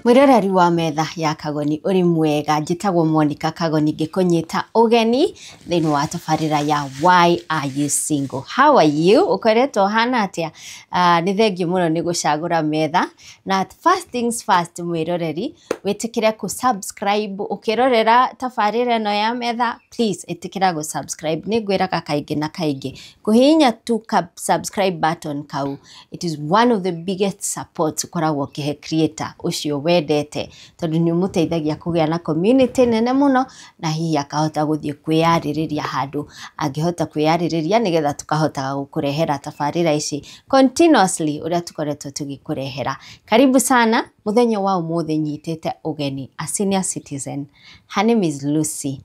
Mwĩroreri wa Metha ya Kagoni, ũrĩ mwega? Njĩtagwo Monica Kagoni, ngĩkũnyita ũgeni thĩinĩ wa tabarĩra ya Why Are You Single? How are you? Ũkoretwo ũhana atĩa? Nĩ thengiũ mũno nĩ gũcagũra metha. Na first things first, mwĩroreri, wĩtĩkĩre kũ subscribe ũkĩrorera tabarĩra ĩno ya metha. Please ĩtĩkĩra gũ subscribe. Nĩ ngwĩraga kaingĩ na kaingĩ, kũhihinya tu ka subscribe button kau, it is one of the biggest supports ũkoragwo ũkĩhe creator ũcio wendete, tondũ nĩ ũmũteithagia kũgĩa na community nene mũno, na hihi akahota gũthiĩ kwĩyarĩrĩria handũ angĩhota kwĩyarĩrĩria, nĩgetha tũkahotaga gũkũrehera tabarĩra ici continuously ũrĩa tũkoretwo tũgĩkũrehera. Karibu sana. Mũthenya wa ũmũthĩ nyitĩte ũgeni a senior citizen. Her name is Lucy,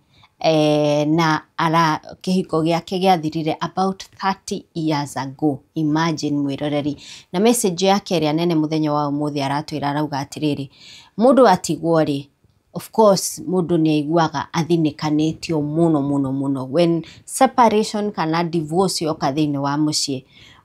na ara kĩhiko gĩake gĩathirire about 30 years ago. Imagine, mwĩroreri. Na message yake ĩrĩa nene mũthenya wa ũmũthĩ aratwĩra, arauga atĩrĩrĩ, mũndũ atigwo rĩ, of course mũndũ nĩ aiguaga athinĩkanĩtio mũno mũno mũno. When separation kana divorce yoka thĩinĩ wa mũciĩ,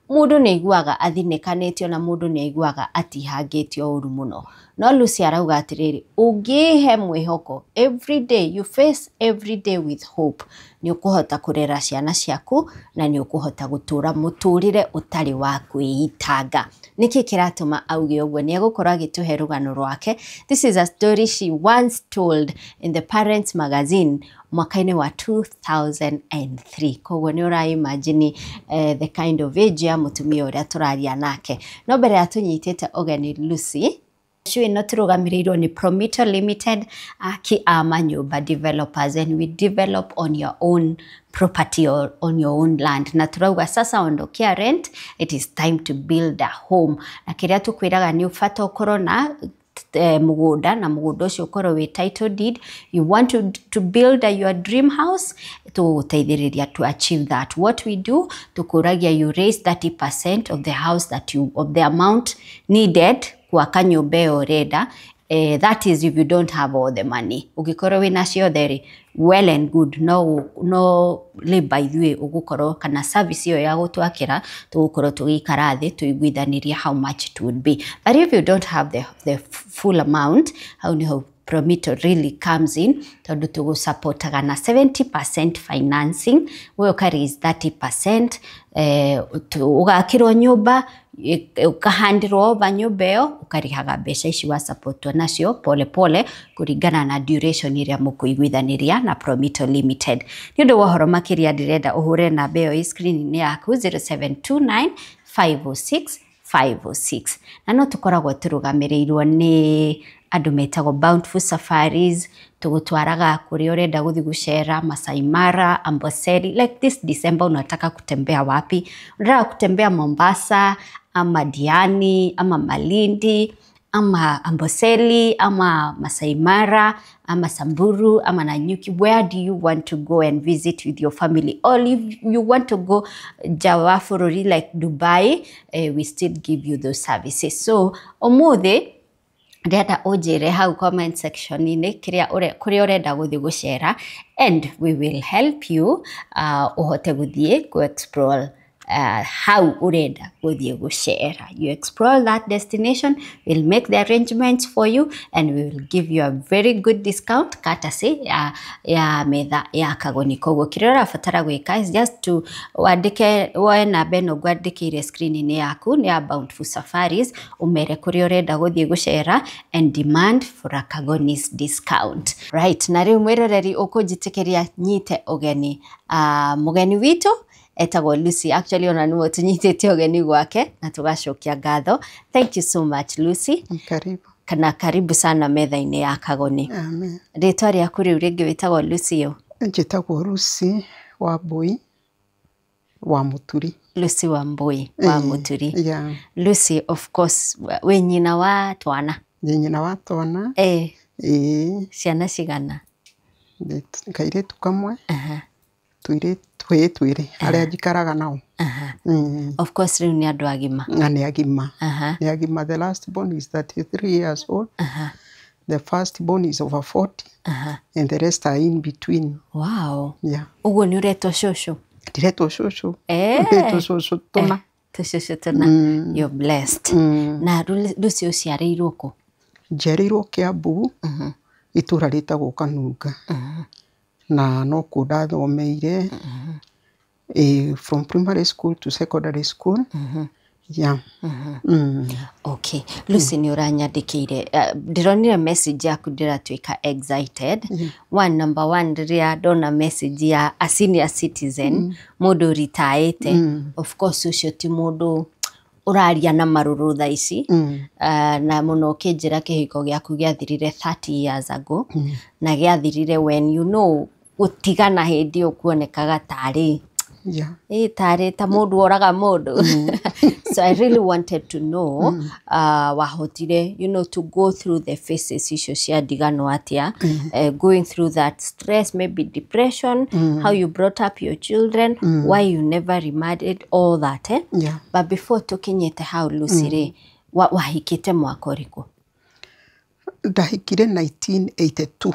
mũndũ nĩ aiguaga athinĩkanĩtio na mũndũ nĩ aiguaga atihangĩtio ũru mũno. No Lucy arauga atĩrĩrĩ, ũngĩhe mwĩhoko every day, you face every day with hope, nĩ ũkũhota kũrera ciana ciaku na nĩ ũkũhota gũtũra mũtũrĩre ũtarĩ wa kwĩitanga. Nĩkĩ kĩratũma auge ũguo? Nĩ egũkorwo agĩtũhe rũgano rwake. This is a story she once told in the Parents Magazine mwaka-inĩ wa 2003. Koguo nĩ ũra imagine the kind of age ya mũtumia ũrĩa tũraria nake. No mbere ya tũnyitĩte ũgeni Lucy, show ĩno tũrũgamĩrĩirwo nĩ Promito Limited, aki a manyũmba developers, and we develop on your own property or on your own land. Na turauga sasa ondokea rent, it is time to build a home. Na kĩrĩa tũkwĩraga nĩ ũbata ũkorwo na mũgũnda, na mũgũnda ũcio ũkorwo wĩ title deed. You want to build your dream house, tũgũteithĩrĩria to achieve that. What we do, tũkũragia you raise 30% of the house that you of the amount needed gwaka nyũmba ĩyo ũrenda. That is if you don't have all the money. Ũngĩkorwo wĩna ciothe rĩ, well and good. No labor ithuĩ ũgũkorwo kana service ĩyo ya gũtwakĩra, tũgũkorwo tũgĩikara thĩ tũiguithanĩrie how much it would be. But if you don't have the full amount, hau niho Promito really comes in, tondũ tũgũsupportaga na 70% financing, we ũka raise 30%, ũgakĩrwo nyũmba, ũkahandirwo over nyũmba ĩyo, ũkarĩhaga mbeca ici wasupportwo nacio pole pole kũringana na duration ĩrĩa mũkũiguithanĩria na Promito Limited. Nĩ ũndũ wa ũhoro makĩria, ndĩrenda ũhũre namba ĩyo ĩ screen-inĩ yaku, 0729 506 506. Na no tũkoragwo tũrũgamĩrĩirwo nĩ andũ metagwo Bountiful Safaris. Tũgũtwaraga kũrĩa ũrenda gũthiĩ gũcera, Masai Mara, Amboseli. Like this December, unataka kutembea wapi? Unataka kutembea Mombasa ama Diani ama Malindi ama Amboseli ama Masai Mara ama Samburu ama Nanyuki? Where do you want to go and visit with your family? Or if you want to go nja wa bũrũri like Dubai, we still give you those services. So ũmũthĩ ndĩrenda ũnjĩre hau comment section-inĩ kĩrĩa kũrĩa ũrenda gũthiĩ gũcera, and we will help you ũhote gũthiĩ kũ explore hau ũrenda gũthiĩ gũcera. You explore that destination, we'll make the arrangements for you and we will give you a very good discount courtesy ya Metha ya Kagoni. Koguo kĩrĩa ũrabatara gwĩka is just to wandĩke, woe namba ĩno ngwandĩkĩire screen-inĩ yaku, nĩ ya Bountiful Safaris, ũmere kũrĩa ũrenda gũthiĩ gũcera and demand for a Kagoni's discount. Right, na rĩu mwĩroreri, ũkũnjĩtĩkĩria nyite ũgeni mũgeni witũ etagwo Lucy. Actually, ona nĩwe tũnyitĩte ũgeni gwake na tũgacokia ngatho. Thank you so much, Lucy. Karibu. Kana karibu sana metha-inĩ ya Kagoni. Amen. Rĩtwa rĩaku rĩu rĩngĩ wĩtagwo Lucy ũ? Njĩtagwo Lucy Wambui wa Mũturi. Lucy Wambui wa Mũturi. Yeah. Lucy, of course wĩ nyina wa twana? Ndĩ nyina wa twana. Ĩĩ. Ciana cigana? Ndĩ kairĩtu kamwe. Tũirĩtu twĩ twĩrĩ arĩa njikaraga nao. Of course rĩu nĩ andũ agima. Na nĩ agima. Nĩ agima. The last born is 33 years old. The first born is over 40. And the rest are in between. Wow. Yeah. Ũguo nĩ ũretwo cũcũ? Ndiretwo cũcũ. Ndĩretwo cũcũ tũna. Tũcũcũ tũna. You're blessed. Na Lucy, ũciarĩirwo kũ? Njiarĩirwo Kiambu, itũra rĩtagwo Kanunga, na nokuo ndathomeire from primary school to secondary school. Yeah. Okay, Lucy, nĩ ũranyandĩkĩire, ndĩronire message yaku, ndĩratuĩka excited. One, number one, rĩrĩa ndona message ya a senior citizen, mũndũ ritaĩte, of course ũcio ti mũndũ ũraria na marũrũ thaa ici. Na mũno ũkĩnjĩra kĩhiko gĩaku gĩathirire 30 years ago, na gĩathirire when you know gũtigana hĩndĩ ĩyo kuonekaga tarĩ ĩ tarĩ ta mũndũ oraga mũndũ. So I really wanted to know wahotire to go through the phases icio cia ndigano atĩa, going through that stress, maybe depression, how you brought up your children, why you never remarried, all that, eh? Yeah. But before tũkinyĩte hau, Lucy rĩ, wahikĩte mwaka ũrĩkũ? Ndahikire 1982.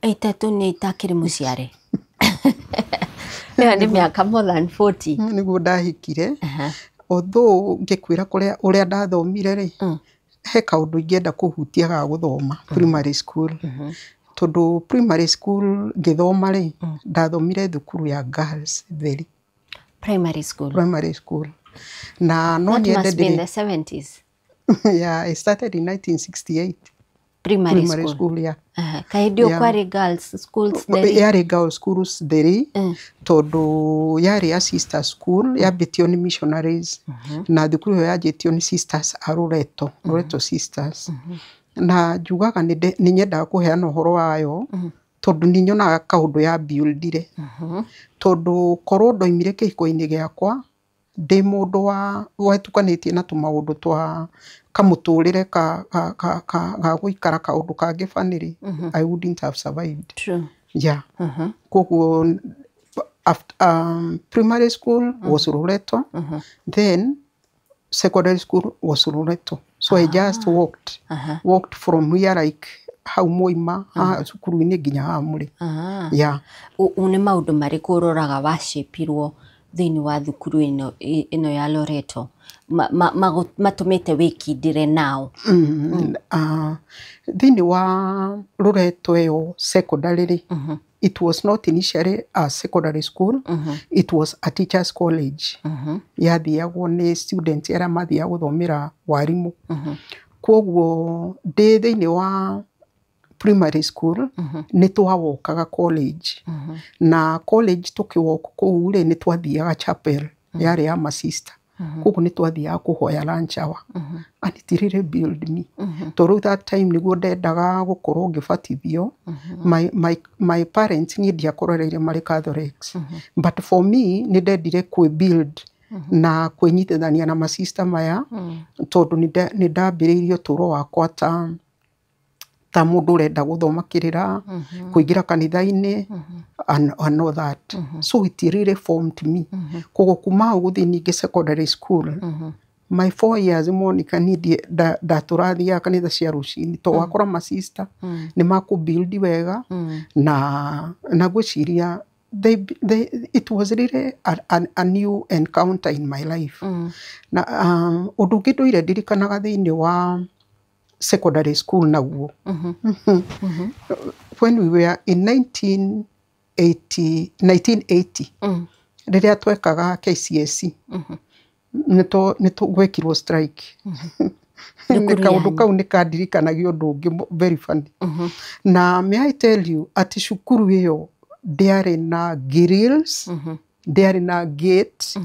Ĩtatũ nĩ itakĩrĩ mũciare, ĩyo nĩ mĩaka more than 40. Nĩguo ndahikire. Although ngĩkwĩra kũrĩa ũrĩa ndathomire rĩ, he kaũndũ ingĩenda kũhutia ga gũthoma primary school, tondũ primary school ngĩthoma rĩ, ndathomire thukuru ya girls theri. Primary school? Primary school, na no That nyende must be in ndĩrĩ the 70s. Yeah, I started in 1968. Primary, primary school, school, yeah. Aha. Kaĩ hĩndĩ ĩyo kwarĩ girls schools theri? Yarĩ girls schools theri, tondũ yarĩ ya sister school yambĩtio nĩ missionaries, na thukuru ĩyo yanjĩtio nĩ sisters a Loreto, Loreto Sisters. Na njugaga nĩ nyendaga kũheana ũhoro wayo, tondũ nĩ nyonaga kaũndũ ya buildire, tondũ korwo ndoimire kĩhiko-inĩ gĩakwa ndĩ mũndũ wa wetukanĩtie na tũmaũndũ twa kamũtũrĩre ka gũikara kaũndũ kangĩ family, I wouldn't have survived. True. Yeah. Koguo after, primary school was Loreto, then secondary school was Loreto, so I just walked from here, like hau mwaima haha cukuru-inĩ nginya haha mũrĩ. Yeah. Nĩ maũndũ marĩkũ ũroraga wacĩpirwo thĩinĩ wa thukuru ĩno ya Loreto matũmĩte wĩkindĩre nao? Thĩinĩ wa Loreto ĩyo secondary rĩ, it was not initially a secondary school, it was a teachers college yathiagwo nĩ students arĩa mathiaga gũthomera warimũ. Koguo ndĩ thĩinĩ wa primary school nĩ twawokaga college, na college tũkĩwalk kũu rĩ, nĩ twathiaga chapel yarĩ ya masista, koguo nĩ twathiaga kũhoya lunch hour, and it really build me, tondũ that time nĩguo ndendaga gũkorwo ngĩbatithio. My parents niĩ ndiakorereire marĩ Catholics, but for me nĩ ndendire kwĩ build na kwĩnyitithania na masista maya, tondũ nĩ ndambĩrĩirie ũtũũro wakwa ta mũndũ ũrenda gũthoma kĩrĩra, kũingĩra kanitha-inĩ and all that. So it really formed me. Koguo kuma hau gũthiĩ ningĩ secondary school, my 4 years, Monica, niĩ ndatũrathiaga kanitha cia rũcinĩ, to wakora masista nĩ makũ build wega, na ngwĩciria it was really a new encounter in my life. Na ũndũ ũngĩ ndũire ndirikanaga thĩinĩ wa secondary school naguo, when we were in 1980, 1980 rĩrĩa twekaga KCSE, nĩ gwekirwo strike. Nĩ Thukuru kaũndũ yanyu. Kau nĩ kandirikanagia ũndũ ũngĩ very funny. Na may I tell you atĩ cukuru ĩyo ndĩarĩ na grills, ndĩarĩ na gate,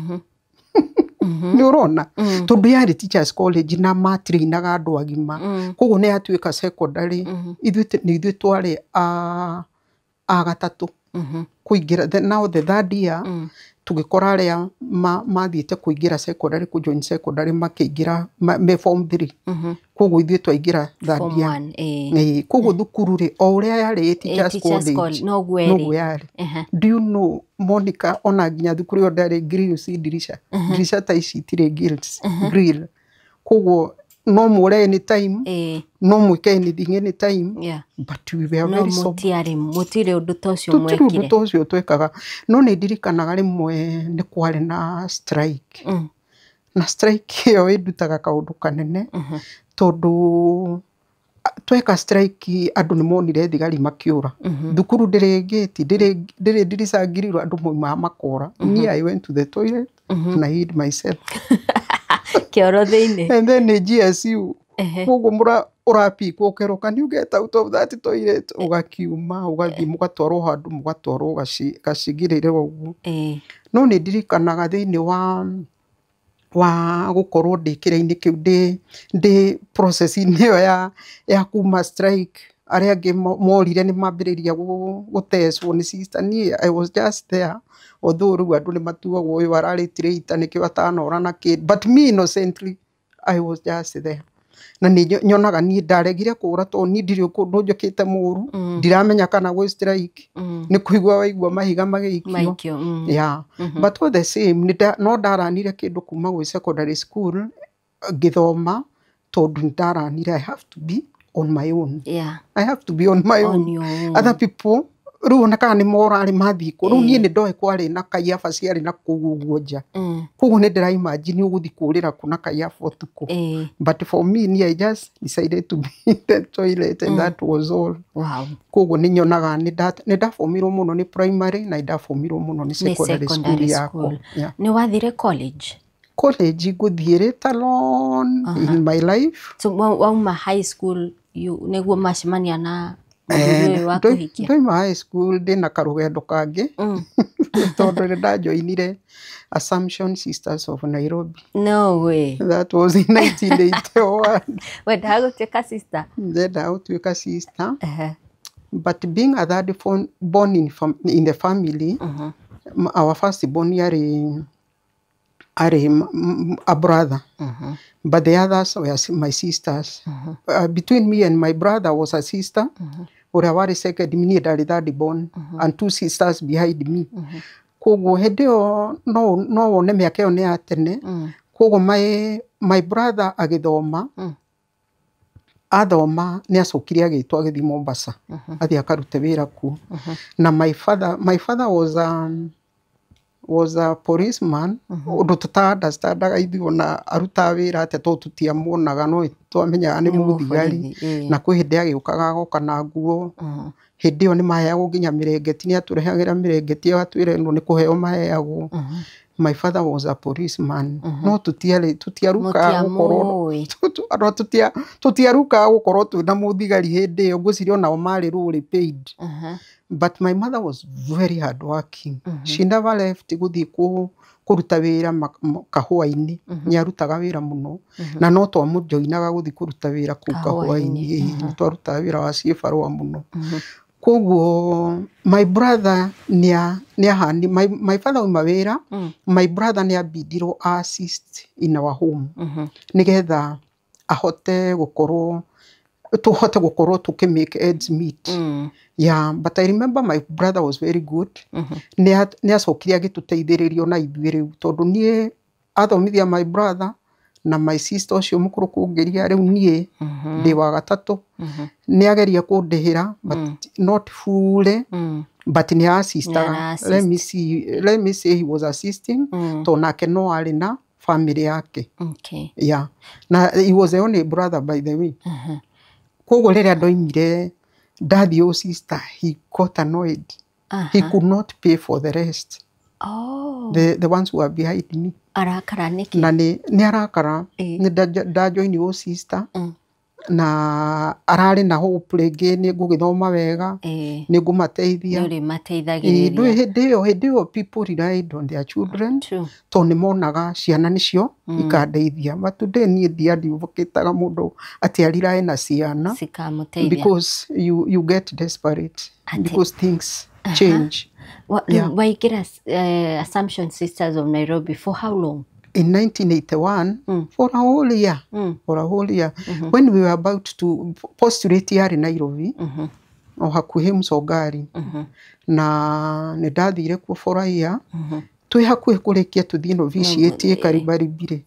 nĩ ũrona, tondũ yarĩ teachers college na matrainaga andũ agima, koguo nĩ yatuĩka secondary. Ithuĩ nĩ ithuĩ twarĩ a gatatũ kũingĩra. Now the third year tũgĩkora arĩa mathiĩte kũingĩra secondary, kũjoin secondary, makĩingĩra me form 3, koguo ithuĩ twaingĩra third Form year. one, eh. Ĩĩ, koguo thukuru rĩ, o ũrĩa yarĩ teachers teachers college, noguo ĩrĩ. Noguo yarĩ. Do you know, Monica, ona nginya thukuru ĩyo ndĩarĩ grills, ndirica ndirica ta ici itirĩ grills, grill, koguo no mũre anytime, no mwĩke anything anytime. But we were No very sober. Mũtiarĩ, mũtirĩ ũndũ ta ũcio Tũtirĩ ũndũ mwekire. ta ũcio twekaga, no nĩ ndirikanaga rĩmwe nĩ kwarĩ na strike, na strike ĩyo ĩndutaga kaũndũ kanene, tondũ Tweka strike, andũ nĩ monire thigari makĩũra. Thukuru ndĩrĩ gate, ndĩrĩ ndirica ngirirwo, andũ maumaga makora. Niĩ I went to the toilet and I hid myself. Kĩoro thĩinĩ. And then nĩ GSU, koguo ũrapikwo, ũkerwo, "Can you get out of that toilet?" Ũgakiuma, ũgathiĩ, mũgatwarwo handũ, mũgatwarwo gacigĩrĩre ũguo. No nĩ ndirikanaga thĩinĩ wa gũkorwo ndĩ kĩrĩa-inĩ kĩu, ndĩ process-inĩ ĩyo ya kuma strike, arĩa angĩ morire, nĩ mambĩrĩria gũtecwo nĩ sister. Niĩ I was just there, although rĩu andũ nĩ matuagwo ũyũ ararĩ traitor, nĩkĩo atanora na kĩ, but me, innocently, I was just there. Na nĩ nyonaga niĩ ndaregire kũra tondũ niĩ ndirĩ kũndũ njũkĩte mũru, ndiramenya kana gwĩ strike, nĩ kũigua waigua mahiga magĩikio. Maikio. Yeah, but all the same no ndaranire kĩndũ kuma gwĩ secondary school ngĩthoma, tondũ nĩ ndaranire I have to be on my own. I have to be on my On own. your own. Other people rĩu ona kana nĩ morarĩ mathiĩ kũ, rĩu niĩ nĩ ndoĩ kwarĩ na kaiaba ciarĩ na kũu ũguo nja. Koguo nĩ ndĩra imagine ũgũthiĩ kũrĩra kũ na kaiaba ũtukũ. But for me, niĩ I just decided to be in the toilet and that was all. Koguo nĩ nyonaga nĩ ndabomirwo mũno nĩ primary na nĩ ndabomirwo mũno nĩ Nĩ secondary school secondary yakwa. school. Yeah. Nĩ wathire college? College ngũthiĩ later on in my life. So wauma high school, nĩguo macemania na mũthuri ũyũ wa kũhikia? Ndoima high school ndĩna karũgendo kangĩ, tondũ nĩ ndajoinire Assumption Sisters of Nairobi. No way. That was in 1981. Wendaga gũtuĩka sister? Ndendaga gũtuĩka sister, but being a third born in the family, our first born arĩ a brother, but the others were my sisters. Between me and my brother was a sister ũrĩa warĩ second, niĩ ndarĩ third born, and two sisters behind me. Koguo hĩndĩ ĩyo no wone mĩaka ĩyo nĩ ya tene. Koguo my brother agĩthoma, athoma nĩ acokire agĩtwo agĩthiĩ Mombasa, athiĩ akarute wĩra kuo. Na my father was a policeman, ũndũ tũta understandaga ithuĩ ona arutaga wĩra atĩa, tondũ tũtiamuonaga, no twamenyaga nĩ Nĩ mũthigari. mũborithi. Na kwĩ hĩndĩ agĩũkaga agoka na nguo. Hĩndĩ ĩyo nĩ maheagwo nginya mĩrengeti, nĩ atũrehagĩra mĩrengeti, agatwĩra ĩno nĩ kũheo maheagwo. My father was a policeman, no tũtiarĩ tũtiarukaga gũkorwo Mũtiamũĩ. No tũtiarukaga gũkorwo twĩna mũthigari hĩndĩ ĩyo. Ngwĩciria onao marĩ rũrĩ paid. But my mother was very hard working. She never left gũthiĩ kũruta wĩra kahũa-inĩ. Nĩ arutaga wĩra mũno na no twamũjoinaga gũthiĩ kũruta wĩra kũu Kahũa-inĩ. kahũa-inĩ. Ĩĩ, nĩ twarutaga wĩra wa ciĩbarũa mũno. Koguo my brother nĩ ahani my father auma wĩra, my brother nĩ ambindirwo assist in our home, nĩgetha ahote gũkorwo tũhote gũkorwo tũkĩ make ends meet. Yeah, but I remember my brother was very good. Nĩ acokire agĩtũteithĩrĩria ona ithuĩ rĩu, tondũ niĩ athomithia my brother na my sister ũcio mũkũrũ kũngĩria, rĩu niĩ ndĩ wa gatatũ. Nĩ ageria kũndĩhĩra, but not fully, but nĩ assistaga. Nĩ Let me see, let me say he was assisting, tondũ nake no arĩ na family yake. Yeah, na he was the only brother, by the way. Koguo rĩrĩa ndoimire ndathiĩ ũ sister, he got annoyed. He could not pay for the rest, the ones who are behind me. Arakara nĩkĩ? Na nĩ arakara nĩ ndajoini ũ sister, na ararĩ na hope rĩngĩ nĩ ngũgĩthoma wega, nĩ ngũmateithia. Nĩ ũrĩmateithagĩrĩria. Ndũĩ hĩndĩ ĩyo people relied on their children, tondũ nĩ monaga ciana nĩcio ikandeithia. But today niĩ ndiadvocateaga mũndũ atĩ arirae na ciana, cikamũteithia, because you get desperate, because things change. Yeah. Waingĩra Assumption Sisters of Nairobi for how long? In 1981, for a whole year. For a whole year, when we were about to postulate, yarĩ Nairobi o hakuhĩ Msongari, na nĩ ndathire kuo for a year. Twĩ hakuhĩ kũrĩkia tũthiĩ novitiate Karibaribi rĩ,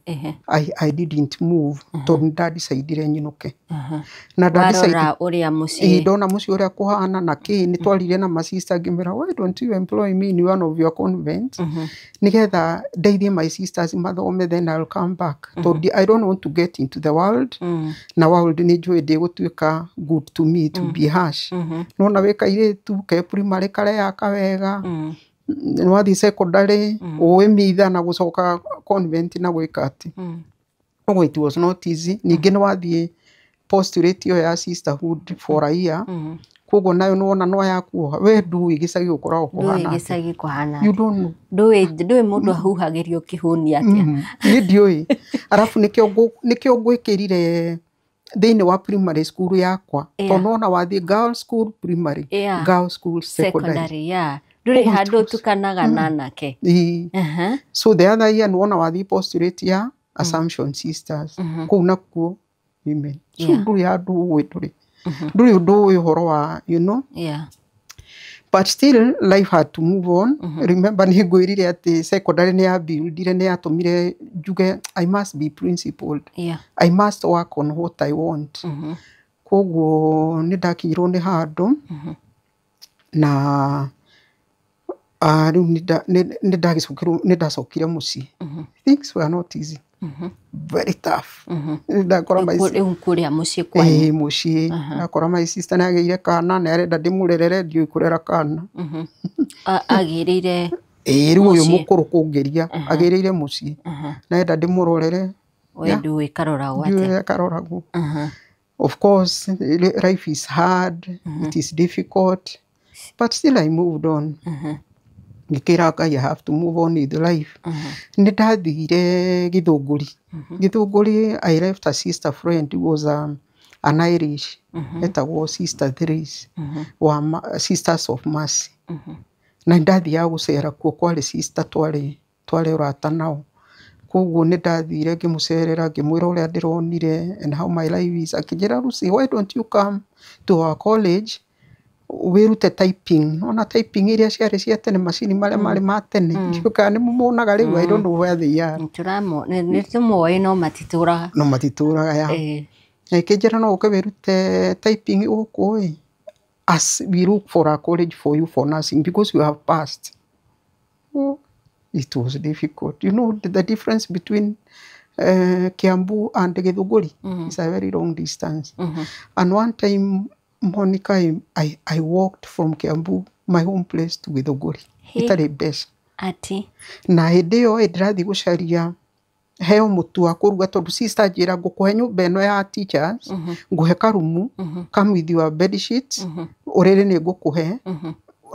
I didn't move tondũ nĩ ndadecidire nyinũke. Na ndadecide Warora ũrĩa mũciĩ. Ndona mũciĩ ũrĩa kũhana na kĩ, nĩ twaririe na masista, ngĩmera, "Why don't you employ me in one of your convents nĩgetha ndeithie my sisters mathome, then I'll come back?" Tondũ I don't want to get into the world, na world nĩ njũĩ ndĩgũtuĩka good to me, to be harsh. Nona wĩ kairĩtu ke primary kareyaka wega, nĩ wathiĩ secondary ũĩ mitha na gũcoka convent na gwĩka atĩ. Koguo it was not easy. Ningĩ nĩ wathiĩ postulate ĩyo ya sisterhood for a year, koguo nayo nĩwona no yakuoha, we ndũĩ gĩcagi gũkoragwo Ndũĩ kũhana atĩa. Gĩcagi kũhana. You don't know. Ndũĩ mũndũ ahuhagĩrio kĩhũni atĩa. Niĩ ndiũĩ. Arabu nĩkĩo ngwĩkĩrire thĩinĩ wa primary school yakwa, tondũ nona wathiĩ girls school primary, girls school secondary. Secondary, yeah, ndũrĩ Koguo it handũ was- ũtukanaga na anake. Ĩĩ. So the other year nĩwona wathiĩ postulate ya Assumption Sisters, kũu nakuo women, so ndũrĩ handũ ũĩ, ndũrĩ ũndũ ũĩ ũhoro wa. But still life had to move on. Remember nĩ ngwĩrire atĩ secondary nĩ yabuildire, nĩ yatũmire njuge I must be principled. I must work on what I want. Koguo nĩ ndakinyirwo nĩ handũ na rĩu nĩ ndagĩcokirwo, nĩ ndacokire mũciĩ. Things were not easy, very tough. Nĩ ndakora my Rĩu kũrĩa mũciĩ kwanyu. Ĩĩ, mũciĩ ndakora my sister nĩ agĩire kana, nĩ arenda ndĩmũrerere, ndiũĩ kũrera kana. Agĩrĩire Ĩĩ, rĩu ũyũ mũciĩ. Mũkũrũ kũngĩria agĩrĩire mũciĩ, nĩarenda ndĩmũrorere. We ndũĩ karoragwo atĩa. Ndiũĩ akaroragwo. Of course life is hard, it is difficult, but still I moved on. Ngĩkĩra Ngai I have to move on with life. Nĩ ndathire Gĩthũngũri. Gĩthũngũri I left a sister friend who was an Irish, etagwo Sister Therese wa Sisters of Mercy, na nĩ ndathiaga gũcera kuo, kwarĩ sister twarĩ ũrata nao. Koguo nĩ ndathire ngĩmũcerera, ngĩmwĩra ũrĩa ndĩronire and how my life is. Akĩnjĩra, "Lucy, why don't you come to our college wĩrute typing?" Ona typing iria ciarĩ cia tene, macini marĩa marĩ ma tene, ndiũĩ kana nĩ mũmonaga rĩu, I don't know where they are. Nĩ tũmoĩ no matitũraga. No matitũraga ya. Na ĩkĩnjĩra, "No ũke wĩrute typing gũkũ ĩ, as we look for a college for you for nursing because you have passed." Oh, it was difficult. You know the difference between Kiambu and Githunguri is a very long distance. And one time, Monica, I walked from Kiambu, my home place, to Githunguri. Itarĩ mbeca. Ati. Na hĩndĩ ĩyo ĩ ndĩrathiĩ gũcaria heo mũtu wa kũruga, tondũ sister njĩra, "Ngũkũhe nyũmba ĩno ya teachers, ngũhe karumu, come with your bed sheets, ũrĩrĩ nĩ ngũkũhe,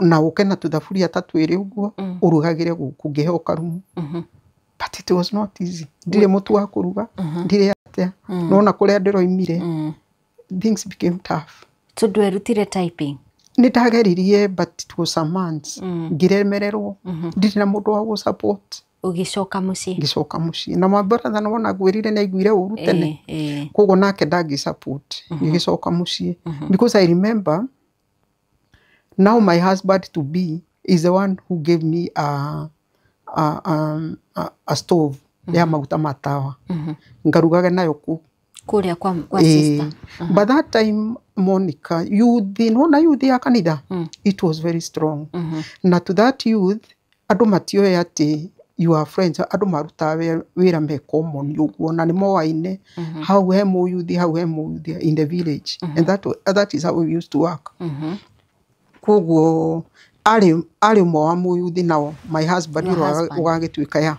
na ũke na tũthaburia ta twĩrĩ ũguo ũrugagĩre gũkũ." Ngĩheo karumu, but it was not easy. Ndirĩ mũtu wa kũruga, ndirĩ atĩa, nona kũrĩa ndĩroimire, things became tough. So ndwerutire typing? Nĩ ndageririe, but it was some months ngĩremererwo, ndirĩ na mũndũ wa gũ support. Ũgĩcoka mũciĩ. Ngĩcoka mũciĩ na my brother, nĩwona ngwĩrire nĩ aiguire ũru tene. Koguo nake ndangĩ support. Ngĩgĩcoka mũciĩ because I remember now my husband to be is the one who gave me a stove ya maguta ma tawa ngarugage nayo kũu. Kũrĩa kwa sister. But that time, Monica, youth, nĩwona youth ya kanitha, it was very strong. Na to that youth, andũ matioĩ atĩ you are friends, andũ marutaga wĩra me common ũguo na nĩ moaine, hau he mũyuthi, hau he mũyuthi in the village, and that is how we used to work. Koguo arĩ ũmwe wa mũyuthi nao, my husband. Your ũrĩa husband. ũgagĩtuĩka ya.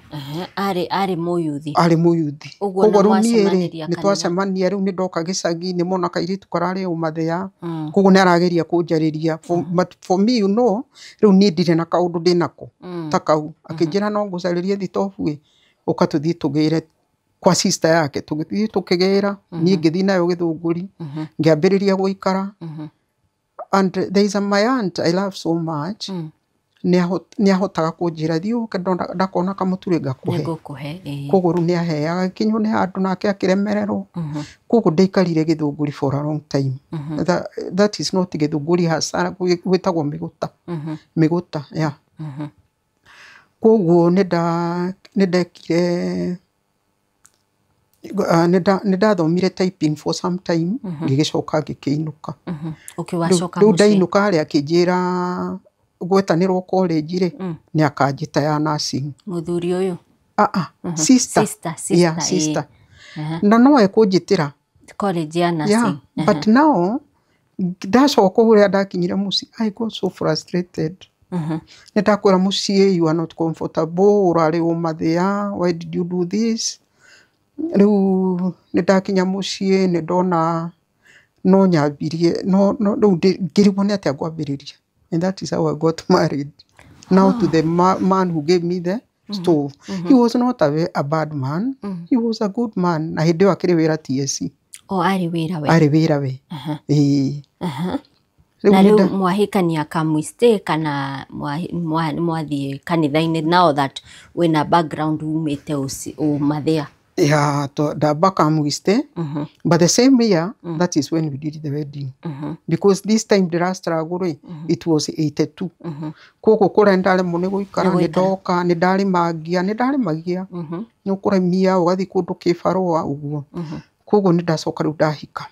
Arĩ mũyuthi. Arĩ mũyuthi. Ũguo Koguo na rĩu niĩ rĩ, mwacemanirie nĩ kanitha. Twacemania rĩu, nĩ ndoka gĩcagi, nĩ mona kairĩtu kararĩ ũmathĩa, koguo nĩ arageria kũnjarĩria. But for me, rĩu niĩ ndirĩ na kaũndũ ndĩnako ta kau. Akĩnjĩra, "No ngũcarĩrie thitobu ĩ, ũka tũthiĩ tũgĩre kwa sister yake." Tũgĩthiĩ tũkĩgĩra, niĩ ngĩthiĩ nayo Gĩthũngũri, ngĩambĩrĩria gũikara. And there is a my aunt I love so much, nĩ ahotaga kũnjĩra, "Thiĩ ũke, ndakona kamũtu rĩ, ngakũhe." Nĩngũkũhe, ĩĩ. Koguo rĩu nĩ aheaga, gĩkinywo nĩ handũ nake akĩremererwo. Koguo ndaikarire Gĩthũngũri for a long time. That is not Gĩthũngũri hasa, gwĩtagwo Mĩgũta. Mĩgũta, yeah. Koguo nĩ ndekire, nĩ ndathomire typing for some time, ngĩgĩcoka ngĩkĩinũka. Ũkĩwacoka Rĩu mũciĩ? Ndainũka rĩ, akĩnjĩra gwetanĩrwo college rĩ, nĩ akanjĩta ya nursing. Mũthuri ũyũ? Ah ah, sister. Sister, sister, Yeah, sister. Na no ekũnjĩtĩra College ya nursing. Yeah, but now ndacoka ũrĩa ndakinyire mũciĩ, I got so frustrated. Nĩ ndakwĩra mũciĩ, "You are not comfortable, ũrarĩ ũmathĩa, why did you do this?" Rĩu nĩ ndakinya mũciĩ, nĩ ndona no nyambirie no rĩu ngĩrigwo nĩ atĩa ngwambĩrĩria, and that is how I got married now to the man who gave me the stove. He was not a bad man, he was a good man, na hĩndĩ ĩyo akĩrĩ wĩra TSC. O arĩ wĩra we? Arĩ wĩra we, ĩĩ. Rĩu Na nĩ rĩu mwahikania kamwiste kana mwathiĩ kanitha-inĩ, now that wĩna background umĩte ũmathĩa? Yeah, ndamba kamwiste, but the same year, that is when we did the wedding, because this time ndĩra struggle rĩ, it was 82, koguo kũrĩa ndaremwo nĩ gũikara, nĩ ndoka nĩ ndarĩmangia, nĩ ndarĩmagia, nĩ ũkũrĩmia ũgathiĩ kũndũ kĩbarũa ũguo. Koguo nĩ ndacoka rĩu ndahika.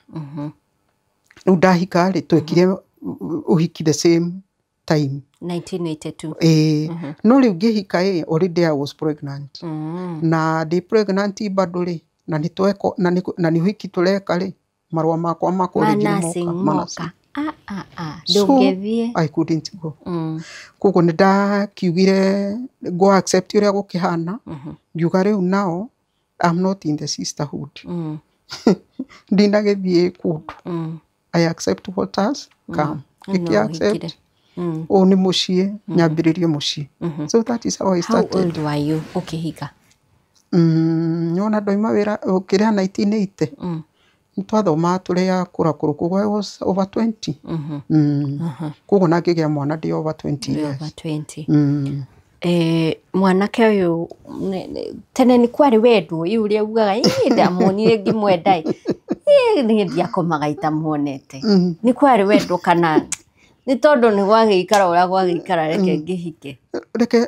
Rĩu ndahika rĩ, twekire ũhiki the same time. 1982? Ĩĩ, no rĩu ngĩhika ĩ, already I was pregnant. Na ndĩ pregnant bado rĩ, na nĩ tweko na nĩ ũhiki tũreka rĩ, marũa makwa ma ma college nĩ nursing moka ma moka. nursing. Ah, ah, ah. So ndũngĩthiĩ. I couldn't go. Koguo nĩ ndakiugire go accept ũrĩa gũkĩhana, ngiuga rĩu now I'm not in the sisterhood, ndinagĩthiĩ kũndũ. I accept what has come. No Ngĩkĩ accept ũhikire. Ũũ nĩ mũciĩ, nyambĩrĩrie mũciĩ. So that is how I How started. old were you ũkĩhika? Nĩwona ndoima wĩra kĩrĩa 1980, nĩ twathomaga tũrĩ akũra kũrũ, koguo I was over 20. Koguo na ngĩgĩa mwana ndĩ over 20 Ndĩ years. Over 20. Mm. Mwanake ũyũ tene nĩ kwarĩ wendo ũyũ ũrĩa ugaga, "Ĩ, ndamuonire ngĩmwenda ĩ, ĩ, niĩ ndiakomaga itamuonete." Nĩ kwarĩ wendo kana nĩ tondũ nĩ gwagĩikara ũrĩa gwagĩikara, reke ngĩhike?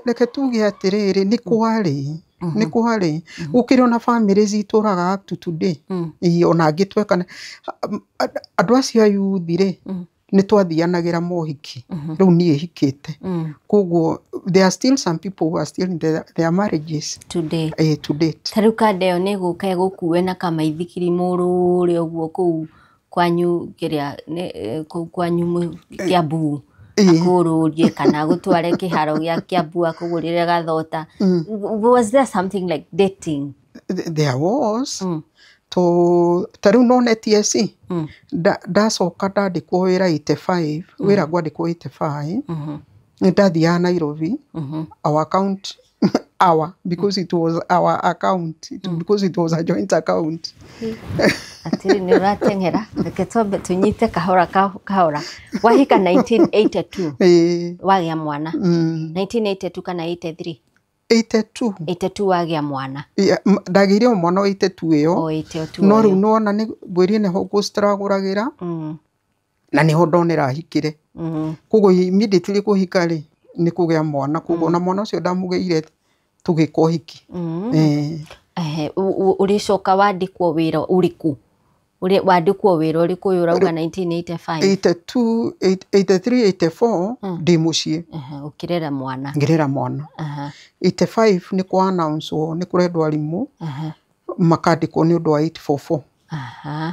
Reke tuge atĩrĩrĩ, nĩ kwarĩ gũkĩrĩ ona bamĩrĩ citũraga up to today. Ĩĩ, ona angĩ twekana andũ acio a yuthi rĩ, nĩ twathianagĩra mohiki. Rĩu niĩ hikĩte, koguo there are still some people who are still in their marriages today? To date. Ta rĩu kanda ĩyo nĩ gũka ĩgũkue na kamaithikiri mũrũre ũguo kũu kwanyu kĩrĩa kũu kwanyu Kiambu, akũrũrie kana agũtware kĩharo gĩa Kiambu akũgũrĩre gathota? Was there something like dating? There was. To ta rĩu none TSC, ndacoka ndandĩkwo wĩra 85, wĩra ngwandĩkwo 85, nĩ ndathiaga Nairobi. Our account, our, because it was our account, because it was a joint account. Atĩrĩ, nĩ ũrateng'era, reke twambe tũnyite kahora kahora. Wahika 1982? Ĩĩ. Wagĩa mwana 1982 kana 83? 82. 82 wagĩa mwana? Yeah, ndagĩire o mwana o 82 ĩyo. O 82. No rĩu ĩyo. nĩwona nĩ ngwĩrie nĩho ngũstragũragĩra na nĩho ndonera hikire. Koguo immediately kũhika rĩ, nĩ kũgĩa mwana, koguo na mwana ũcio ndamũgĩire tũgĩka ũhiki. Ehe, ũrĩcoka wandĩkwo wĩra ũrĩkũ? Wandĩkwo wĩra ũrĩkũ ũyũ ũrauga 1985? 82, 83, 84 ndĩ mũciĩ. Ehe, ũkĩrera mwana. Ngĩrera mwana. 85 nĩ kwa announce nĩ kũrendwo arimũ makandĩkwo nĩ ũndũ wa 844.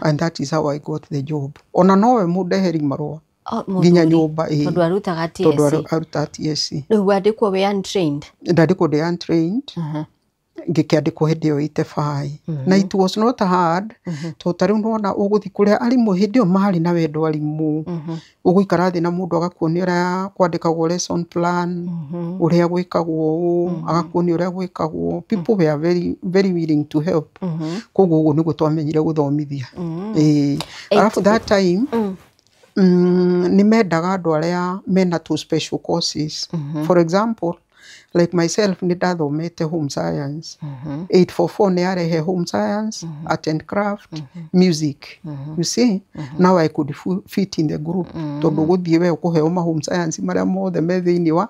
And that is how I got the job. Ona nowe mũndeheri marũa O, nginya mũthuri, nyũmba, ĩĩ. Tondũ arutaga Tondũ TSC. aruta TSC. Rĩu wandĩkwo wĩ untrained? Ndandĩkwo ndĩ untrained. Ngĩkĩandĩkwo hĩndĩ ĩyo 85, na it was not hard, tondũ ta rĩu nĩwona ũgũthiĩ kũrĩa arimũ hĩndĩ ĩyo marĩ na wendo, arimũ ũgũikara thĩ na mũndũ agakuonia ũrĩa kwandĩkagwo lesson plan, ũrĩa gwĩkagwo ũũ, agakuonia ũrĩa gwĩkagwo. People were very, very willing to help. Koguo ũguo nĩguo twamenyire gũthomithia. Ĩĩ, alafu that time nĩ mendaga andũ arĩa mena two special courses. For example, Like myself, nĩ ndathomete home science. 844 nĩ yarehe home science, art and craft, music. You see, now I could fit in the group, tondũ gũthiĩ we ũkũheo ma home science marĩa mothe me thĩinĩ wa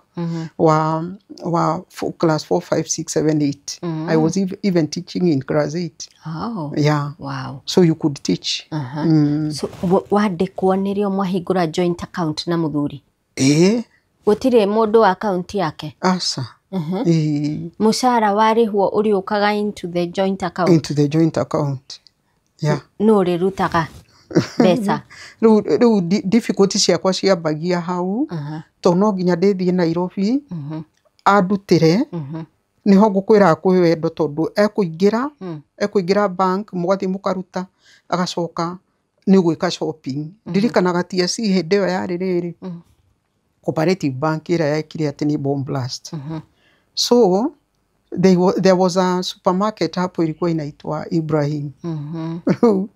class 4, 5, 6, 7, 8. I was even teaching in class 8. Oh. Yeah. So you could teach. So wandĩkwo nĩrĩo mwahingũra joint account na mũthuri? Ĩĩ. Gũtirĩ mũndũ wa account yake? Aca. Ĩĩ. Mũcara warĩhwo ũrĩũkaga into the joint account? Into the joint account, yeah. Nũ ũrĩrutaga mbeca? Rĩu difficulty ciakwa ciambagia hau, tondũ no nginya ndĩthiĩ Nairobi andutĩre. Nĩho ngũkwĩraga kwĩ wendo, tondũ ekũingĩra bank, mũgathiĩ mũkaruta, agacoka nĩ ũgwĩka shopping. Ndirikanaga TSC hĩndĩ ĩyo yarĩ rĩrĩ Cooperative Bank ĩrĩa yekire atĩ nĩ bomb blast. So there was a supermarket hapo ilikuwa inaitwa Ibrahim. Rĩu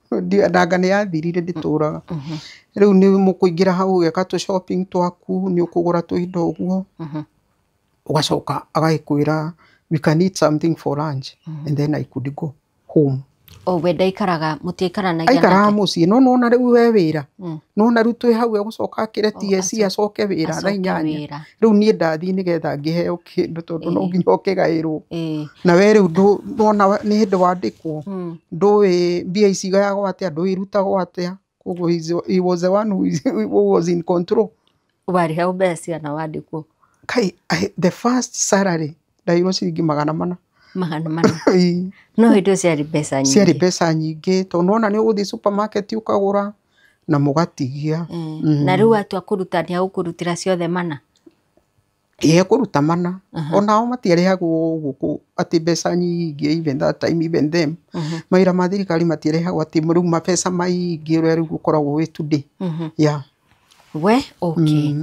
ndanga nĩ yathirire ndĩtũraga. Rĩu nĩ mũkũingĩra hau, ũgeka tũ shopping twaku, nĩ ũkũgũra tũindo ũguo, ũgacoka agagĩkwĩra, "We can eat something for lunch," and then I could go home. O we ndaikaraga, mũtiaikaranagia Aikaraga nake? Mũciĩ, no nona rĩu we wĩra, nona rĩu twĩ hau, egũcoka akĩre TSC, acoke wĩra thaa Acoke 8. Wĩra. Rĩu niĩ ndathiĩ nĩgetha ngĩheo kĩndũ, tondũ no nginya ũkĩgaĩrwo. Na we rĩu nona nĩ hĩndĩ wandĩkwo, ndũĩ mbia ici igayagwo atĩa, ndũĩ irutagwo atĩa. Koguo he was the one who was in control. Warĩhagwo mbeca cigana wandĩkwo? Kai, the first salary ndaheirwo ciringi 400. 400? Ĩĩ. No hĩndĩ ĩyo ciarĩ mbeca nyingĩ. Ciarĩ mbeca nyingĩ, tondũ nona nĩ ũgũthiĩ supermarket ũkagũra na mũgatigia. Na rĩu atua kũruta, nĩ agũkũrutĩra ciothe mana? Ĩĩ, kũruta mana. Onao matiarĩhagwo gũkũ atĩ mbeca nyingĩ, even that time, even them, mawĩra ma thirikari matiarĩhagwo atĩ rĩu mabeca maingĩ ũrĩa rĩu gũkoragwo wĩ today, yeah. We, okay.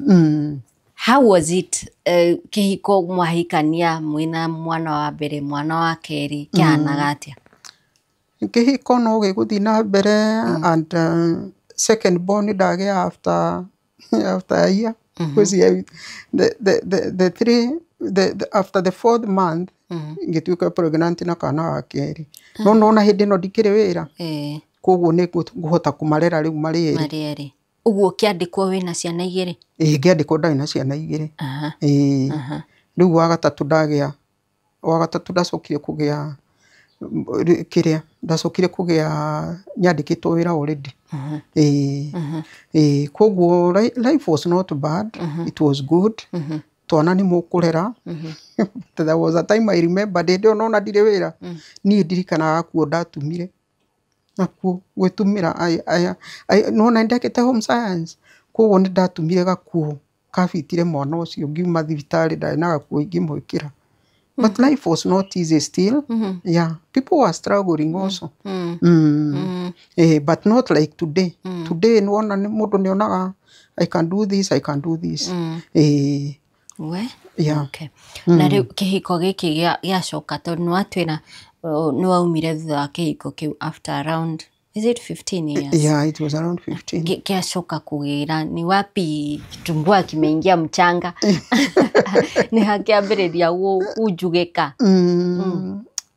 How was it, kĩhiko mwahikania mwĩna mwana wa mbere, mwana wa kerĩ, kĩhanaga atĩa? Kĩhiko no gĩgũthiĩ na mbere, and second born ndagĩa after a year. Ngwĩciria the three the, after the fourth month ngĩtuĩka pregnant na kana ga kerĩ, no nona hĩndĩ ĩno ndikĩrĩ wĩra, koguo nĩ ngũhota kũmarera rĩu marĩ erĩ. Marĩ erĩ. Ũguo ũkĩandĩkwo wĩna ciana igĩrĩ? Ĩĩ, ngĩandĩkwo ndarĩ na ciana igĩrĩ. Ĩĩ. Rĩu wa gatatũ ndagĩa, wa gatatũ ndacokire kũgĩa kĩrĩa ndacokire kũgĩa nyandĩkĩtwo wĩra already. Ĩĩ. Ĩĩ, koguo life was not bad, it was good. Twana nĩ mũkũrera. There was a time I remember, hĩndĩ ĩyo nona ndirĩ wĩra, niĩ ndirikanaga kuo ndatumire nakuo gwĩtumĩra, nona nĩndekĩte home science, koguo nĩ ndatumire gakuo kabitire mwana ũcio. Ngiuma thibitarĩ ndarĩ na gakuo ingĩmwĩkĩra. But life was not easy still. Yeah, people were struggling also. Eh, but not like today. Today nĩwona mũndũ nĩonaga, "I can do this, I can do this." Eh, We? Yeah. Okay. Na rĩu kĩhiko gĩkĩ gĩacoka, tondũ nĩwatwĩra nĩ waumire thutha wa kĩhiko kĩu after around, is it 15 years? Yeah, it was around 15. Kĩacoka kũgĩra ni wapi? Kitumbua kimeingia mchanga, nĩ hakĩambĩrĩria kunjugĩka?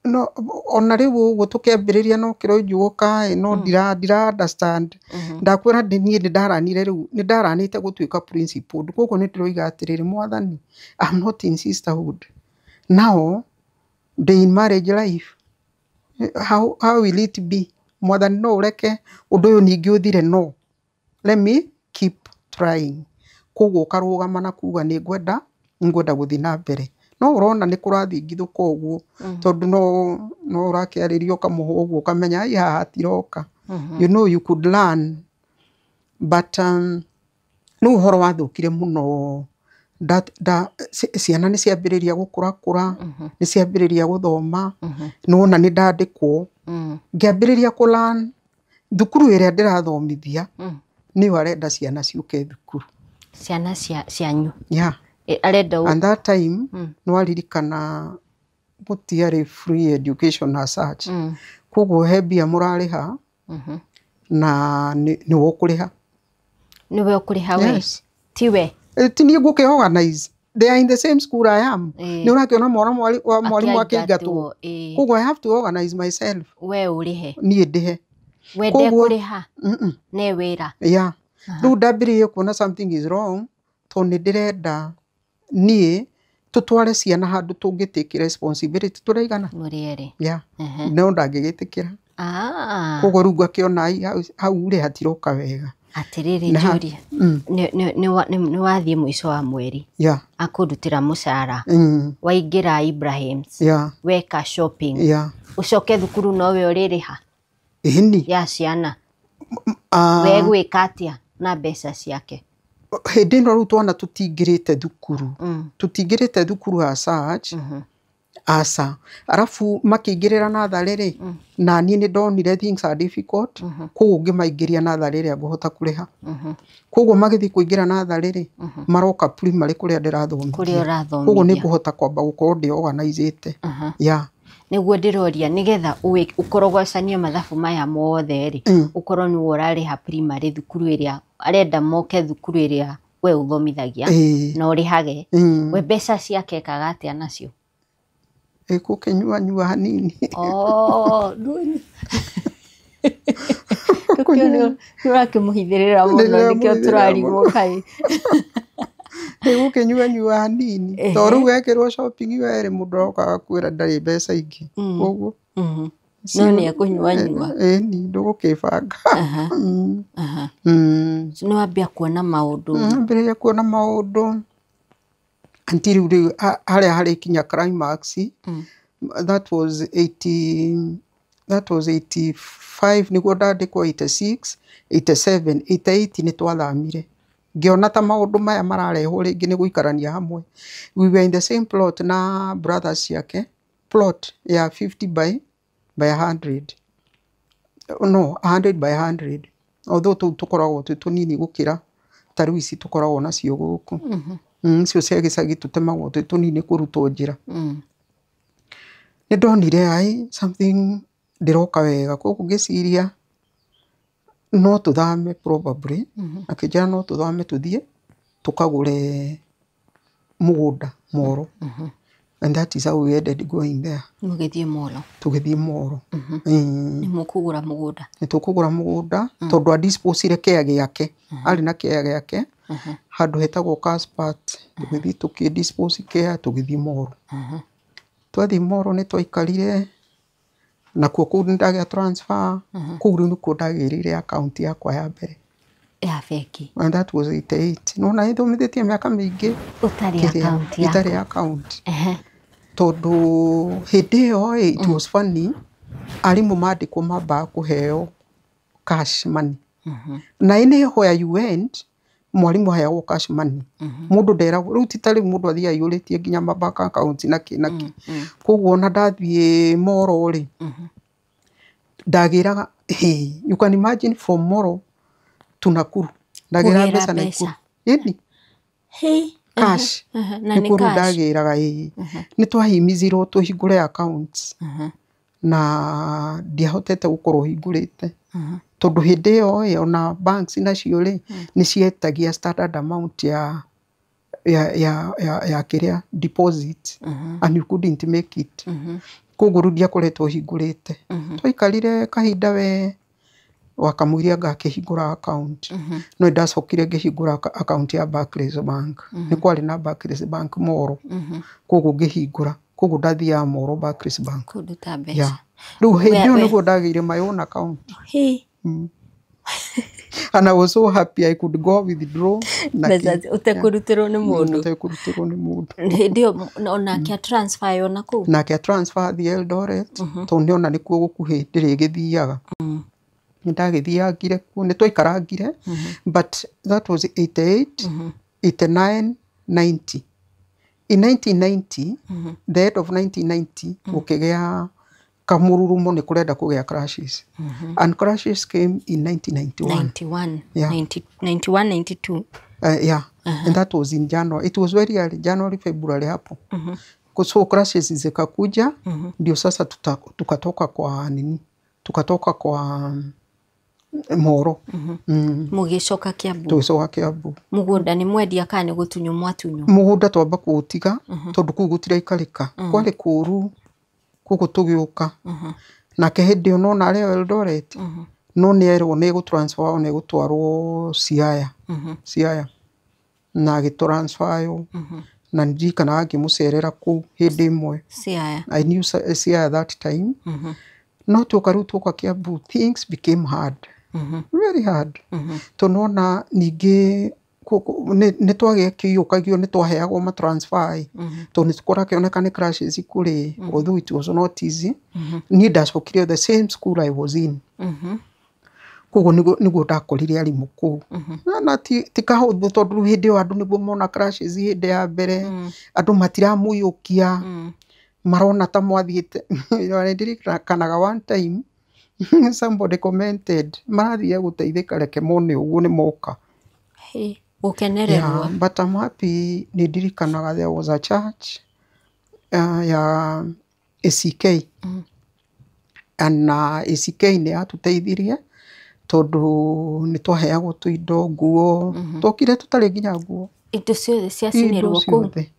No ona rĩu ũguo tũkĩambĩrĩria no kĩronjugũka ĩ, no ndira understand. Ndakwĩra niĩ nĩ ndaranire, rĩu nĩ ndaranĩte gũtuĩka principal, koguo nĩ ndĩroiga atĩrĩrĩ, "Mwathani, I'm not in sisterhood now, ndĩ in marriage life. How will it be? Mwathani, no ũreke ũndũ ũyũ ningĩ ũthire? No, let me keep trying." Koguo ũkarũgama na kuga nĩ ngwenda gũthiĩ na mbere, no ũrona nĩ kũrathingithũka ũguo, tondũ no ũrakĩarĩria ũkamũhe ũguo, ũkamenya ai haha hatiroka. You know you could learn, but rĩu ũhoro wathũkire mũno. Ciana nĩ ciambĩrĩria gũkũrakũra, nĩ ciambĩrĩria gũthoma, nĩwona nĩ ndandĩkwo, ngĩambĩrĩria kũ learn thukuru ĩrĩa ndĩrathomithia nĩyo arenda ciana ciũke thukuru. Ciana cianyu? Yeah. Arenda And that time nĩwaririkana gũtiarĩ free education as such, koguo he mbia mũrarĩha na nĩwe ũkũrĩha. Nĩwe ũkũrĩha we? Yes. Tiwe? Ti niĩ ngũkĩ organize. They are in the same school I am. Nĩ ũrakĩona mwana wa mwarimũ akĩingatwo. Koguo I have to organize myself. We ũrĩhe. Niĩ ndĩhe. We ndekũrĩha. Ne wĩra. Yeah. Rĩu ndambĩrĩirie kuona something is wrong tondũ nĩ ndĩrenda niĩ tũtware ciana handũ tũngĩ take responsibility tũraigana. Mũrĩ erĩ. Yeah. No ndangĩgĩtĩkĩra. Koguo rĩu ngakĩona hau rĩ hatiroka wega. Atĩrĩrĩ Julia, nĩ wathiĩ mũico wa mweri. Yeah. Akũrutĩra mũcara. Waingĩra Ibrahims. Yeah. Weka shopping. Yeah. Ũcoke thukuru nowe ũrĩrĩha. Ĩni. Ya ciana. We gwĩka atĩa na mbeca ciake? Hĩndĩ ĩno rĩu twana tũtingĩrĩte thukuru. Tũtingĩrĩte thukuru as such. Aca. Arabu makĩingĩrĩra natharĩ rĩ, na niĩ nĩ ndonire things are difficult, koguo ngĩmaingĩria natharĩ ĩrĩa ngũhota kũrĩha. Koguo magĩthiĩ kũingĩra natharĩ rĩ, maroka primary kũrĩa ndĩrathomithia. Kũrĩa ũrathomithia. Koguo nĩ ngũhota kwamba gũkorwo ndĩ organizĩte. Yeah. Nĩguo ndĩroria nĩgetha ũkorogocanie mathabu maya mothe rĩ, ũkorwo nĩwe ũrarĩha primary thukuru ĩrĩa arenda moke thukuru ĩrĩa we ũthomithagia na ũrĩhage. We mbeca ciake ekaga atĩa nacio? Ĩgũkĩnyua nyua hanini. Nĩ ũrakĩmũhithĩrĩra mũno nĩkĩo tũrarigwo kaĩ. Ĩgũkĩnyua nyua hanini. To rĩu wekĩrwo shopping werĩ mũndũ aroka agakwĩra ndarĩ mbeca ingĩ. Koguo no nĩ ekũnyua nyua. Ĩni ndũgũkĩbanga. Nĩ wambia kuona maũndũ. Ambĩrĩria kuona maũndũ. Until rĩu harĩa harĩkinya climax, that was 80, that was 85 nĩguo ndandĩkwo 86, 87, 88 nĩ twathamire. Ngĩona ta maũndũ maya mararehwo rĩngĩ nĩ gũikarania hamwe. We were in the same plot na brothers ciake, plot ya 50 by 100. No, 100 by 100. Although tũu tũkoragwo twĩ tũnini gũkĩra ta rĩu ici tũkoragwo nacio gũkũ. Icio cia gĩcagi tũtemagwo twĩ tũnini kũrutwo njĩra. Nĩ ndonire ai something ndĩroka wega koguo ngĩciria no tũthame probably. Akĩnjĩra no tũthame tũthiĩ tũkagũre mũgũnda Moro. And that is how we ended going there. Mũgĩthiĩ Moro. Tũgĩthiĩ Moro. Nĩ mũkũgũra mũgũnda. Nĩ tũkũgũra mũgũnda tondũ a disposire kĩa gĩake. Arĩ na kĩa gĩake handũ hetagwo Kaspat. Tũgĩthiĩ tũkĩ dispose kĩa tũgĩthiĩ Moro. Twathiĩ Moro nĩ twaikarire nakuo kũu nĩ ndagĩa transfer. Kũu rĩu nĩkuo ndagĩrĩire account yakwa ya mbere. Ya bengi. And that was 88. No na ithomithĩtie mĩaka mĩingĩ. Ũtarĩ account yaku. Itarĩ account. Tondũ hĩndĩ ĩyo it was funny, arimũ mandĩkwo mambaga kũheo cash money. Na anywhere you went, mwarimũ aheagwo cash money. Mũndũ nderagwo, rĩu ti ta rĩu mũndũ athiĩ aiyũrĩtie nginya ma bank account na kĩ na kĩ. Koguo ona ndathiĩ Moro rĩ, ndagĩraga, hey, you can imagine from Moro to Nakuru. Ndagĩraga mbeca Nakuru. Ĩni. Cash. Na nĩ cash. Ndagĩraga ĩĩ. Nĩ twahimizirwo tũhingũre accounts. Na ndiahotete gũkorwo hingũrĩte. Tondũ hĩndĩ ĩyo ĩ ona banks nacio rĩ nĩ cietagia standard amount ya kĩrĩa deposit and you couldn't make it. Koguo rĩu ndiakoretwo hingũrĩte. Twaikarire kahinda we wakamũiria ngakĩhingũra account. No ndacokire ngĩhingũra account ya Barclays Bank. Nĩ kwarĩ na Barclays Bank Moro. Koguo ngĩhingũra. Koguo ndathiaga Moro Barclays Bank. Kũruta mbeca. Rĩu hĩndĩ ĩyo nĩguo ndagĩire my own account. And I was so happy I could go withdraw. Ũtekũrutĩrwo nĩ mũndũ. Ũtekũrutĩrwo nĩ mũndũ. Hĩndĩ ĩyo onake a transfer yo nakũu. Nake a transfer athiĩ Eldoret. Tondũ nĩona nĩkuo gũkuhĩ ndĩrĩgĩthiaga. Nĩndagĩthiangire kuo, nĩtwaikarangire, but that was 88, 89, 90. In 1990, the end of 1990, gũkĩgĩa kamũrurumo nĩ kũrenda kũgĩa crashes. And crashes came in 1991. 91, Yeah. 91, 92. Yeah. And that was in January. It was very early, January, February hapo. So crashes zikakuja, ndio sasa tukatoka kwa nini? Tukatoka kwa Moro. Mũgĩcoka Kiambu? Tũgĩcoka Kiambu. Mũgũnda nĩ mwendia kana nĩ gũtunywo mwatunywo? Mũgũnda twamba kũũtiga tondũ kũu gũtiraikarĩka, kwarĩ kũũru, koguo tũgĩũka. Nake hĩndĩ ĩyo nona arĩ o Eldoret, no nĩ erwo nĩ egũ transfer nĩ egũtwarwo Siaya. Siaya na agĩ transfer na ndirikanaga ngĩmũcerera kũu hĩndĩ ĩmwe. Siaya. I knew Siaya that time. No tuoka rĩu tuoka Kiambu, things became hard, very hard, tondũ nona ningĩ nĩ twagĩkĩiyũkagio, nĩ twaheagwo ma transfer tondũ nĩ kũrakĩoneka nĩ classes kũrĩ, although it was not easy. Niĩ ndacokire the same school I was in, koguo nĩguo ndakorire arimũ kũu na ti kahũthũ, tondũ rĩu hĩndĩ ĩyo andũ nĩguo mona classes hĩndĩ ya mbere, andũ matiramũiyũkia, marona ta mwathiĩte. Ndirikanaga one time somebody commented, marathiĩ gũteithĩka, reke mone ũguo nĩ moka. Hey, gũkenererwo. Yeah, but I'm happy, nĩ ndirikanaga there was a church ya ACK, na ACK nĩ yatũteithirie tondũ nĩ twaheagwo tũindo, nguo, twokire tũtarĩ nginya nguo. Indo ciothe Indo ciacinĩrwo kũu? Ciothe.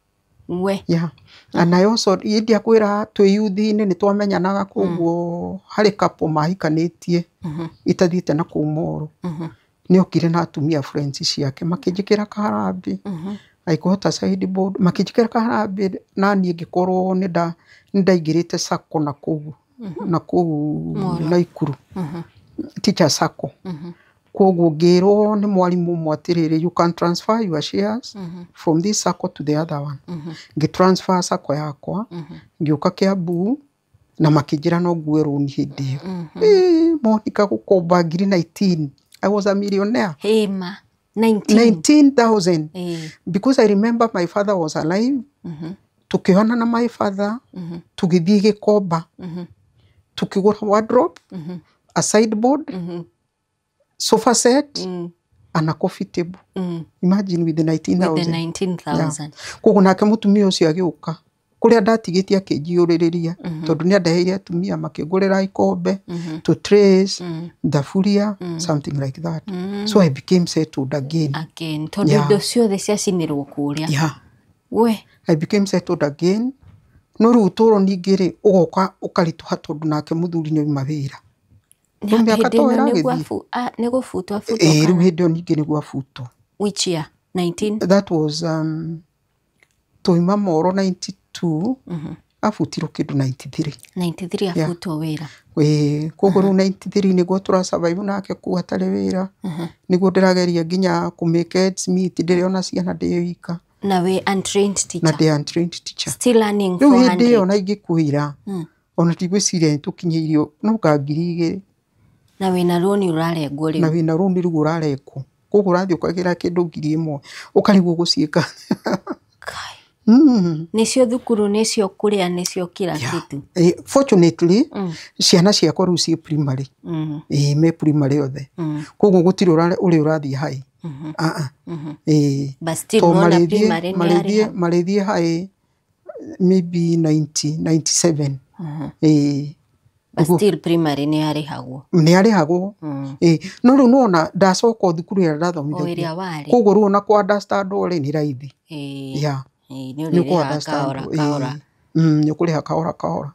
We. Yeah. And I also ndiakwĩra twĩ youth-inĩ nĩ twamenyanaga, koguo harĩ couple mahikanĩtie itathiĩte na kũu Moro, nĩ okire na atumia friends ciake, makĩnjĩkĩra kaharambĩ. I got a sideboard, makĩnjĩkĩra kaharambĩ, na niĩ ngĩkorwo nĩ ndaingĩrĩte sacco na kũu Naikuru, teacher sacco, koguo ngĩrwo nĩ mwarimũ ũmwe atĩrĩrĩ, "You can transfer your shares from this sacco to the other one." Ngĩ transfer sacco yakwa, ngĩũka Kiambu na makĩnjĩra no ngue rũni hĩndĩ ĩyo. Ĩĩ, Monica, gũkomba ngiri 19, I was a millionaire. Hĩma 19? 19,000. Ĩĩ. Because I remember my father was alive, tukĩhona na my father, tũgĩthiĩ Gĩkomba, tukĩgũra wardrobe, a sideboard, sofa set and a coffee table. Imagine, with the With the 19,000. 19,000. Koguo nake mũtumia ũcio agĩũka kũrĩa ndatigĩtie akĩnjiyũrĩrĩria, tondũ nĩ andeheire atumia makĩngũrĩra ikombe, to trays, thaburia, something like that. So I became settled again. Again, tondũ Yeah. indo ciothe ciacinĩrwo kũrĩa. Yeah. We. I became settled again, no rĩu ũtũũro ningĩ rĩ ũgoka ũkaritũha, tondũ nake mũthuri nĩ auma wĩra. Rĩu mĩaka Hĩndĩ to ĩno ĩragĩthiĩ. Nĩ gũbutwo abutwo? Ĩĩ, rĩu Kana hĩndĩ ĩyo ningĩ nĩguo abutwo. Which year, 19? That was twauma Moro 92, abutirwo kĩndũ 93. 93 abutwo wĩra. Ĩĩ, koguo rĩu 93 nĩguo tũra survive nake kũu hatarĩ wĩra, nĩguo ndĩrageria nginya kũ make ends meet, ndĩrĩ ciana ndĩ wika. Na wĩ untrained Na teacher. Ndĩ untrained teacher. Still earning Rĩu hĩndĩ ĩyo 400. na ingĩkwĩra ona ndigwĩciria nĩtũkinyĩirio no ka 2,000. Na wĩna rũni ũrarengwo Na rĩu. Wĩna rũni rĩu ũrarengwo, koguo ũrathiĩ ũkagĩra kĩndũ 1,000, ũkarigwo gũciĩka. Kai. Nĩcio thukuru, nĩcio kũrĩa, nĩcio kila kitu. Fortunately ciana ciakwa rĩu ciĩ primary. Ĩĩ, me primary othe, koguo gũtirĩ ũrĩa ũrathiĩ high. Ah, ah. Ĩĩ. But still To nona marĩthiĩ primary nĩ marĩthiĩ arĩha. Marĩthiĩ high maybe 90 97. Ĩĩ. But still primary nĩ arĩhagwo. Nĩ arĩhagwo. Ĩĩ, no rĩu nĩwona ndacoka o thukuru ĩrĩa O ndathomithagia. ĩrĩa warĩ. Koguo rĩu ona kũ understand rĩ nĩ raithi. Ĩĩ. Yeah. Ĩĩ, nĩ Nĩ ũkũ ũrĩrĩhaga understand. kahora kahora. Nĩ ũkũrĩha kahora kahora.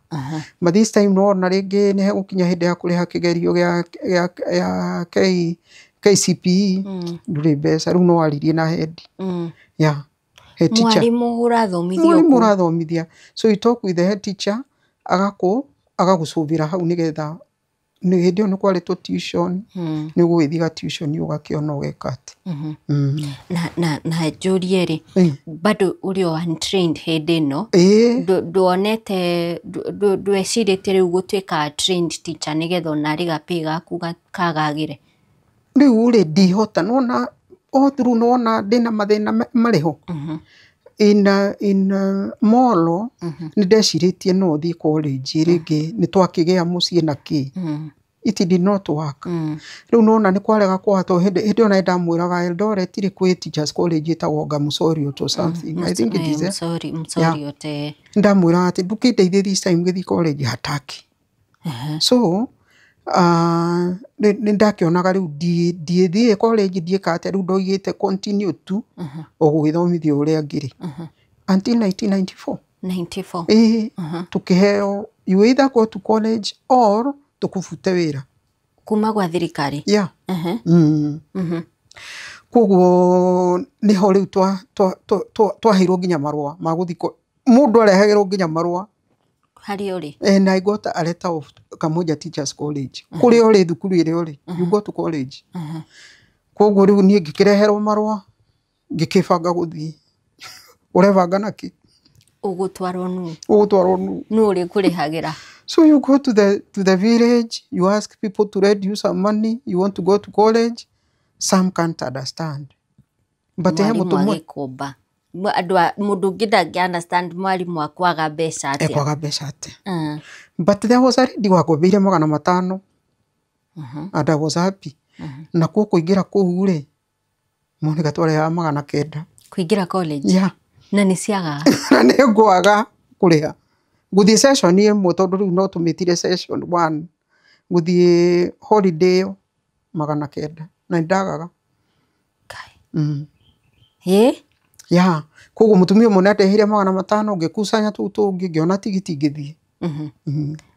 But this time nĩwona rĩngĩ nĩ hegũkinya hĩndĩ ya kũrĩha kĩgerio gĩa KCPE, ndũrĩ mbeca, rĩu no waririe na head. Yeah. Head teacher. Mwarimũ ũrathomithia Mwarimũ kũu. Ũrathomithia. So you talk with the head teacher, agagũcũvĩra hau nĩgetha nĩ hĩndĩ ĩyo nĩ kwarĩ tũ tuition, nĩ ũgũgĩthiĩ ga tuition ũgakĩona ũgeka atĩ. Na njũrie rĩ, bado ũrĩ o untrained hĩndĩ ĩno? Ĩĩ. Nduonete, ndwecirĩtie rĩu gũtuĩka trained teacher nĩgetha ona rĩ gapay gaku kagagĩre? Rĩu rĩ ndihota, nĩwona o through, nĩwona ndĩna mathĩna marĩ ho in Molo, nĩ ndecirĩtie no thiĩ college rĩngĩ, nĩ twakĩgĩa mũciĩ na kĩ. It did not work. Rĩu nona nĩ kwarega kwaha, tondũ hĩndĩ ĩyo nĩ ndamwĩraga Eldoret rĩ kwĩ teachers college ĩtagwo Gamusoriot or something, I think it is there. Sorry, sorry ote. Ndamwĩraga atĩ ndũkĩndeithie this time gĩthiĩ college, hataki. So Nĩ ndakĩonaga rĩu ndiĩthiĩ college, ndiĩka atĩa, rĩu ndoigĩte continue tu o gũgĩthomithio ũrĩa ngĩrĩ until 1994. 94. Ĩĩ, tukĩheo you either go to college or tukubute wĩra. Kuma gwa thirikari. Yeah. Koguo nĩho rĩu twaheirwo nginya marũa ma gũthiĩ mũndũ arehagĩrwo nginya marũa. Harĩa ũrĩ. And I got a letter of Kamwenja Teachers College, kũrĩa ũrĩ, thukuru ĩrĩa ũrĩ, you go to college. Koguo rĩu niĩ ngĩkĩreherwo marũa, ngĩkĩbanga gũthiĩ. Ũrebanga nakĩ? Ũgũtwarwo nũ? Ũgũtwarwo nũ? Nũ ũrĩkũrĩhagĩra? So you go to the village, you ask people to lend you some money, you want to go to college. Some can't understand. But he Mwarimũ mũtũmwe agĩkũmba. Andũ a mũndũ ũngĩ ndangĩ understand mwarimũ akwaga mbeca atĩa. Ekwaga mbeca atĩa. But there was a lady wangombeire 500 and I was happy. Na kuo kũingĩra kũu rĩ, Monica, twarĩhaga 900. Kũingĩra college? Yeah. Na nĩ ciagaga? Na nĩ ngwaga kũrĩha. Gũthiĩ session ĩmwe, tondũ rĩu no tũmĩtire session one, gũthiĩ holiday ĩyo 900 na nĩ ndagaga. Kai. Ĩ? Ya, koguo mũtumia ũmwe nĩandehire 500, ngĩkusanya tũu tũngĩ, ngĩona tigiti, ngĩthiĩ.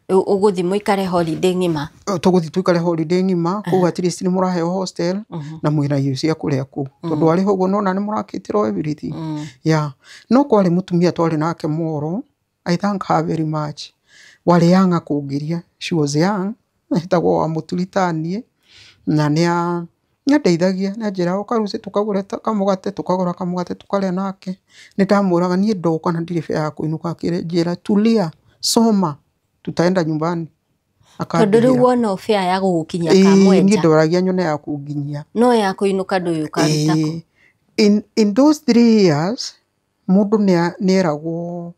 Ũgũthiĩ mũikare holiday ng'ima? Tũgũthiĩ tũikare holiday ng'ima kũu, at least nĩ mũraheo hostel na mwĩna irio cia kũrĩa kũu, tondũ arĩ ho ũguo nona nĩ mũrakĩtĩrwo everything. Yeah, no kwarĩ mũtumia twarĩ nake Moro, I thank her very much, warĩ young kũngĩria, she was young, etagwo wa Mũturitanie, na nĩa nĩandeithagia, nĩanjĩraga ũka rũciũ tũkagũre kamũgate, tũkagũra kamũgate tũkarĩa nake. Nĩ ndamwĩraga niĩ ndoka na ndirĩ fare ya kũinũka, akĩnjĩra, "Tulia, soma, tutaenda nyumbani." Tondũ rĩu Akandĩhĩra. wona fare ya gũgũkinyia Ĩĩ, niĩ Kamwenja. ndoragia nyone ya kũnginyia. No ya kũinũka ndũĩ ũkaruta kũ? Ĩĩ. In those 3 years mũndũ nĩeragwo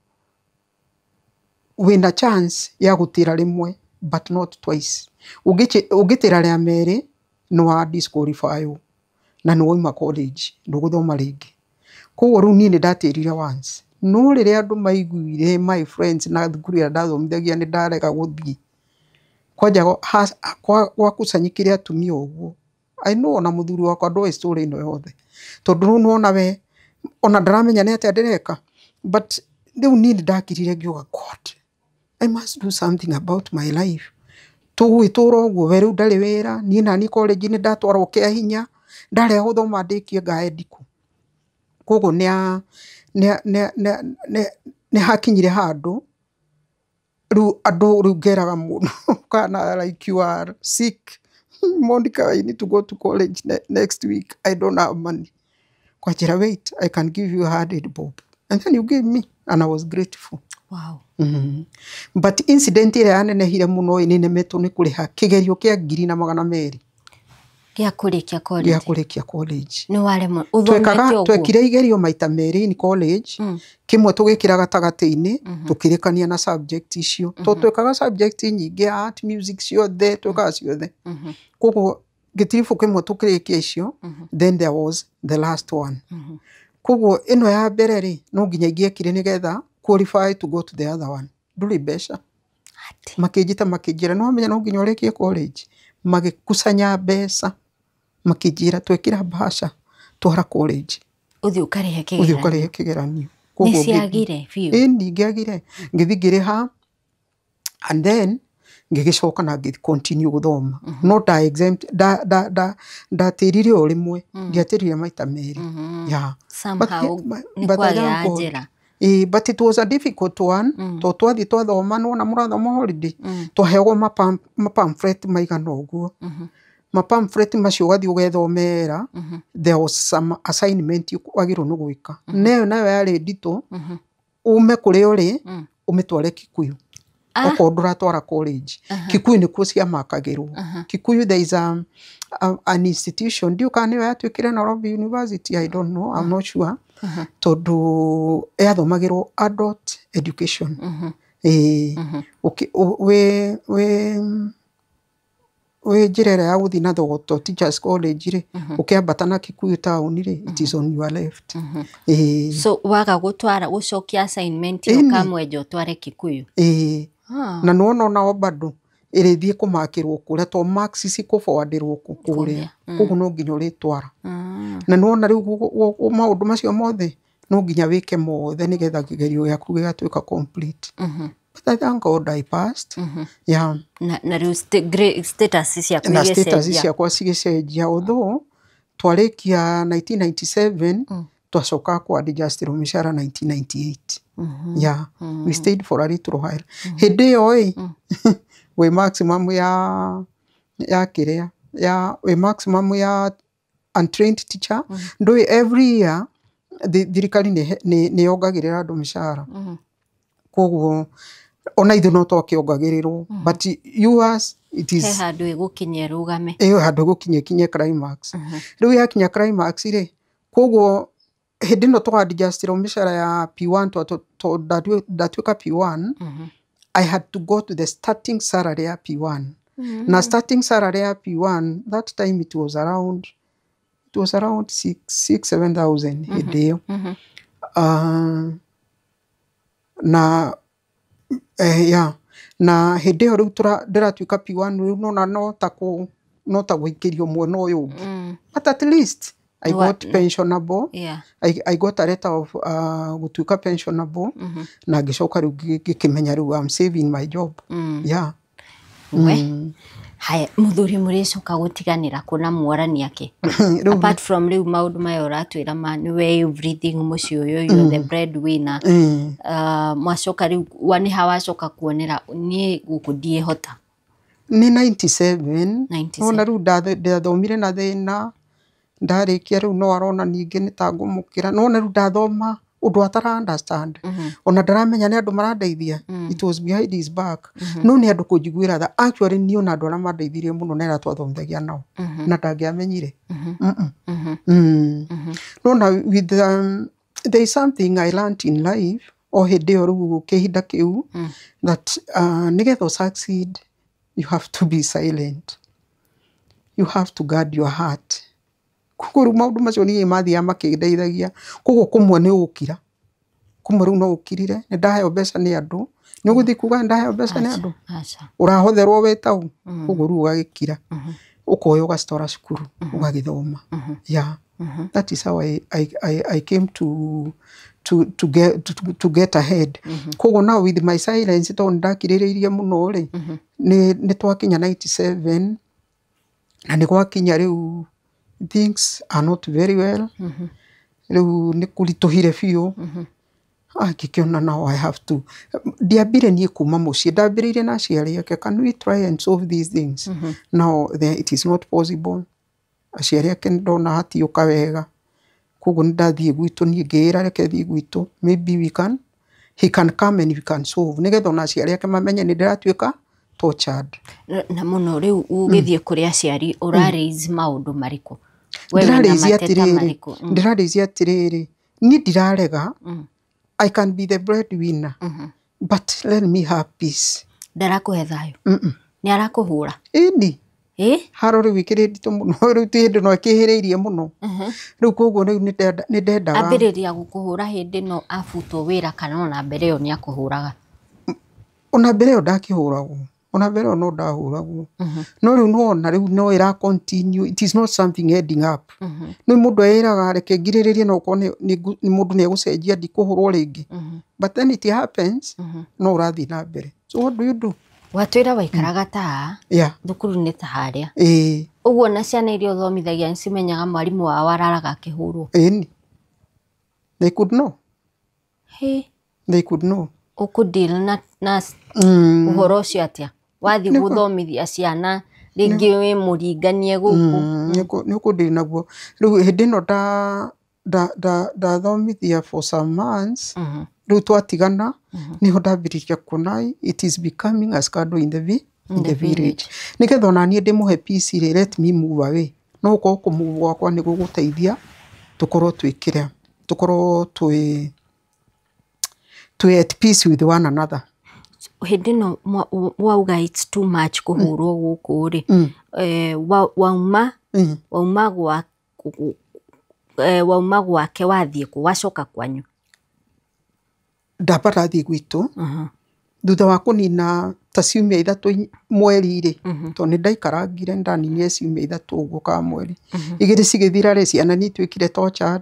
wĩna chance ya gũtĩra rĩmwe but not twice. Ũngĩtĩra rĩa merĩ nĩ wa disqualify na nĩ wauma college, ndũgũthoma rĩngĩ. Koguo rĩu niĩ nĩ ndatĩrire once, no rĩrĩa andũ maiguire, my friends na thukuru ĩrĩa ndathomithagia, nĩ ndarega gũthiĩ kwanja, gwakusanyikire atumia ũguo. I know ona mũthuri wakwa ndoĩ story ĩno yothe, tondũ rĩu nĩwona we ona ndaramenya nĩ atĩa ndĩreka. But rĩu niĩ nĩ ndakirire ngiuga, "God, I must do something about my life. Tũgũgĩtũra ũguo we rĩu ndarĩ wĩra, niĩ naniĩ college nĩ ndatwarwo kĩa hinya, ndarega gũthoma ndĩkie ngaendi kũ?" Koguo nĩ hakinyire handũ rĩu andũ rĩu ngeraga mũndũ kana like, "You are sick, Monica, I need to go to college next week, I don't have money." Kwanjĩra, "Wait, I can give you 100 bob and then you give me," and I was grateful. But incident ĩrĩa yanenehire mũno ĩ nĩ nemetwo nĩ kũrĩha kĩgerio kĩa 1200. Gĩa kũrĩkia Gĩa college? Kũrĩkia college. Nĩ waremwo ũthomete Twekaga ũguo? Twekire igerio maita merĩ in college. Kĩmwe tũgĩkĩra gatagatĩ-inĩ, tũkĩrĩkania na subject icio, tondũ twekaga subject nyingĩ, art, music, ciothe twekaga ciothe. Koguo gĩtiribũ kĩmwe tũkĩrĩkia icio, then there was the last one. Koguo ĩno ya mbere rĩ, no nginya ingĩekire nĩgetha qualify to go to the other one. Ndũrĩ mbeca. Atĩ. Makĩnjĩta, makĩnjĩra, "Nĩ wamenya no nginya ũrĩkie college." Magĩkusanya mbeca, makĩnjĩra, "Twekĩra bahasha, twara college." Ũthiĩ ũkarĩhe Ũthiĩ kĩgeranio. ũkarĩhe kĩgeranio. Nĩ Koguo ciagire biũ? Ĩni, ngĩagire, ngĩthiĩ ngĩrĩha and then ngĩgĩcoka na ngĩ continue gũthoma, no nda exempt nda nda nda ndatĩrire o rĩmwe, ndiatĩrire maita merĩ. Yeah. Somehow nĩ But I kwagĩa thank God. njĩra. Ĩĩ, but it was a difficult one, tondũ twathiĩ twathoma, nĩwona mũrathoma holiday, twaheagwo ma pamphlet maigana ũguo. Ma pamphlet macio ũgathiĩ ũgethomera. There was some assignment wagĩrĩirwo nĩ gwĩka, na ĩyo nayo yarĩ nditũ, ume kũrĩa ũrĩ ũmĩtware Kikuyu. Okorwo ndũratwara college, Kikuyu nĩkuo ciamakagĩrwo. Kikuyu there is an institution, ndiũ kana nĩyo yatuĩkire Nairobi University, I don't know, I'm not sure, tondũ yathomagĩrwo adult education. Ĩĩ, wĩ njĩra ĩrĩa ya gũthiĩ na Thogoto Teachers College rĩ, ũkĩambata na Kikuyu town rĩ, it is on your left. Ĩĩ. So waga gũtwara, gũcokia assignment ĩyo Ĩni. Kamwenja ũtware Kikuyu? Ĩĩ. Ah. Na nĩwona onao bado Ĩrĩthiĩ kũmakĩrwo kũrĩa to marks cikũ-forward-ĩrwo kũrĩa, koguo no nginya ũrĩtwara. Na nĩwona rĩu maũndũ macio mothe no nginya wĩke mothe nĩgetha kĩgerio gĩaku gĩgatuĩka complete. But I thank God I passed. Yeah. Na rĩu status ciaku Na status igĩcenjia. Ciakwa cigĩcenjia, although twarĩkia 1997, twacoka kũ adjust-ĩrwo mĩcara 1998. Yeah, we stayed for a little while. Hĩndĩ ĩyo ĩ wĩ maximum ya kĩrĩa ya wĩ maximum ya untrained teacher. Ndũĩ every year thirikari nĩ yongagĩrĩra andũ mĩcara, koguo ona ithuĩ no twakĩongagĩrĩrwo, but yours it He is handũ ĩgũkinya ĩrũgame. Ĩyo handũ ĩgũkinya ĩkinye climax. Rĩu yakinya climax rĩ, koguo hĩndĩ ĩno twa adjust-ĩrwo mĩcara ya P1, ndatuĩka P1, I had to go to the starting salary ya P1. Na starting salary ya P1 that time it was around 6 6 7000 hĩndĩ ĩyo. Na yeah, na hĩndĩ ĩyo rĩu ndĩratuĩka P1 rĩu nona no ta gũikĩrio mwena ũyũ ũngĩ, but at least I got pensionable. I got a letter of gũtuĩka pensionable, na ngĩcoka rĩu ngĩkĩmenya rĩu I'm saving my job. Yeah. We haya, mũthuri mũrĩcoka gũtiganĩra kũ na mworani ake? Rĩu Apart from rĩu maũndũ maya ũratwĩra ma nĩwe everything mũciĩ ũyũ, you're the breadwinner. Mwacoka rĩu wa nĩ ha wacoka kuonera niĩ gũkũ ndiĩhota? Nĩ 97. 97. Nona rĩu ndathomire na thĩna, ndarĩkia rĩu no arona ningĩ nĩ ta ngũmũkĩra, nona rĩu ndathoma ũndũ atara understand, ona ndaramenya nĩ andũ marandeithia. It was behind his back, no nĩ andũ kũnjiguĩra tha. Actually niĩ ona andũ arĩa mandeithirie mũno nĩ arĩa twathomithagia nao, na ndangĩamenyire. Nona with there is something I learned in life o hĩndĩ ĩyo rĩu kĩhinda kĩu, that nĩgetha ũ succeed you have to be silent, you have to guard your heart. Koguo rĩu maũndũ macio niĩ mathiaga makĩndeithagia, koguo kũmwe nĩ ũgũkira, kũmwe rĩu no ũkirire nĩ ndaheo mbeca nĩ andũ, nĩ ũgũthiĩ kuga nĩ ndaheo mbeca nĩ andũ? Aca. Ũrahotherwo wĩ tau, koguo rĩu ũgagĩkira, ũkoya ũgacitwara cukuru ũgagĩthoma. Yeah, that is how I came to get ahead. Koguo now with my silence, tondũ nĩ ndakirĩrĩirie mũno rĩ, nĩ twakinya 97 na nĩ gwakinya rĩu things are not very well, rĩu nĩ kũritũhire biũ. Ngĩkĩona now I have to, ndiambire niĩ kuma mũciĩ, ndambĩrĩirie na aciari ake, can we try and solve these things? Now it is not possible. Aciari ake ndona hatiũka wega, koguo nĩ ndathiĩ gwitũ niĩ, ngĩĩra reke thiĩ gwitũ, maybe we can he can come and we can solve, nĩgetha ona aciari ake mamenye nĩ ndĩratuĩka tortured. Na mũno rĩu ũgĩthiĩ kũrĩ aciari ũra raise maũndũ marĩkũ? We wĩna Ndĩrarĩithia mateta atĩrĩrĩ, marĩkũ? Ndĩrarĩithia atĩrĩrĩ, niĩ ndirarega, I can be the breadwinner, but let me have peace. Ndarakũhe thayũ? Nĩ arakũhũra? Ĩni. Ĩ. Haro rĩu ĩkĩrĩ nditũ mũno rĩu, ti hĩndĩ no ĩkĩhĩrĩirie mũno rĩu, koguo rĩu nĩ ndendaga. Ambĩrĩria gũkũhũra hĩndĩ ĩno abutwo wĩra kana ona mbere ĩyo nĩ akũhũraga? Ona mbere ĩyo ndakĩhũragwo, ona mbere ĩyo no ndahũragwo, no rĩu nĩwona rĩu no ĩra continue, it is not something ending up. Nĩ mũndũ eĩraga reke ngirĩrĩrie, no ũkorwo nĩ mũndũ nĩ egũcenjia, ndikũhũrwo rĩngĩ, but then it happens, no ũrathiĩ na mbere. So what do you do? Watwĩra waikaraga ta thukuru nĩ ta harĩa? Ĩĩ. Ũguo na ciana iria ũthomithagia nĩ cimenyaga mwarimũ wao araraga akĩhũrwo? Ĩni, they could know. Hĩ. They could know. Ũkũ deal na ũhoro ũcio atĩa wathiĩ gũthomithia ciana rĩngĩ wĩ mũringanie gũkũ? Nĩ ũkũndĩri naguo. Rĩu hĩndĩ ĩno ndathomithia for some months, rĩu twatigana, nĩho ndambĩrĩria kuona it is becoming a scandal in the village. Nĩgetha ona niĩ ndĩmũhe peace rĩ, let me move away. No gũkorwo kũmove gwakwa nĩ gũgũteithia tũkorwo twĩ kĩrĩa, tũkorwo twĩ at peace with one another. Hĩndĩ ĩno wauga it's too much kũhũrwo gũkũ rĩ, wauma wauma gwa wauma gwake wathiĩ kũ? Wacoka kwanyu? Ndamba ndathiĩ gwitũ. Thutha wa kũnina ta ciumia 3 mweri rĩ, tondũ nĩ ndaikarangire, nĩ ndaninire ciumia 3 ũguo ka mweri 2 cigĩthira rĩ, ciana nĩ ituĩkire tortured.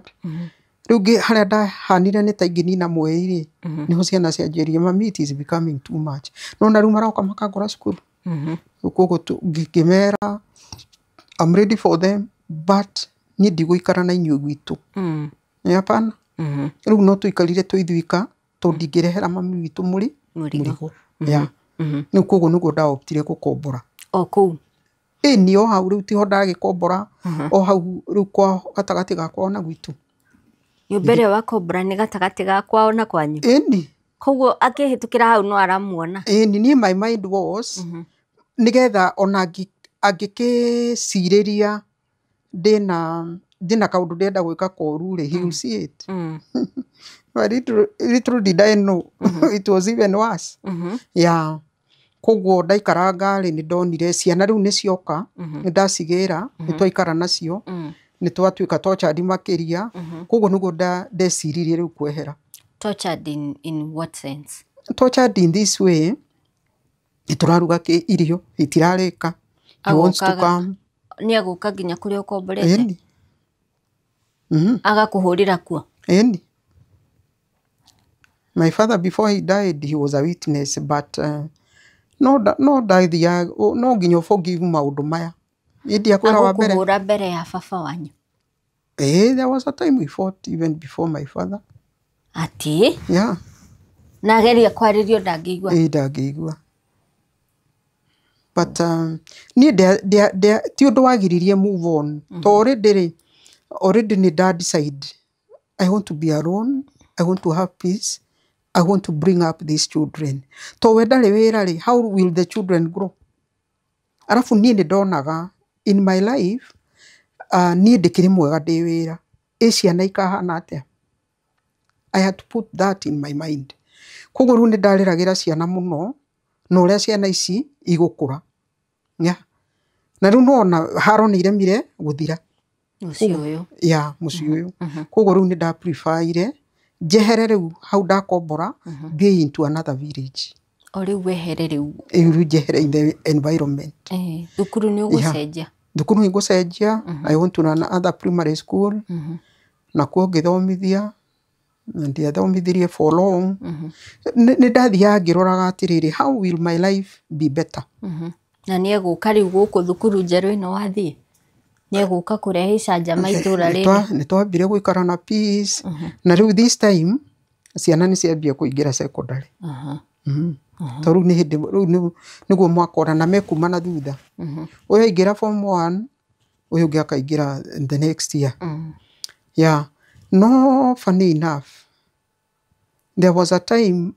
Rĩu harĩa ndahanire nĩ ta ingĩnina mweri rĩ, nĩho ciana cianjĩrire, mami it is becoming too much. No na rĩu maroka makangora cukuru. Koguo ngĩmera I'm ready for them, but niĩ ndigũikara na inyuĩ gwitũ. Hapana. Rĩu no tũikarire twĩ ithuika tondũ ndingĩrehera mami witũ mũrigo. Yeah. Rĩu koguo nĩguo ndaoptire gũkombora. O kũu? Ĩni, o hau rĩu tiho ndagĩkombora, o hau rĩu kwa gatagatĩ gakwa na gwitũ. Nyũmba ĩrĩa wakombora nĩ gatagatĩ ga kwao na kwanyu? Ĩni. Koguo akĩhĩtũkĩra hau no aramuona? Ĩni, niĩ my mind was nĩgetha ona angĩkĩcirĩria ndĩna kaũndũ ndĩrenda gwĩka koru rĩ, he will see it. But little did I know it was even worse. Yeah. Koguo ndaikaranga rĩ, nĩ ndonire ciana rĩu nĩ cioka, nĩ ndacigĩra, nĩ twaikara nacio, nĩ twatuĩka tortured makĩria. Koguo nĩguo ndeciririe rĩu kwehera. Tortured in what sense? Tortured in this way, nĩ tũraruga irio itirarĩka. He wants to come. Nĩ agũka nginya kũrĩa ũkomborete? Ĩni. Agakũhũrĩra kuo? Ĩni. My father, before he died, he was a witness, but no no ndathiaga, no nginya forgive maũndũ maya. Niĩ ndiakwĩra wa mbere. Agũkũhũra mbere ya baba wanyu? Eh, there was a time we fought even before my father. Atĩ? Yeah. Na ageria kwarĩrio ndangĩigua? Ĩĩ, ndangĩigua. But niĩ ti ũndũ wagiririe move on. To already rĩ, already nĩ nda decide I want to be alone, I want to have peace, I want to bring up these children. To we ndarĩ wĩra rĩ, how will the children grow? Arabu niĩ nĩ ndonaga in my life, niĩ ndĩkĩrĩ mwega ndĩ wĩra. Ĩ ciana ikahana atĩa? I had to put that in my mind. Koguo rĩu nĩ ndarĩragĩra ciana mũno na ũrĩa ciana ici igũkũra. Yeah. Na rĩu nĩwona haro nĩ iremire gũthira. Mũciĩ ũyũ. Yeah, mũciĩ ũyũ. Koguo rĩu nĩ nda preferire njehere rĩu hau ndakombora, thiĩ into another village. O rĩu wehere rĩu. Rĩu njehere in the environment. Thukuru nĩ ũgũcenjia? Thukuru nĩ ngũcenjia. I went to another primary school. Nakuo ngĩthomithia, na ndiathomithirie for long. Nĩ ndathiaga ngĩroraga atĩrĩrĩ, how will my life be better? Na nĩ egũka rĩu gũkũ thukuru njerũ ĩno wathiĩ? Nĩ egũka kũrehe icanjama itũra rĩrĩ? Nĩ twambire gũikara na peace. Na rĩu this time ciana nĩ ciambia kũingĩra secondary. To rĩu nĩ hĩndĩ rĩu nĩguo mwaka na mekuma na thutha. Ũyũ aingĩra form 1, ũyũ ũngĩ akaingĩra the next year. Yeah. No funny enough, there was a time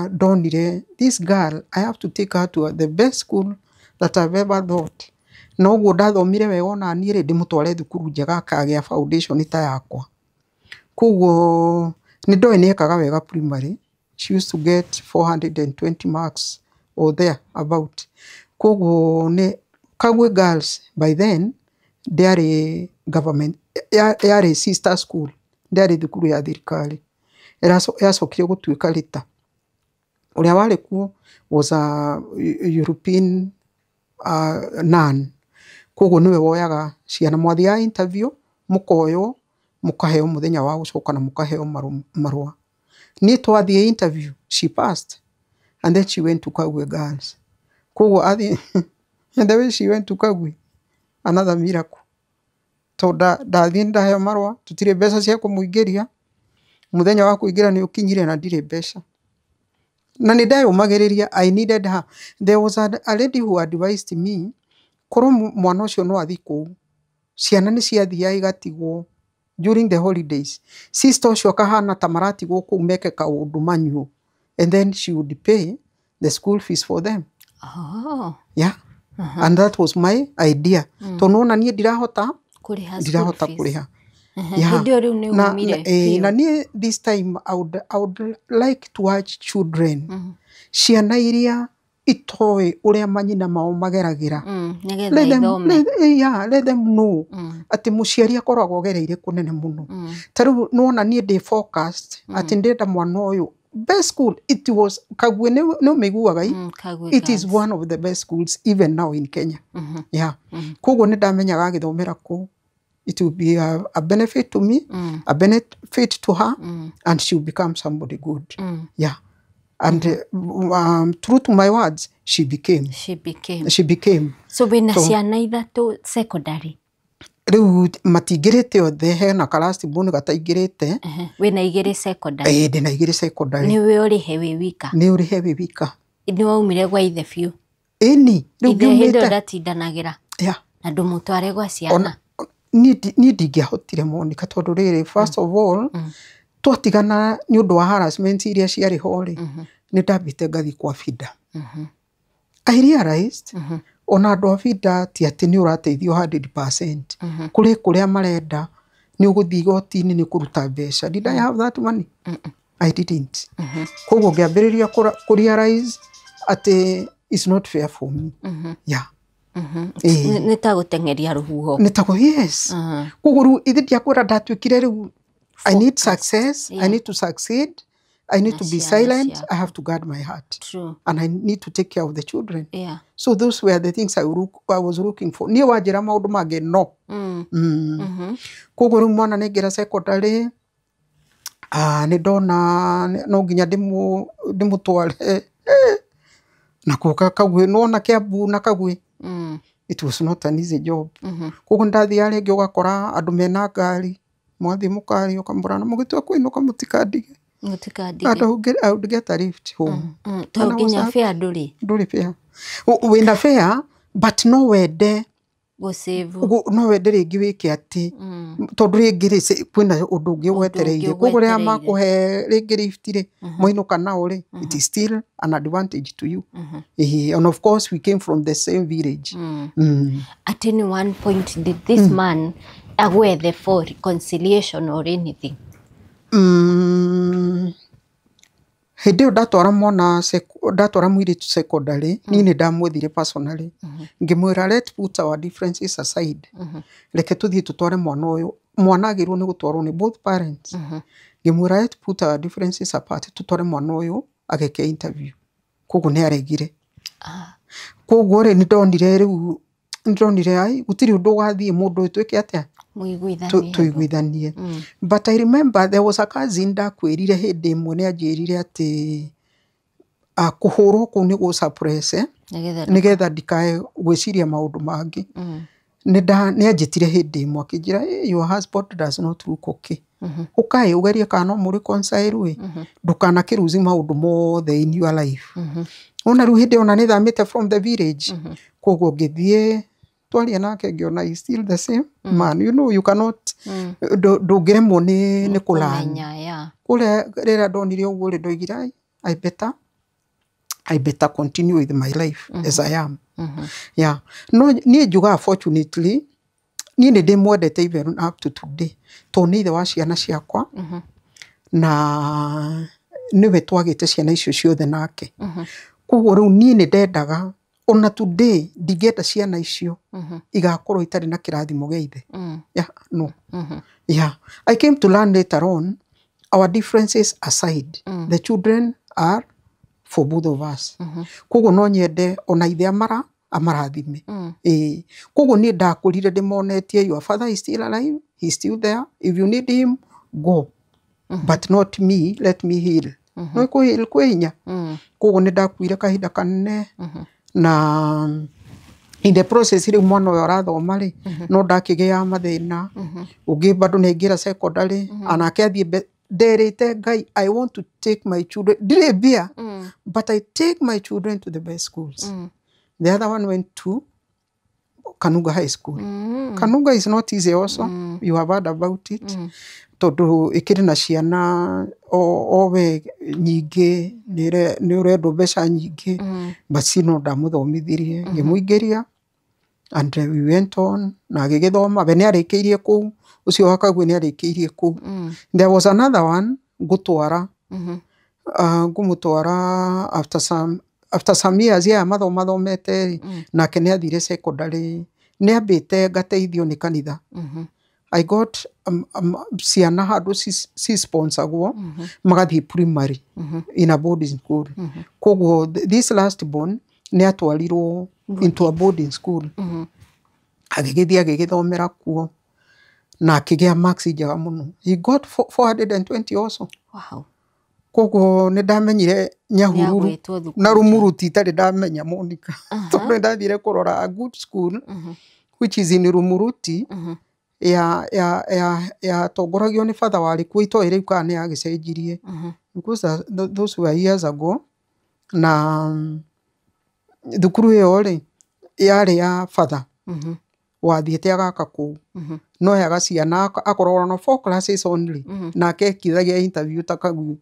ndonire this girl, I have to take her to the best school that I've ever thought. Na ũguo ndathomire wega ona niĩ rĩ, ndĩmũtware thukuru njega akagĩa foundation ta yakwa. Koguo nĩ ndoĩ nĩ ekaga wega primary. She used to get 420 marks or there about. Koguo nĩ Kagwe Girls by then ndĩarĩ government, yarĩ sister school, ndĩarĩ thukuru ya thirikari. Yacokire gũtuĩka later. Ũrĩa warĩ kuo was a European nun. Koguo nĩwe woyaga ciana, mwathiaga interview, mũkoywo, mũkaheo mũthenya wa gũcoka na mũkaheo marũa. Niĩ twathiĩ interview, she passed and then she went to Kagwe Girls. Koguo athiĩ, and the way she went to Kagwe, another miracle. Tondũ ndathiĩ ndaheo marũa, tũtirĩ mbeca cia kũmũingĩria, mũthenya wa kũingĩra nĩ ũkinyire na ndirĩ mbeca. Na nĩ ndeyũmagĩrĩria, I needed her. There was a lady who advised me, korwo mwana ũcio no athiĩ kũu, ciana nĩ ciathiaga igatigwo during the holidays. Sister ũcio akahana ta maratigwo kũu meke kaũndũ manyuo. And then she would pay the school fees for them. Oh. Yeah. And that was my idea. Tondũ nĩwona niĩ ndirahota Kũrĩha school ndirahota fees. kũrĩha. Hĩndĩ ĩyo rĩu nĩ umire biũ. Na niĩ this time I would like to watch children. Ciana iria itoĩ ũrĩa manyina mao mageragĩra. Nĩgetha Let them, ithome. let them know atĩ mũciari akoragwo agereire kũnene mũno. Ta rĩu nĩwona niĩ ndĩ focused atĩ ndĩrenda mwana ũyũ Best school it was Kagwe, nĩ ũmĩiguaga i? Kagwe It is Girls. one of the best schools even now in Kenya. Yeah. Koguo nĩ ndamenyaga agĩthomera kũu it will be a benefit to me, a benefit to her, and she will become somebody good. Yeah. And true to my words, she became. She became. She became. So wĩna ciana ithatũ secondary? Rĩu matingĩrĩte othe, hena ka last born gataingĩrĩte. Ehe. Wĩna igĩrĩ secondary? Ĩĩ, ndĩna igĩrĩ secondary. Nĩwe ũrĩhe wĩ wika? Nĩ ũrĩhe wĩ wika. Nĩ waumire gwa ithe biũ? Ĩni, rĩu Ithe hĩndĩ ĩyo ngiumĩte. ndatindanagĩra? Yeah. Na ndũmũtware gwa ciana? Ona niĩ ndingĩahotire, Monica, tondũ rĩrĩ, first of all, twatigana nĩ ũndũ wa harassment iria ciarĩ ho rĩ, nĩ ndambĩte ngathiĩ kwa FIDA. I realized ona andũ a FIDA ti atĩ nĩ ũrateithio 100%. Kũrĩ kũrĩa marenda nĩ ũgũthiĩ igoti-inĩ, nĩ kũruta mbeca. Did I have that money? I didn't. Koguo ngĩambĩrĩria kũ realize atĩ it's not fair for me. Yeah. Ĩĩ. Nĩ ta gũteng'eria rũhuho. Nĩ tago, yes. Koguo rĩu ithe ndiakwĩra ndatuĩkire rĩu I need success, I need to succeed, I need Na to be ciana silent, ciaku. I have to guard my heart. True. And I need to take care of the children. So those were the things I was looking for. Niĩ wanjĩra maũndũ mangĩ, no. Koguo rĩu mwana nĩ secondary, nĩ ndona no nginya ndĩmũtware na kũka Kagwe, nĩwona Kiambu na Kagwe. It was not an easy job. Koguo ndathiaga rĩngĩ ũgakora andũ mena ngari, mwathiĩ mũkaria, ũkamũra na mũgĩtua kũinũka mũtikandige. Mũtikandige. And I would get a lift home. To nginya fare ndũrĩ? Ndũrĩ fare. Wĩna fare, but no wende gũsave. No wende rĩngĩ wĩke atĩ tondũ rĩngĩ rĩ kwĩna ũndũ ũngĩ ũgwetereire. Koguo rĩrĩa makũhe rĩngĩ lift rĩ, mwainũka nao rĩ, it is still an advantage to you. Ĩhĩ, and of course we came from the same village. At any one point did this man agwethe for reconciliation or anything? Hĩndĩ ĩyo ndatwara mwana ndatwara mũirĩtu secondary, niĩ nĩ ndamwethire personally, ngĩmwĩra, "Let put our differences aside, reke tũthiĩ tũtware mwana ũyũ." Mwana agĩrĩirwo nĩ gũtwarwo nĩ both parents. Ngĩmwĩra, "Let put our differences apart, tũtware mwana ũyũ ageke interview." Koguo nĩ aregire. Koguo rĩ, nĩ ndonire rĩu, nĩ ndonire ai gũtirĩ ũndũ ũgathiĩ mũndũ ũyũ twĩke atĩa. Mũiguithanie. Tũiguithanie. But I remember there was a cousin ndakwĩrire hĩndĩ ĩmwe, nĩ anjĩrire atĩ kũhũrwo kũu nĩ gũ suppress nĩgetha nĩgetha ndikae gwĩciria maũndũ mangĩ. Nĩ anjĩtire hĩndĩ ĩmwe akĩnjĩra, "Hey, your husband does not look okay, ũkaĩ ũgerie kana no mũreconcile ĩ, ndũkanakĩruzi maũndũ mothe in your life." Ona rĩu hĩndĩ ĩyo ona nĩ thamĩte from the village. Koguo ngĩthiĩ twaria nake, ngĩona is still the same man. You know, you cannot, ndũngĩremwo nĩ kũlearn. Kũmenya, yeah. Kũrĩa rĩrĩa ndonire ũguo rĩ, ndoigire, "Ai, I better continue with my life as I am." Yeah. No niĩ njugaga fortunately niĩ nĩ ndĩmwendete even up to today, tondũ nĩ ithe wa ciana ciakwa na nĩwe twagĩte ciana icio ciothe nake. Koguo rĩu niĩ nĩ ndendaga ona today ndingĩenda ciana icio igakorwo itarĩ na kĩrathimo gĩa ithe. Yeah, no. Yeah. I came to learn later on, our differences aside, the children are for both of us. Koguo no nyende ona ithe amara amarathime. Ĩĩ. Koguo niĩ ndakũrire ndĩmonetie, your father is still alive, he's still there. If you need him, go. But not me, let me heal. No kũ heal kwĩ hinya. Koguo nĩ ndakuire kahinda kanene na in the process rĩu mwana ũyũ arathoma rĩ, no ndakĩgĩa mathĩna ũngĩ bado nĩ aingĩra secondary anake athiĩ nderĩte Ngai, I want to take my children, ndirĩ mbia, but I take my children to the best schools. The other one went to Kanunga High School. Kanunga is not easy also, you have heard about it, tondũ ĩkĩrĩ na ciana o we nyingĩ, nĩ ũrendwo mbeca nyingĩ, but still no ndamũthomithirie, ngĩmũingĩria and we went on na agĩgĩthoma. We nĩ arĩkĩirie kũu, ũcio wa Kagwe nĩ arĩkĩirie kũu. There was another one ngũtwara, ngũmũtwara after some years ya mathoma thomete rĩ, nake nĩ athire secondary, nĩ ambĩte ngateithio nĩ kanitha. I got ciana handũ ci sponsor-gwo magathiĩ primary in a boarding school. Koguo this last born nĩ atwarirwo into a boarding school, agĩgĩthiĩ agĩgĩthomera kuo na akĩgĩa marks njega mũno. He got 420 also. Koguo nĩ ndamenyire Nyahururu Nĩagwĩtwo thukuru. Na Rumuru ti itarĩ ndamenya, Monica, tondũ nĩ ndathire kũrora a good school which is in Rumuruti, ya yatongoragio nĩ batha warĩ kuo, itoĩ rĩu kana nĩ yagĩcenjirie, because those were years ago. Na thukuru ĩyo rĩ, yarĩ ya batha wathiĩte agaka kũu, no yaga ciana akoragwo na four classes only, nake ekithagia interview ta kagui.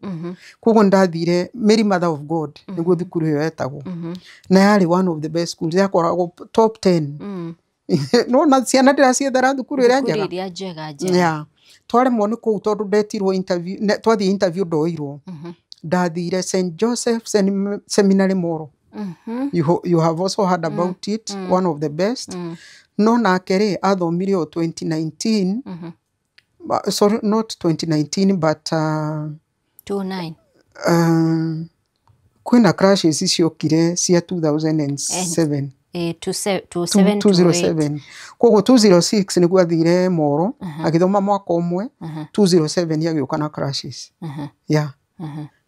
Koguo nĩndathire Mary Mother of God, nĩguo thukuru ĩyo yetagwo, na yarĩ one of the best schools, yakoragwo top 10. Nona ciana ndĩraciethera thukuru ĩrĩa Thukuru njega. Ĩrĩa njega njega. Yeah. Twaremwo nĩ kũu tondũ ndetirwo interview, twathiĩ interview ndoirwo, ndathire St Joseph Seminary Moro. You have also heard about it, one of the best. No nake rĩ, athomire o 2019, sorry, not 2019, but 29. Kwĩna crashes ciokire cia 2007. 27 207. Koguo 206 nĩguo athire Moro agĩthoma mwaka ũmwe, 207 agĩũka na crashes. Yeah,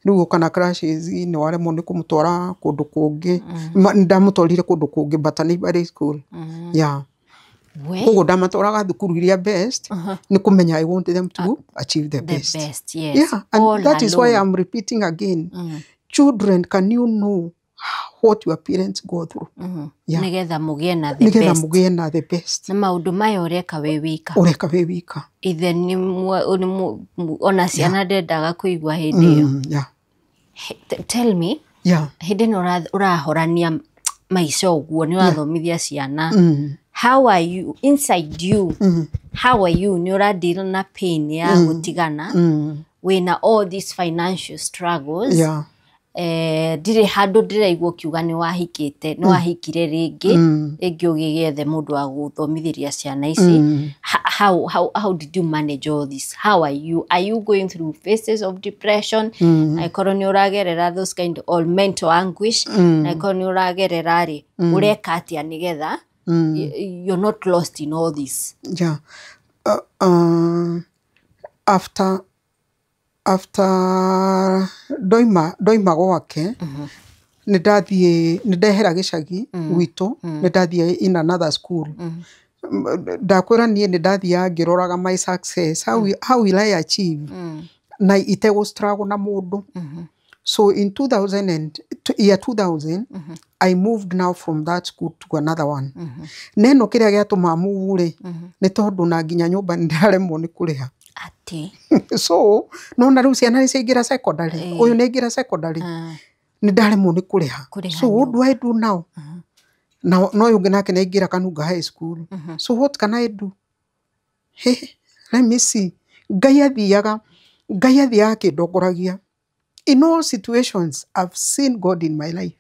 rĩu ũka na crashes nĩ waremwo nĩ kũmũtwara kũndũ kũngĩ. Ndamũtwarire kũndũ kũngĩ, but a neighboring school, yeah. We Koguo ndamatwaraga thukuru iria best nĩ kũmenya I want them to achieve the the best. Best, yes. Yeah, and All that is why alone. I'm repeating again, children, can you know what your parents go through? Yeah. Nĩgetha mũgĩe na the Nĩgetha best. mũgĩe na the best. Na maũndũ maya ũreka wĩ wika? Ũreka wĩ wika. Ithe nĩ ona ciana ndendaga kũigua hĩndĩ ĩyo. Yeah. Tell me, hĩndĩ ĩno ũrahorania maica ũguo, nĩ ũrathomithia ciana, how are you inside you? How are you? Nĩ ũradeal na pain ya gũtigana, wĩna all these financial struggles. Ndirĩ handũ ndĩraigua ũkiuga nĩ wahikĩte, nĩ wahikire rĩngĩ, rĩngĩ ũgĩgethe mũndũ wa gũthomithĩria ciana ici. How did you manage all this? How are you? Are you going through phases of depression? Angĩkorwo nĩ ũragerera those kind of mental anguish, angĩkorwo nĩ ũragerera rĩ, ũreka atĩa nĩgetha you're not lost in all this? Yeah. After ndoima gwake, nĩ ndathiĩ, nĩ ndehera gĩcagi gwitũ, nĩ ndathiĩ in another school. Ndakwĩra niĩ nĩ ndathiaga ngĩroraga my success, how will I achieve na itegũ struggle na mũndũ. So in 2000 and year 2000 I moved now from that school to another one. Neno kĩrĩa gĩatũma move rĩ, nĩ tondũ na nginya nyũmba nĩ ndaremwo nĩ kũrĩha. Atĩ? So nona rĩu ciana nĩ ciaingĩra secondary, ũyũ nĩ aingĩra secondary, nĩ ndaremwo nĩ kũrĩha. Kũrĩha. So what do I do now? Na no ũyũ ũngĩ nake nĩ aingĩra Kanunga High School. So what can I do? Hey, let me see. Ngai athiaga akĩndongoragia in all situations. I've seen God in my life,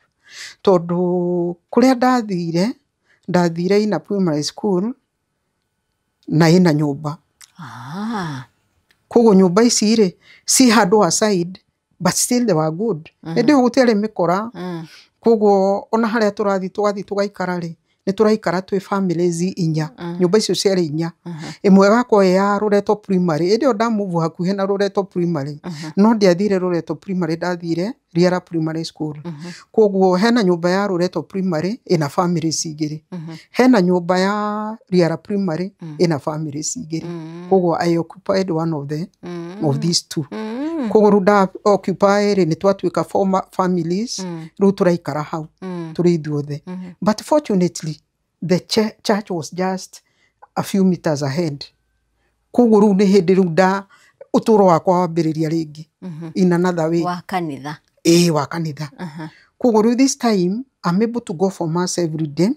tondũ kũrĩa ndathire, ndathire ina primary school na ĩna nyũmba. Koguo nyũmba ici rĩ, ci handũ aside, but still they were good. Hĩndĩ ĩyo gũtiarĩ mĩkora. Koguo ona harĩa tũrathiĩ, tũgathiĩ tũgaikara rĩ, nĩ tũraikara twĩ families inya. Nyũmba icio ciarĩ inya, ĩmwe ĩgakorwo ĩ ya Rureto Primary. Hĩndĩ ĩyo ndamove hakuhĩ na Rureto Primary, no ndiathire Rureto Primary, ndathire Riara Primary School. Koguo hena nyũmba ya Rureto Primary ĩna families igĩrĩ, hena nyũmba ya Riara Primary ĩna families igĩrĩ. Koguo I occupied one of these two. Koguo rĩu nda occupy rĩ, nĩ twatuĩka four families. Rĩu tũraikara hau tũrĩ ithuothe, but fortunately the church was just a few meters ahead. Koguo rĩu nĩ hĩndĩ rĩu nda ũtũũro wakwa wambĩrĩria rĩngĩ in another way. Wa kanitha. Ĩĩ, wa kanitha. Koguo rĩu this time I'm able to go for mass every day,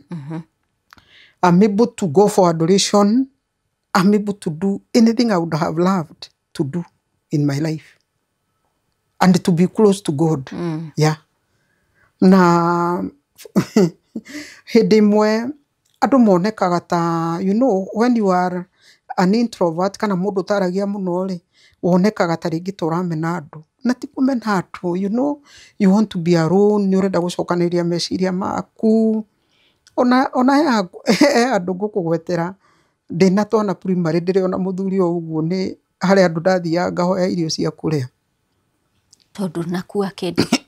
I'm able to go for adoration, I'm able to do anything I would have loved to do in my life and to be close to God. Yeah. Na hĩndĩ ĩmwe andũ monekaga ta, when you are an introvert kana mũndũ ũtaragia mũno rĩ, wonekaga ta rĩngĩ ta ũramena andũ, na ti kũmena andũ, you know, you want to be alone, nĩ ũrenda gũcokanĩrĩria meciria maku. Ona he andũ ngũkũgwetera ndĩna twana primary ndĩrĩ ona mũthuri o ũguo, nĩ harĩ andũ ndathiaga ngahoya irio cia kũrĩa. Tondũ nakua kĩndũ.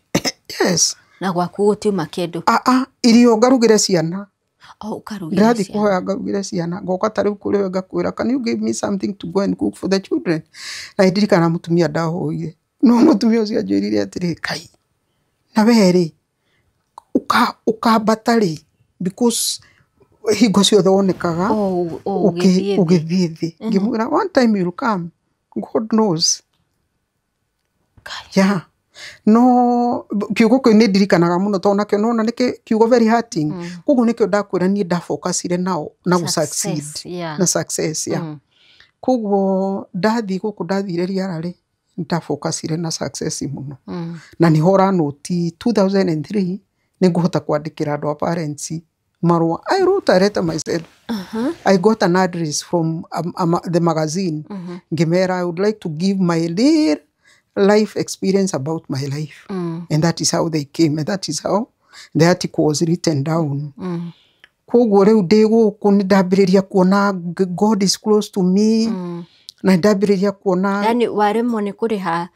Yes. Na gwaku gũtiuma kĩndũ. Aa, irio ngarugĩre ciana. O ũkarugĩra Ndĩrathiĩ ciana. kũhoya ngarugĩre ciana, ngoka ta rĩu kũrĩ we ngakwĩra, "Can you give me something to go and cook for the children?" Na ndirikana mũtumia ndahoire, no mũtumia ũcio anjĩrire atĩrĩ, "Kai, na we rĩ, ũkambata rĩ?" Because hingo ciothe wonekaga O ũgĩthiĩ thĩ. Ũgĩthiĩ thĩ. Ngĩmwĩra, "One time you'll come, God knows." Kai. Yeah. No kiugo kĩu nĩ ndirikanaga mũno tondũ nakĩo nona nĩ kiugo very hurting. Koguo nĩkĩo ndakwĩra niĩ ndafocusire nao na gũ succeed. Success, yeah. Na success, yeah. Koguo ndathiĩ gũkũ ndathire Riara rĩ, ndafocusire na success mũno. Na nĩho ũranũti 2003 nĩ ngũhota kwandĩkĩra andũ a parents marũa. I wrote a letter myself. I got an address from the magazine. Ngĩmera I would like to give my real life experience about my life. And that is how they came, and that is how the article was written down. Koguo rĩu ndĩ gũkũ nĩ ndambĩrĩria kuona God is close to me, na ndambĩrĩria kuona Yani waremwo nĩ kũrĩha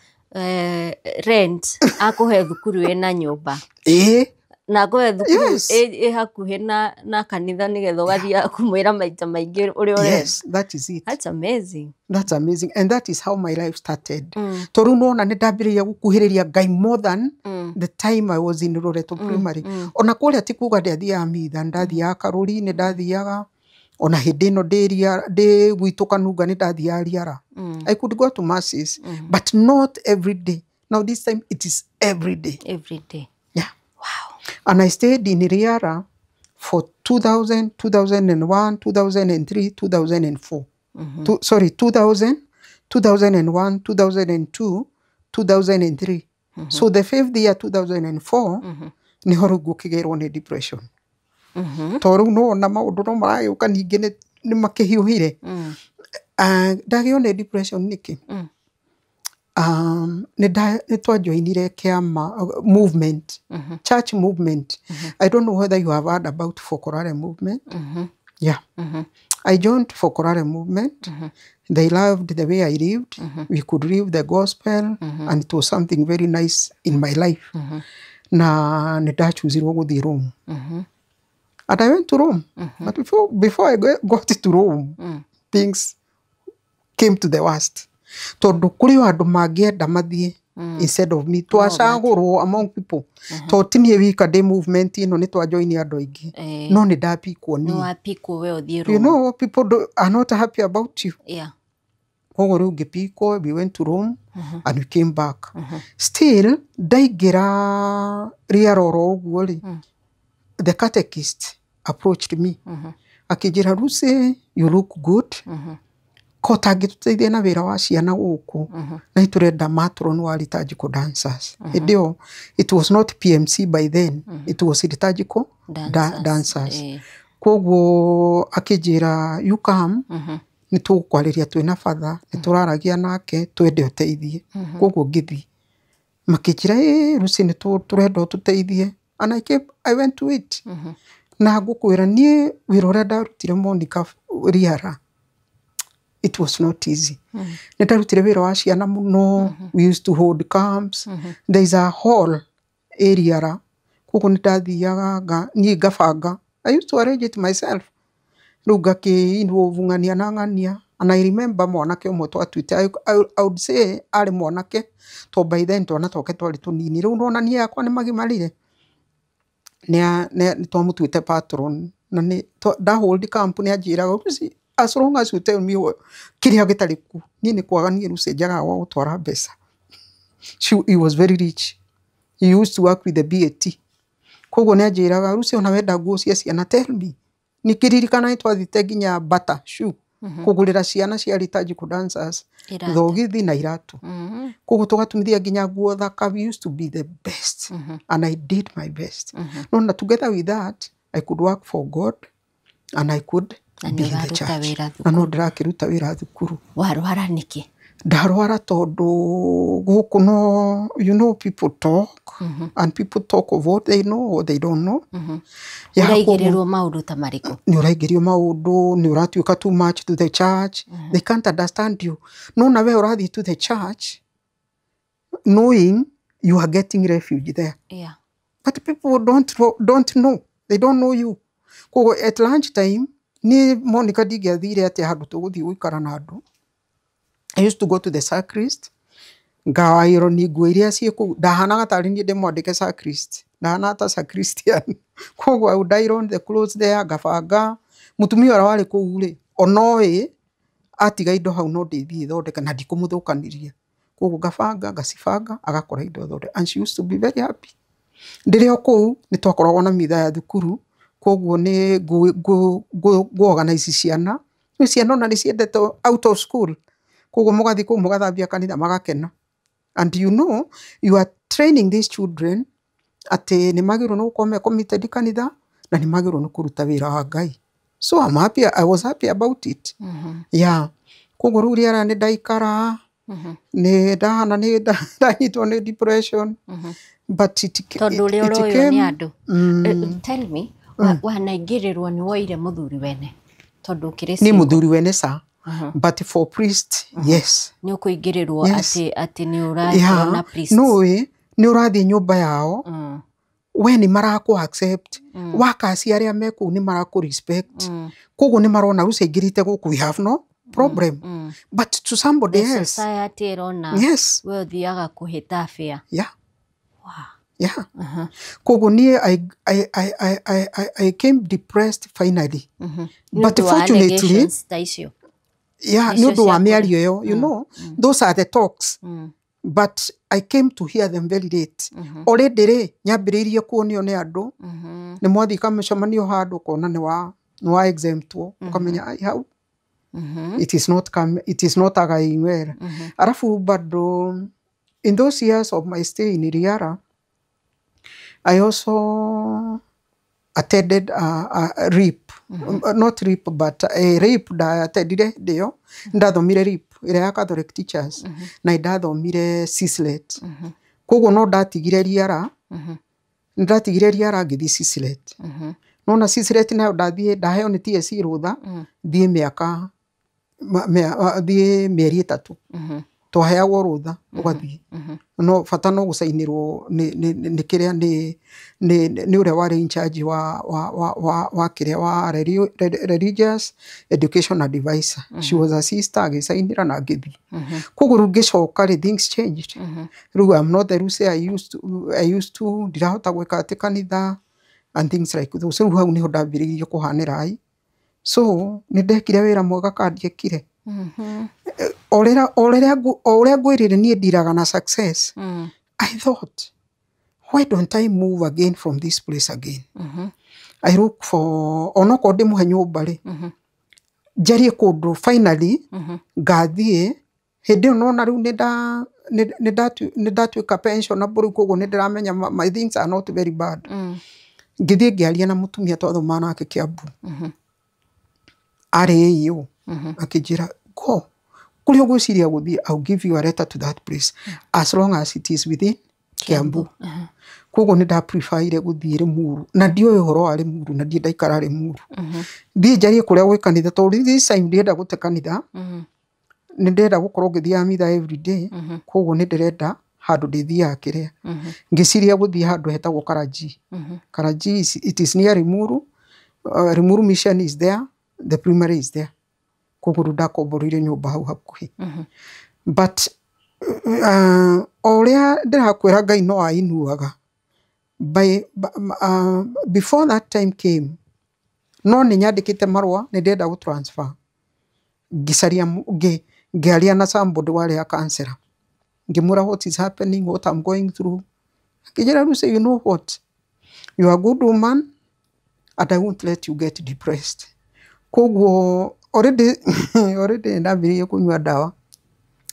rent, akũhe thukuru ĩna nyũmba. Ĩĩ. Na akũhe thukuru ĩ hakuhĩ na kanitha nĩgetha ũgathiaga kũmwĩra maita maingĩ ũrĩa ũrenda. Yes, that is it. That's amazing. That's amazing, and that is how my life started. Tondũ rĩu nona nĩ ndambĩrĩria gũkuhĩrĩria Ngai more than the time I was in Loreto Primary. Ona kũrĩa ti kuga ndiathiaga mitha, nĩ ndathiaga karũri, nĩ ndathiaga ona hĩndĩ ĩno ndĩ gwitũ Kanunga nĩ ndathiaga Riara. I could go to masses, but not every day. Now this time it is every day. Every day. Yeah. Wow. And I stayed in Riara for 2000, 2001, 2003, 2004. Sorry, 2000, 2001, 2002, 2003. So the fifth year, 2004, niho rĩu ngũkĩgĩrwo nĩ depression. Tondũ rĩu nĩwona maũndũ no maragĩũka, ningĩ nĩ makĩhiũhire. Ah, ndagĩo nĩ depression nĩkĩ? Nĩ twajoinire kĩama, movement, church movement. I don't know whether you have heard about Focolare movement. Yeah. I joined Focolare movement. They loved the way I lived. We could live the gospel, and it was something very nice in my life. Na nĩ ndachuzirwo gũthiĩ Rome. And I went to Rome. But before I got to Rome, things came to the worst. Tondũ kũrĩ o andũ mangĩenda mathiĩ instead of me. Twacagũrwo among people. Tondũ ti niĩ wika ndĩ movement ĩno, nĩ twajoini andũ aingĩ. No nĩ ndapikwo Nĩ niĩ. Wapikwo we ũthiĩ You Rome. know, people are not happy about you. Koguo rĩu ngĩpikwo, we went to Rome and we came back. Still, ndaingĩra Riara oro ũguo rĩ, the catechist approached me. Akĩnjĩra, "Lucy, you look good. Ko tangĩtũteithia na wĩra wa ciana gũkũ, na nĩ tũrenda matron wa liturgical dancers." Hĩndĩ ĩyo it was not PMC by then, it was liturgical Dancers. Dancers. Koguo akĩnjĩra, "You come, nĩ tũgũkwarĩria twĩna batha, nĩ tũraragia nake, twende ũteithie." Koguo ngĩthiĩ, makĩnjĩra, "Ĩ Lucy, nĩ tũrenda ũtũteithie." And I came, I went to it. Na ngũkwĩra niĩ wĩra ũrĩa ndarutire, Monica, Riara, it was not easy. Nĩ ndarutire wĩra wa ciana mũno. We used to hold camps. There is a hall area, koguo nĩ ndathiaga niĩ ngabanga. I used to arrange it myself. Rĩu ngakĩ involve ng'ania na ng'ania. And I remember mwanake ũmwe twatuĩte, I would say arĩ mwanake to by then twana twake twarĩ tũnini, rĩu nona niĩ yakwa nĩ magimarire, nĩ twamũtuĩte patron na nĩ ndahold camp nĩ anjĩraga, "Lucy, as long as you tell me kĩrĩa gĩtarĩ ku niĩ nĩ kwaga niĩ Lucy njagaga gwa gũtwara mbeca." He was very rich. He used to work with the BAT. Koguo nĩ anjĩraga, "Lucy, ona wenda nguo cia ciana, tell me." Nĩkĩririkana nĩ twathite nginya Bata shoe kũgũrĩra ciana cia liturgical dancers Iratũ. thogithi na iratũ. Koguo tũgatumithia nginya nguo thaka. We used to be the best, and I did my best. No, na together with that I could work for God and I could Na nĩ be in the ũraruta church. wĩra Na no thukuru. ndĩrakĩruta wĩra thukuru. Warwara nĩkĩ? Ndarwara tondũ gũkũ no, you know, people talk, and people talk of what they know or they don't know. Yeah, koguo Ũraigĩrĩrwo maũndũ ta marĩkũ? nĩ ũraingĩrio maũndũ, nĩ ũratuĩka too much to the church. They can't understand you. No na we ũrathiĩ to the church knowing you are getting refuge there. But people don't know. They don't know you. Koguo at lunch time niĩ Monica ndingĩathire atĩ handũ tũgũthiĩ gũikara na andũ. I used to go to the sacrist, ngaironi nguo iria ciĩ kũu. Ndahanaga tarĩ niĩ ndĩmwandĩke sacrist, ndahanaga ta sacristian. Koguo I would iron the clothes there, ngabanga. Mũtumia ũrĩa warĩ kũu rĩ, onoĩ atiga indo hau no ndĩthiĩ thondeke na ndikũmũthũkanĩria. Koguo ngabanga, ngacibanga, agakora indo thondeke, and she used to be very happy. Ndĩrĩ o kũu nĩ twakoragwo na mitha ya thukuru, koguo nĩ ngũ organize ciana. Rĩu ciana ona nĩ ciendete out of school, koguo mũgathiĩ kũu mũgathambia kanitha magakena. And you know you are training these children atĩ nĩ magĩrĩirwo nĩ gũkorwo me committed kanitha na nĩ magĩrĩirwo nĩ kũruta wĩra wa Ngai. So I'm happy, I was happy about it. Yeah. Koguo rĩu rĩera nĩ ndaikara, nĩ ndahana nĩ ndanyitwo nĩ depression. But it, Tondũ ũrĩa it ũroywo nĩ came, andũ. Tell me, wanaingĩrĩrwo nĩ woire mũthuri wene tondũ ũkĩrĩ Nĩ single? mũthuri wene ca, but for priest, yes. Nĩ ũkũingĩrĩrwo Yes. atĩ nĩ ũrona priest. Nũĩ nĩ ũrathiĩ nyũmba yao, we nĩ marakũ accept, wakasi arĩa me kũu nĩ marakũ respect, koguo nĩ marona rĩu caingĩrĩte gũkũ, we have no problem. But to somebody The else, society ĩrona yes, we ũthiaga kũhĩta bĩa. Yeah. Yeah. Koguo niĩ I came depressed finally. Nĩ But ũndũ wa fortunately, allegations ta icio. yeah, nĩ Icio ũndũ wa cia mĩario ĩyo, you know, those are the talks. But I came to hear them very late. Already rĩ, nyambĩrĩirie kuonio nĩ andũ, nĩ mwathiĩ kamũcemanio handũ ũkona nĩ wa exemptwo, ũkamenya ai hau it is not come, it is not going well. Arafu bado in those years of my stay in Riara, I also attended a RIP, not RIP, but a RIP ndattendire hĩndĩ ĩyo, ndathomire RIP ĩrĩa ya Catholic Teachers, na ndathomire Sislet. Koguo no ndatigire Riara, ndatigire Riara ngĩthiĩ Sislet. Nona Sislet nayo ndathiĩ ndaheo nĩ TSC rũtha thiĩ mĩaka thiĩ mĩeri 3, twaheagwo rũtha ũgathiĩ, no bata no gũcainĩrwo nĩ kĩrĩa nĩ ũrĩa warĩ in charge wa kĩrĩa wa religious education advisor. She was a sister, agĩcainĩra na ngĩthiĩ. Koguo rĩu ngĩcoka rĩ, things changed. Rĩu I'm not the Lucy I used to, ndirahota gwĩka atĩ kanitha and things like those. Rĩu hau nĩho ndambĩrĩirie kũhanĩra ai. So nĩ ndekire wĩra mwega ka ndiekire? O ũrĩa ngwĩrire niĩ ndiraga na success. I thought, why don't I move again from this place again? I look for onokorwo ndĩmũhe nyũmba rĩ, njarie kũndũ finally ngathiĩ hĩndĩ ĩyo nona rĩu nĩ ndatuĩka pensionable rĩu, koguo nĩ ndĩramenya my things are not very bad. Ngĩthiĩ ngĩaria na mũtumia twathomaga nake Kiambu, arĩ AO, akĩnjĩra, go kũrĩa ũgwĩciria gũthiĩ, I'll give you a letter to that place as long as it is within Kiambu. Koguo nĩ ndapreferire gũthiĩ Limuru, na ndiũĩ ũhoro wa Limuru na ndirĩ ndaikara Limuru. Thiĩ njarie kũrĩa gwĩ kanitha, tondũ this time ndienda gũte kanitha, nĩ ndĩrenda gũkorwo ngĩthiaga mitha every day. Koguo nĩ ndĩrenda handũ ndĩthiaga kĩrĩa. Ngĩciria gũthiĩ handũ hetagwo Karaji. Karaji it is near Limuru. Limuru Mission is there, the primary is there. Koguo rĩu ndakomboreire nyũmba hau hakuhĩ. But o ũrĩa ndĩrakwĩra, Ngai no ainuaga. Before that time came, no nĩ nyandĩkĩte marũa nĩ ndĩrenda gũ transfer. Ngĩcaria ngĩaria na somebody warĩ a counselor, ngĩmwĩra what is happening, what I'm going through. Akĩnjĩra, Lucy, you know what, you are a good woman and I won't let you get depressed. Koguo already nĩ ndambĩrĩirie kũnyua ndawa.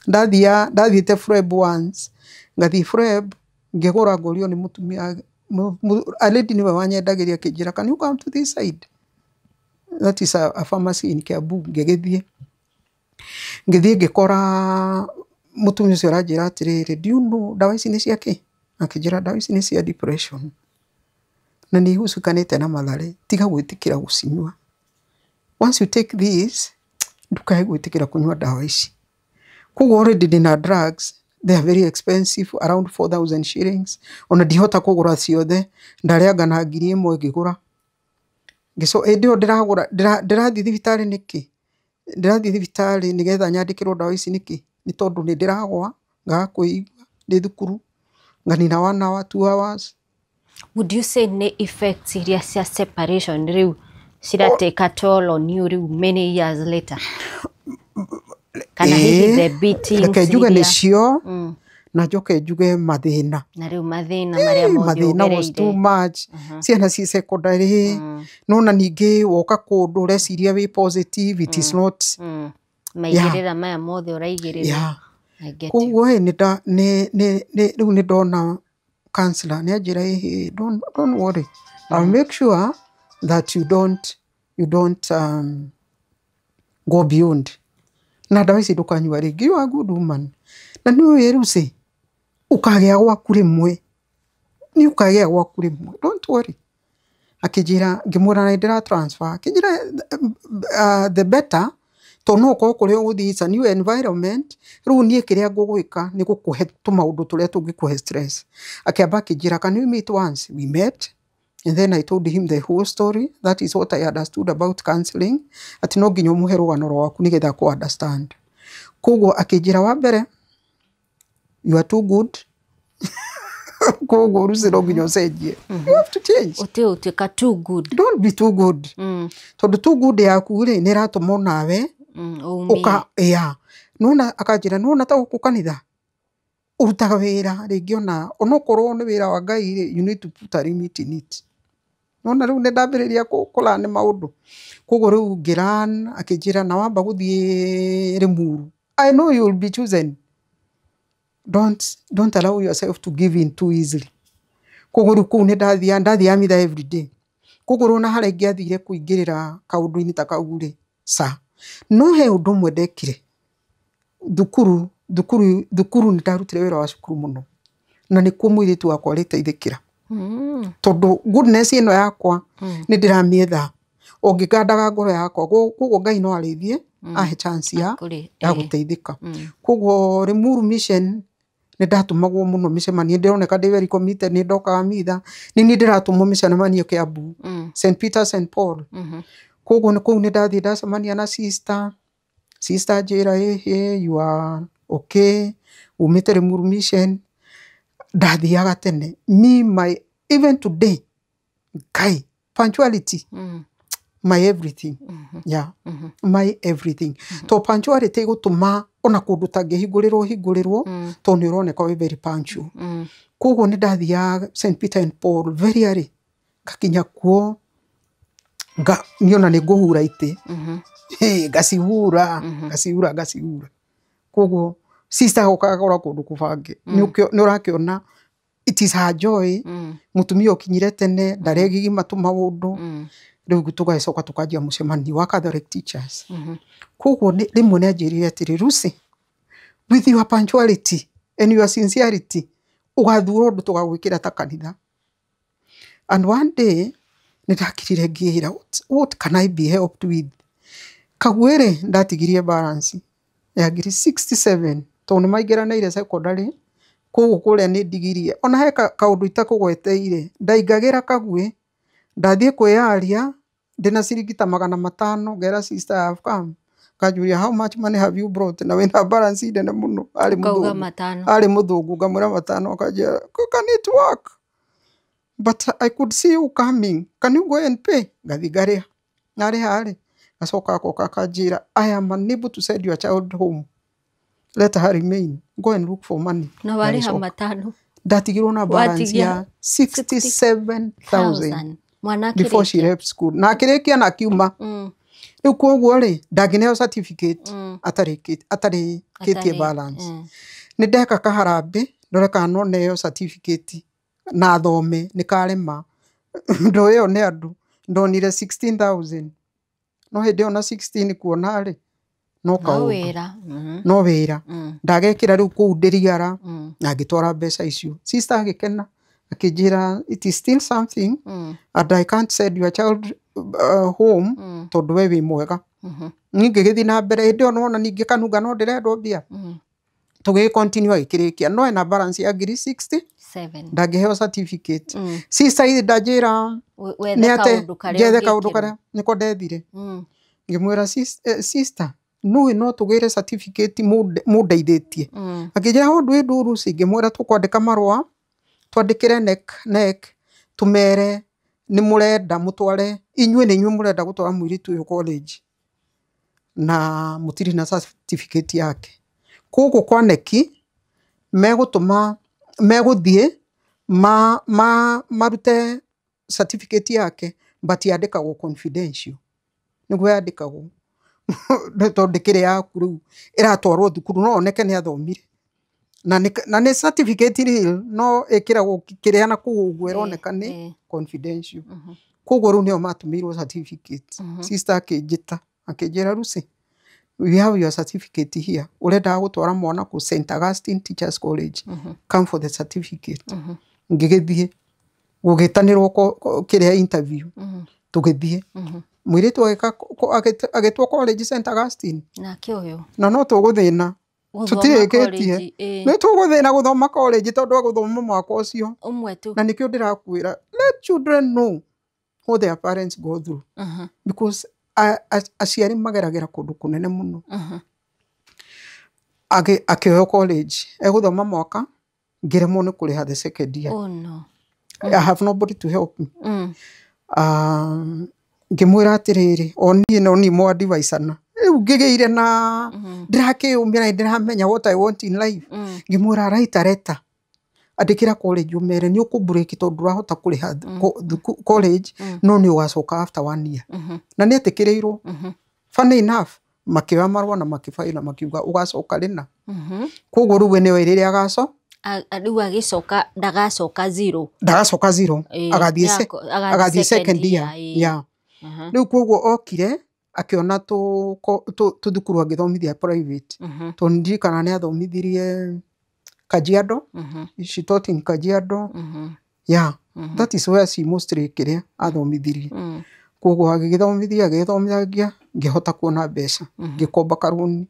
Ndathiĩte Freb once, ngathiĩ Freb ngĩgũra, ngorio nĩ mũtumia, a lady nĩwe wanyendagĩria, akĩnjĩra, can you come to this side? That is a pharmacy in Kiambu. Ngĩgĩthiĩ, ngĩthiĩ ngĩkora mũtumia ũcio aranjĩra atĩrĩrĩ, "Do you know ndawa ici nĩ cia kĩ?" Akĩnjĩra ndawa ici nĩ cia depression na nĩ ihucikanĩte na Mathare, tiga gwĩtĩkĩra gũcinyua. Once you take this, ndũkae gwĩtĩkĩra kũnyua ndawa ici. Koguo already ndĩna drugs, they are very expensive, around 4000 shillings. Ona ndihota kũgũra ciothe, ndarĩanga na 1000 ngĩgũra. Hĩndĩ ĩyo ndĩragũra, ndĩrathiĩ thibitarĩ nĩkĩ? Ndĩrathiĩ thibitarĩ nĩgetha nyandĩkĩrwo ndawa ici nĩkĩ? Nĩ tondũ nĩ ndĩragwa, ngaga kwĩigua ndĩ thukuru, nganina 1 hour, 2 hours. Would you say nĩ effects iria cia separation rĩu ciratake a toll on you rĩu many years later, kana hihi the beatings? Reke njuge iria nĩcio, na njoke njuge mathĩna. Na rĩu mathĩna marĩa mothe Mathĩna was too ũgereire. much. Ciana ci secondary, nona ningĩ woka kũndũ ũreciria wĩ positive, it is not. Maigĩrĩra maya mothe ũraigĩrĩra. I get you. Koguo ĩ nĩ nĩ nĩ rĩu nĩ ndona counselor, nĩ anjĩra, "Ĩhĩ, don't worry, I'll make sure that you don't go beyond na ndawa ici, ndũkanyua rĩngĩ. You are a good woman na nĩ ũĩ rĩu ci ũkagĩa gwaku rĩmwe, nĩ ũkagĩa gwaku rĩmwe, don't worry." Akĩnjĩra, ngĩmwĩra na ndĩra transfer, akĩnjĩra the better, tondũ no ũkorwo kũrĩa ũgũthiĩ it's a new environment. Rĩu niĩ kĩrĩa ngũgwĩka nĩ gũkũhe tũmaũndũ tũrĩa tũngĩkũhe stress. Akĩamba akĩnjĩra, "Can we meet once?" We met and then I told him the whole story. That is what I understood about counseling, atĩ no nginya ũmũhe rũgano rwaku nĩgetha akũ understand. Koguo akĩnjĩra, "Wa mbere, you are too good, koguo rũci no nginya ũcenjie. You have to change." Ũtige gũtuĩka too good. Don't be too good, tondũ too good yaku rĩ, nĩ ĩratũma onawe ũmie. Ũka ya nona. Akanjĩra, "Nona ta gũkũ kanitha ũrutaga wĩra rĩngĩ, ona onokorwo nĩ wĩra wa Ngai rĩ, you need to put a limit in it." Nona rĩu nĩ ndambĩrĩria kũlearn maũndũ. Koguo rĩu ngĩlearn. Akĩnjĩra, "Na wamba gũthiĩ Limuru, I know you will be chosen. Don't allow yourself to give in too easily." Koguo rĩu kũu nĩ ndathiaga, ndathiaga mitha every day. Koguo rĩu ona harĩa ingĩathire kũingĩrĩra kaũndũ-inĩ ta kau rĩ, ca no he ũndũ ũmwe ndekire thukuru. Nĩ ndarutire wĩra wa cukuru mũno, na nĩkuo mũirĩtu wakwa arĩteithĩkĩra, tondũ goodness ĩno yakwa nĩ ndĩramĩetha o ngĩgandaga ngoro yakwa. Koguo Ngai no arĩthiĩ ahe chance ya Kũrĩ, ya gũteithĩka. Koguo Limuru Mission nĩ ndatũmagwo mũno mĩcemanio, ndĩroneka ndĩ very committed, nĩ ndokaga mitha, nĩ niĩ ndĩratũmwo mĩcemanio Kiambu, St Peter St Paul. Koguo nĩ kũu nĩ ndathiĩ ndacemania na sister. Sister anjĩra, "Ĩhĩ, you are okay, umĩte Limuru Mission." Ndathiaga tene. Me, my, even today, Ngai, punctuality, my everything. Yeah, my everything, to punctuality ĩgũtũma ona kũndũ tangĩhingũrĩrwo hingũrĩrwo, tondũ nĩ ũroneka wĩ very punctual. Koguo nĩ ndathiaga St Peter and Paul very early, ngakinya kuo nga niĩ ona nĩ ngũhura itĩ. Hĩ, ngacihura, ngacihura, ngacihura. Koguo sister agoka agakora kũndũ kũbange. Nĩ ũrakĩona it is her joy, mũtumia ũkinyire tene, ndaregigima tũmaũndũ. Rĩu tũgagĩcoka tũkanjia mũcemanio wa Catholic teachers. Koguo rĩmwe nĩ anjĩrire atĩrĩ, "Lucy, with your punctuality and your sincerity, ũgathura ũndũ tũgagwĩkĩra ta kanitha." And one day nĩ ndakirire ngĩĩra, What can I be helped with?" Kaguĩ-rĩ, ndatigirie balance ya 67,000, tondũ nĩ maingĩranĩire secondary. Koguo kũrĩa nĩ ndigirie ona he kaũndũ itakũgweteire. Ndaingagĩra Kaguĩ, ndathiĩ kwĩyaria ndĩna ciringi ta 500, ngera sister, "I have come." Kanjũria, "How much money have you brought?" Na wĩna balance nene mũno. Arĩ Ũkauga mũthũngũ. 5. Arĩ mũthũngũ. Ngamwĩra 5. Akanjĩra, "Can it work? But I could see you coming. Can you go and pay?" Ngathiĩ ngarĩha. Narĩha rĩ, gacoka agoka akanjĩra, "I am unable to send your child home. Let her remain. Go and look for money." Na warĩha Ngagĩcoka. 5. Ndatigirwo na balance Watigia ya 67,000 thousand. Mwana before she akĩrĩkia. left school. Na akĩrĩkia na akiuma. Rĩu koguo rĩ, ndangĩneo certificate atarĩkĩtie Atarĩ, balance. Nĩ ndeka kaharambĩ ndore kana no neo certificate na thome, nĩ karema. Ndoyo nĩ andũ ndonire 16,000. No hĩndĩ ĩyo na 16 kuona rĩ, no No kaũndũ. wĩra. No wĩra. Ndagekĩra rĩu kũu ndĩriara na ngĩtwara mbeca icio. Sister agĩkena, akĩnjĩra, "It is still something and I can't send your child home tondũ we wĩ mwega." Niĩ ngĩgĩthiĩ na mbere. Hĩndĩ ĩyo nĩwona ningĩ kanunga no ndĩrendwo mbia. Tũgĩgĩ continue, agĩkĩrĩkia, no ena balance ya ngiri 60. Seven. Ndangĩheo certificate. Sister ithi ndanjĩra Wethe nĩ ate kaũndũ karĩa njethe kaũndũ ũngĩkĩrwo. Karĩa nĩko ndethire. Ngĩmwĩra, "Sister, nũĩ no tũgĩre certificate mũndeithĩtie?" Akĩnjĩra, "How do we do, Lucy?" Ngĩmwĩra, "Tũkwandĩka marũa, twandĩkĩre NEC, NEC tũmere nĩ mũrenda mũtware, inyuĩ nĩ inyuĩ mũrenda gũtwara mũirĩtu ũyũ college na mũtirĩ na certificate yake. Koguo kwa NEC megũtũma, megũthiĩ ma marute certificate yake, but yandĩkagwo confidential." Nĩguo yandĩkagwo tondũ ndĩkĩrĩ yaku, rĩu ĩratwarwo thukuru no oneke nĩ athomire na nĩ certificate real, no ĩkĩragwo kĩrĩa na kũu ũguo ĩroneka nĩ confidential. Koguo rĩu nĩo matũmĩirwo certificate. Sister akĩnjĩta, akĩnjĩra, "Lucy, we have your certificate here. Ũrendaga gũtwara mwana kũ St Augustine Teachers College. Come for the certificate." Ngĩgĩthiĩ gũgĩtanĩrwo kĩrĩa interview. Tũgĩthiĩ, mũirĩtu agĩtwo college St Augustine. Nake ũyũ Na no tũgũthĩna gũthoma tũtirĩkĩtie. College, ĩĩ. Nĩ tũgũthĩna gũthoma college tondũ agũthoma mwaka ũcio. Ũmwe tu. Na nĩkĩo ndĩrakwĩra, let children know what their parents go through, because aciari mageragĩra kũndũ kũnene mũno. Akĩoywo college egũthoma mwaka, ngĩremwo nĩ kũrĩha the second year. Oh no. I have nobody to help me. Ngĩmwĩra atĩrĩrĩ, o niĩ no niĩ mwandivaicana rĩu ngĩgĩire na ndĩrakĩyũmĩra, ndĩramenya what I want in life. Ngĩmwĩra, "Write a letter, andĩkĩra college ũmere nĩ ũkũ break tondũ ndũrahota kũrĩha college, no nĩ ũgacoka after one year." Na nĩ etĩkĩrĩirwo. Funny enough, makĩoya marũa na makĩbaina, makiuga ũgacoka rĩna. Koguo rĩu we nĩoĩ rĩrĩa agaco Rĩu agĩcoka ndagacoka zero. Ndagacoka zero. Agathiĩ agathiĩ agathiĩ second year. Ĩĩ. Yeah. Rĩu koguo okire akĩona tũthukuru angĩthomithia private, tondũ ndirikana nĩ athomithirie Kajiado. She taught in Kajiado. Yeah, that is where she mostly kĩrĩa athomithirie. Koguo agĩgĩthomithia, agĩgĩthomithagia, ngĩhota kuona mbeca, ngĩkomba karũni,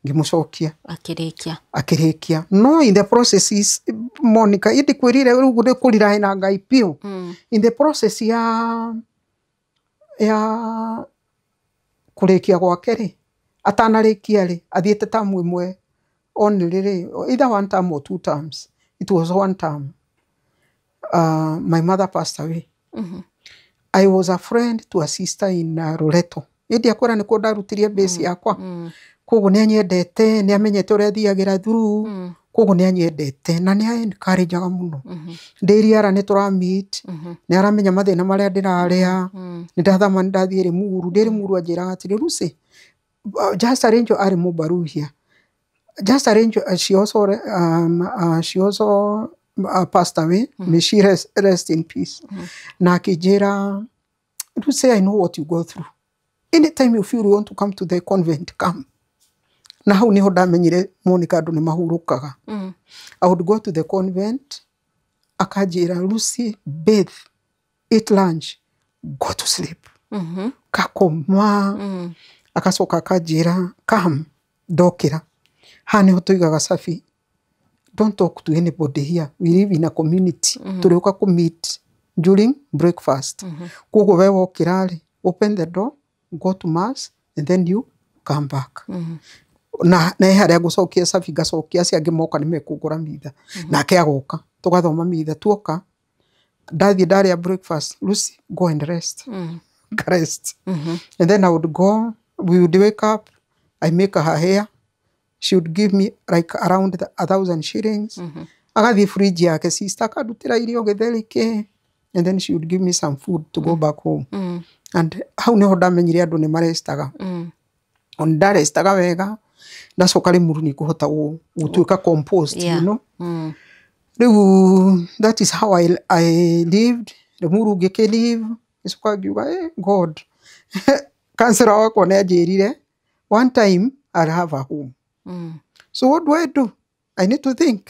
ngĩmũcokia. Akĩrĩkia. Akĩrĩkia. No in the processes, Monica, ĩndĩ kwĩrire rĩu nĩ kũrira na Ngai biũ. In the process ya kũrĩkia gwake rĩ, atanarĩkia rĩ, athiĩte tamu ĩmwe only rĩ, either one term or two terms, it was one term, my mother passed away. I was a friend to a sister in Loreto. Ĩndĩ akwĩra nĩkuo ndarutirie base yakwa. Koguo nĩ anyendete, nĩ amenyete ũrĩa thiagĩra through. Koguo nĩ anyendete na nĩ encourageaga mũno. Ndĩ Riara nĩ tũra meet, nĩ aramenya mathĩna marĩa ndĩrarĩa. Nĩ ndathama, nĩ ndathiĩ Limuru, ndĩ Limuru anjĩraga atĩrĩ, "Lucy, just arrange," arĩ Mũbaruhia. Just arrange, she also passed away. May she rest in peace. Na akĩnjĩra, "Lucy, I know what you go through. Anytime you feel you want to come to the convent, come." Na hau niho ndamenyire, Monica, andũ nĩ mahurũkaga. I would go to the convent, akanjĩra, "Lucy, bathe, eat lunch, go to sleep." Kakoma. Agacoka akanjĩra, "Come." Ndokĩra. Haha nĩho tũigaga cabi. Don't talk to anybody here. We live in a community. Tũrĩũka kũ meet during breakfast. Koguo we wokĩra rĩ, open the door, go to mass and then you come back. Na he harĩa ngũcokia cabi, ngacokia, acio angĩ moka nĩ mekũngora mitha. Nake agoka, tũgathoma mitha, tuoka ndathiĩ ndarĩa breakfast, "Lucy, go and rest." Rest. And then I would go, we would wake up, I make her hair, she would give me like around 1,000 shillings. Agathiĩ fridge yake, sister, akandutĩra irio gĩtheri kĩ, and then she would give me some food to go back home. And hau niho ndamenyire andũ nĩ marestaga. Ona ndarestaga wega, ndacoka Limuru nĩ ngũhota gũtuĩka composed, you know. Rĩu that is how I lived. Limuru ngĩkĩ live, ngĩcoka ngiuga, "Eh, God." Counselor wakwa nĩ anjĩrire one time I'll have a home. So what do I do? I need to think.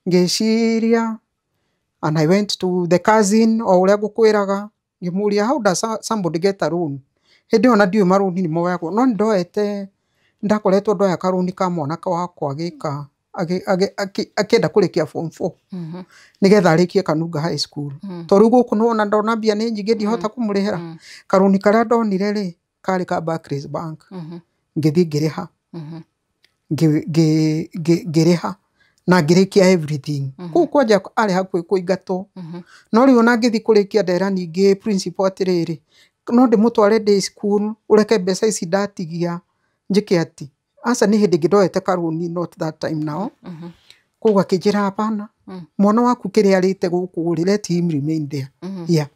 Ngĩciria, and I went to the cousin o ũrĩa ngũkwĩraga, ngĩmũria, "How does somebody get a loan?" Hĩndĩ ĩyo na ndiũĩ marũni nĩ moyagwo, no nĩ ndoete, ndakoretwo ndoya karũni ka mwanake wakwa agĩka akĩenda kũrĩkia form 4 nĩgetha arĩkie Kanunga High School, tondũ rĩu gũkũ nĩwona ndona mbia nĩ nyingĩ, ndihota kũmũrĩhĩra. Karũni karĩa ndonire rĩ, karĩ ka Barclays Bank. Ngĩthiĩ ngĩrĩha, ngĩrĩha na ngĩrĩkia everything. Kũu kwanja arĩ hakuhĩ kũingatwo, no rĩu ona ngĩthiĩ kũrĩkia ndera ningĩ principal atĩrĩrĩ, no ndĩmũtware day school, ũreke mbeca ici ndatigia njĩke atĩ aca. Nĩ hĩndĩ ĩngĩ ndoete karũni, not that time now. Koguo akĩnjĩra, "Hapana, mwana waku kĩrĩa arĩte gũkũ rĩ, let him remain there, yeah,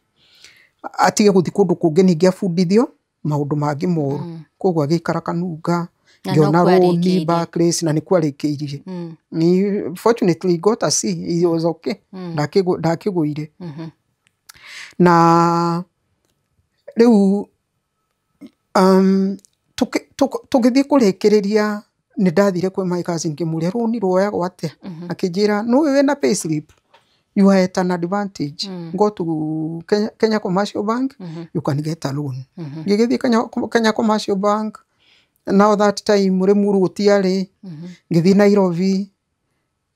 atige gũthiĩ kũndũ kũngĩ ningĩ abundithio maũndũ mangĩ moru." Koguo agĩikara Kanunga. Na ngĩona no rũni kwarĩkĩirie. Barclays, na nĩkuo arĩkĩirie. Fortunately he got a C, he was okay. Ndakĩgũire. Na rĩu tũgĩthiĩ kũrĩkĩrĩria, nĩ ndathire kwĩ my cousin, ngĩmũria rũni ruoyagwo atĩa. Akĩnjĩra, "Nĩũĩ wĩna payslip, you are at an advantage. Go to Kenya Commercial Bank, you can get a loan." Ngĩgĩthiĩ Kenya Commercial Bank. Now that time Limuru gũtiarĩ. Ngĩthiĩ Nairobi,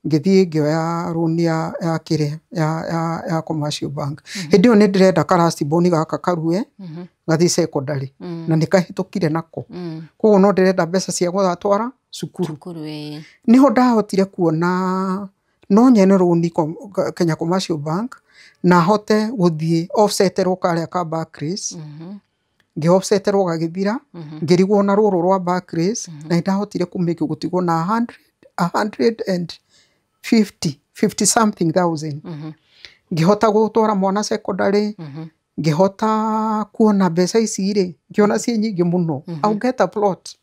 ngĩthiĩ ngĩoya rũni ya kĩrĩa ya Commercial Bank. Hĩndĩ ĩyo nĩ ndĩrenda ka last born gaka karue gathiĩ secondary, na nĩ kahĩtũkire nako. Koguo no ndĩrenda mbeca cia gũgatwara cukuru. Cukuru, ĩĩ. Niho ndahotire kuona no nyene rũni Kenya Commercial Bank na hote gũthiĩ offseterwo karĩa ka Barclays. Ngĩ offseterwo gagĩthira, ngĩrigwo na rũrũ rwa Barclays, na nĩ ndahotire kũmĩke gũtigwo na 150, 50 something thousand. Ngĩhota gũtwara mwana secondary. Ngĩhota kuona mbeca ici rĩ, ngĩona ciĩ nyingĩ mũno. I'll get a plot.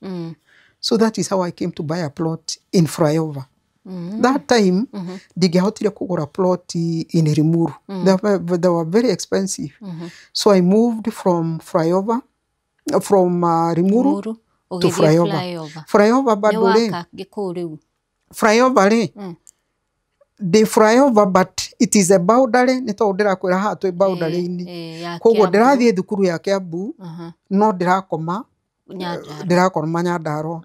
So that is how I came to buy a plot in Flyover. That time ndingĩahotire kũgũra plot in Limuru. They were very expensive. So I moved from Flyover, from Limuru Limuru to ũgĩthiĩ Flyover. Flyover. Flyover Nĩ bado rĩ, waka gĩkũũ rĩu? Flyover rĩ, the flyover, but it is a boundary, nĩ tondũ ndĩrakwĩra haha twĩ boundary-inĩ. Ĩĩ, ya Koguo Kiambu. ndĩrathiĩ thukuru ya Kiambu, no ndĩrakoma Nyandarua. Ndĩrakoma Nyandarua,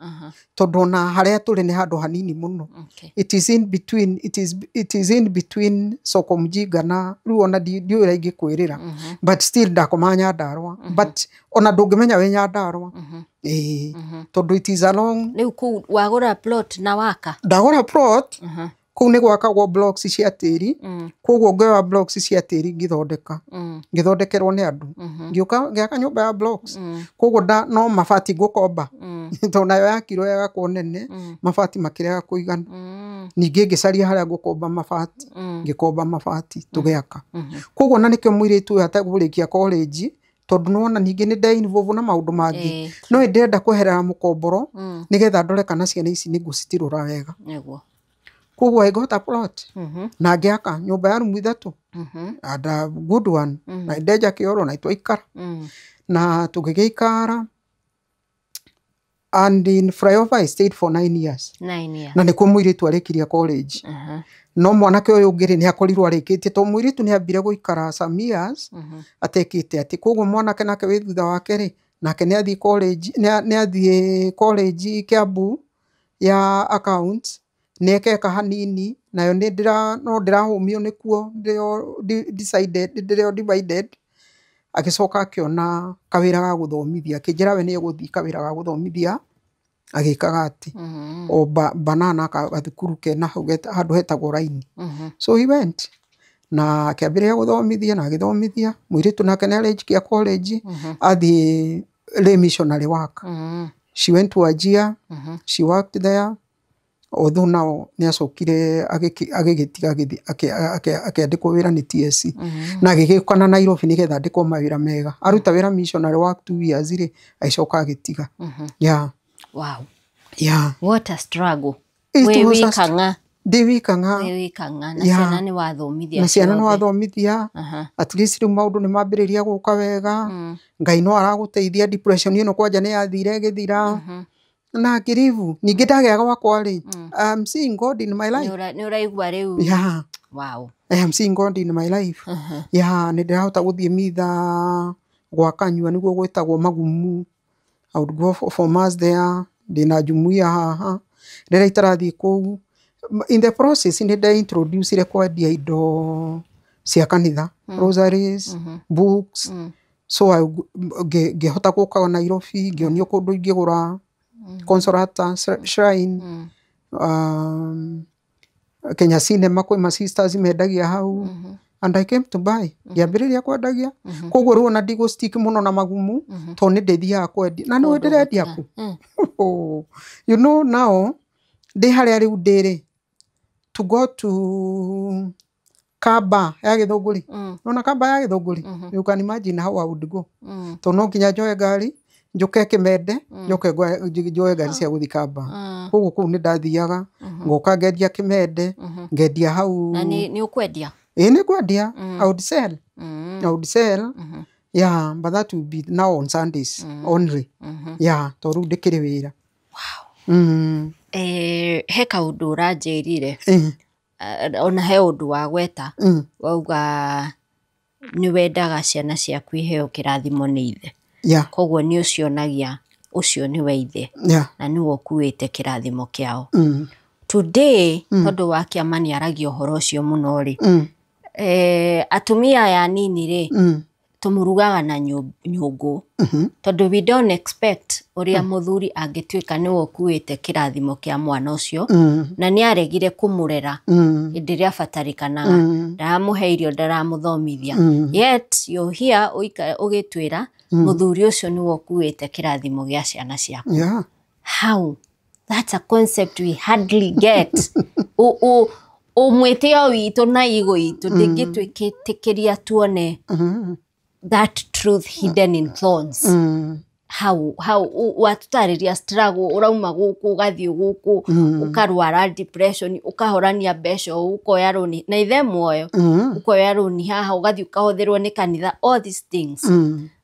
tondũ ona harĩa tũrĩ nĩ handũ hanini mũno. It is in between Soko Mjinga na rĩu ona ndiũĩ ũrĩa ingĩkwĩrĩra, but still ndakoma Nyandarua, but ona ndũngĩmenya wĩ Nyandarua, ĩĩ, tondũ it is along. Rĩu kũu wagũra plot na waka? Ndagũra plot. Kũu nĩ gwakagwo blocks cia tĩri. Koguo ngĩoya blocks cia tĩri, ngĩthondeka, ngĩthondekerwo nĩ andũ, ngĩũka ngĩaka nyũmba ya blocks. Koguo no mabati ngũkomba, tondũ nayo yakirwo yagakwo nene, mabati makĩrega kũigana. Ningĩ ngĩcaria harĩa ngũkomba mabati, ngĩkomba mabati, tũgĩaka. Koguo na nĩkĩo mũirĩtu ũyũ ategũrĩkia college, tondũ nĩwona ningĩ nĩ nde-involve na maũndũ mangĩ. No ndĩrenda kweherera mũkomboro nĩgetha ndore kana ciana ici nĩ ngũcitirũra wega. Koguo I got a plot na ngĩaka nyũmba ya rumu ithatũ and a good one, na ndenja kĩoro na twaikara na tũgĩgĩikara, and in Flyover I stayed for 9 years. 9 years. Na nĩkuo mũirĩtu arĩkirie college. No mwanake ũyũ ũngĩ rĩ, nĩ akorirwo arĩkĩtie, tondũ mũirĩtu nĩ ambire gũikara some years atekĩte atĩ. Koguo mwanake nake wĩ thutha wake rĩ, nake nĩ athiĩ college, nĩ athiĩ college Kiambu ya accounts, nĩ ekeka hanini nayo nĩ ndĩra no ndĩrahũmio nĩkuo ndĩo decided, ndĩrĩ o divided. Agĩcoka akĩona kawĩra ga gũthomithia, akĩnjĩra we nĩ egũthiĩ kawĩra ga gũthomithia, agĩkaga atĩ o banana gathukuru kena hau handũ hetagwo Raini. So he went na akĩambĩrĩria gũthomithia na agĩthomithia. Mũirĩtu nake nĩ arĩkia college, athiĩ lay missionary work. She went to Wajir. She worked there, although now nĩ acokire agĩgĩtiga, agĩthiĩ akĩandĩkwo wĩra nĩ TSC na agĩgĩũka na Nairobi nĩgetha andĩkwo mawĩra mega. Aruta wĩra missionary work 2 years rĩ, agĩcoka agĩtiga. Yeah. Wow. Yeah. What a struggle. It Wĩ was a wikang'a. Ndĩ wika ng'a. Wĩ wika ng'a na Yeah. ciana nĩ wathomithia Na ciana nĩ ciothe. wathomithia. At least rĩu maũndũ nĩ mambĩrĩria gũka wega. Ngai no aragũteithia, depression ĩno kwanja nĩ yathire ĩgĩthira. Na ngiribu ningĩ ndagĩa gwakwa rĩ, I'm seeing God in my life. Nĩ ũraigua rĩu. Yeah. Wow. I am seeing God in my life. Yeah, nĩ ndĩrahota gũthiĩ mitha gwa kanyua nĩguo gwĩtagwo magumu. I would go for mass there, ndĩna jumuiya haha. Rĩrĩa itarathiĩ kũu, in the process nĩ ndeintroducire kwendia indo cia kanitha, rosaries, books. So ngĩhota gũka Nairobi, ngĩonio kũndũ ingĩgũra Consolata Shrine, Kenya Cinema kwĩ ma sisters mendagia hau. And I came to buy, ngĩambĩrĩria kwendagia. Koguo rĩu ona ndigũ stick mũno na magumu tondũ nĩ ndĩthiaga kwendia na nĩwe ndĩrendia kũ. Oh, you know now ndĩ harĩa rĩu ndĩrĩ to go to Kamba ya Gĩthũngũri, nona Kamba ya Gĩthũngũri, you can imagine how I would go, tondũ no nginya njoe ngari njũke Kĩmende, njoke njoe ngari cia gũthiĩ Kamba. Koguo kũu nĩ ndathiaga ngoka ngendia Kĩmende, ngendia hau. Na nĩ ũkwendia? Ĩĩ, nĩ kwendia. I would sell. I would sell, yeah, but that will be now on Sundays only, yeah, tondũ rĩu ndĩkĩrĩ wĩra. He kaũndũ ũranjĩrire. Ona he ũndũ wagweta, wauga nĩ wendaga ciana ciaku iheo kĩrathimo nĩ ithe. Koguo nĩ ũcionagia ũcio nĩwe ithe na nĩwe ũkuĩte kĩrathimo kĩao. Today, tondũ wa kĩama nĩ aragia ũhoro ũcio mũno rĩ, atumia aya anini rĩ, tũmũrugaga na nyũngũ tondũ we don't expect ũrĩa mũthuri angĩtuĩka nĩwe ũkuĩte kĩrathimo kĩa mwana ũcio na nĩ aregire kũmũrera hĩndĩ ĩrĩa abatarĩkanaga, ndaramũhe irio, ndaramũthomithia, yet you're here ũgĩtwĩra mũthuri ũcio nĩwe ũkuĩte kĩrathimo gĩa ciana ciaku. How? That's a concept we hardly get. Ũmwĩtĩo witũ na igo itũ ndĩngĩtwĩtĩkĩria tuone that truth hidden in thorns. How watutarĩria struggle, ũrauma gũkũ ũgathiĩ gũkũ, ũkarwara depression, ũkahorania mbeca ũũ, ũkoya rũni na ithe muoyo, ũkoya rũni haha, ũgathiĩ ũkahũthĩrwo nĩ kanitha, all these things.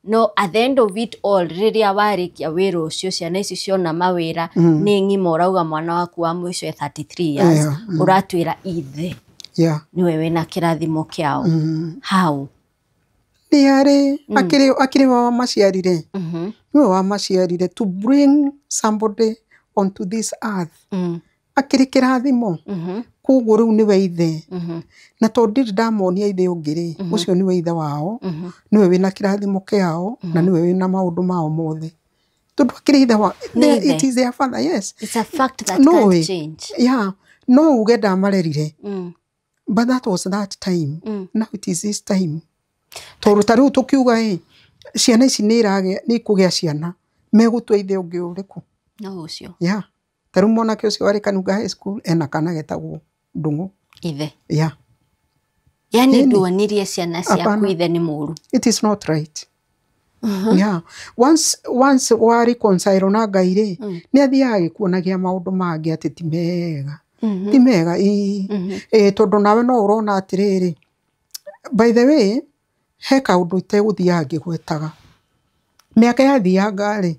No at the end of it all, rĩrĩa warĩkia wĩra ũcio, ciana ici ciona mawĩra nĩ ng'ima, ũrauga mwana waku wa mũico e 33 years, ũratwĩra ithe nĩwe wĩna kĩrathimo kĩao. How? Nĩ arĩ akĩrĩ we wamaciarire, nĩwe wamaciarire. To bring somebody onto this earth akĩrĩ kĩrathimo. Koguo rĩu nĩwe ithe, na tondũ ndirĩ ndamonia ithe ũngĩ rĩ, ũcio nĩwe ithe wao, nĩwe wĩna kĩrathimo kĩao na nĩwe wĩna maũndũ mao mothe, tondũ akĩrĩ ithe wa Nĩ ithe. It is their father, yes. It's a fact that No can't way. change. Yeah, no uge ndamarerire, but that was that time. Now it is this time, tondũ ta rĩu tũkiuga ĩ ciana ici nĩ iragĩa, nĩ ikũgĩa ciana, megũtua ithe ũngĩ ũrĩkũ? No ũcio. Yeah, ta rĩu mwanake ũcio warĩ Kanunga High School ena kana getagwo Ndũng'ũ. Ithe. Yeah. Yani Ĩni. nduonirie ciana ciaku Hapana. ithe nĩ mũru. It is not right. Yeah, once wa reconcile na Ngai rĩ, nĩ athiaga agĩkuonagia maũndũ mangĩ atĩ ti mega, ti mega ĩ. Ĩ tondũ nawe no ũrona atĩrĩrĩ, by the way, he kaũndũ itegũthiaga ngĩgwetaga. Mĩaka yathianga rĩ,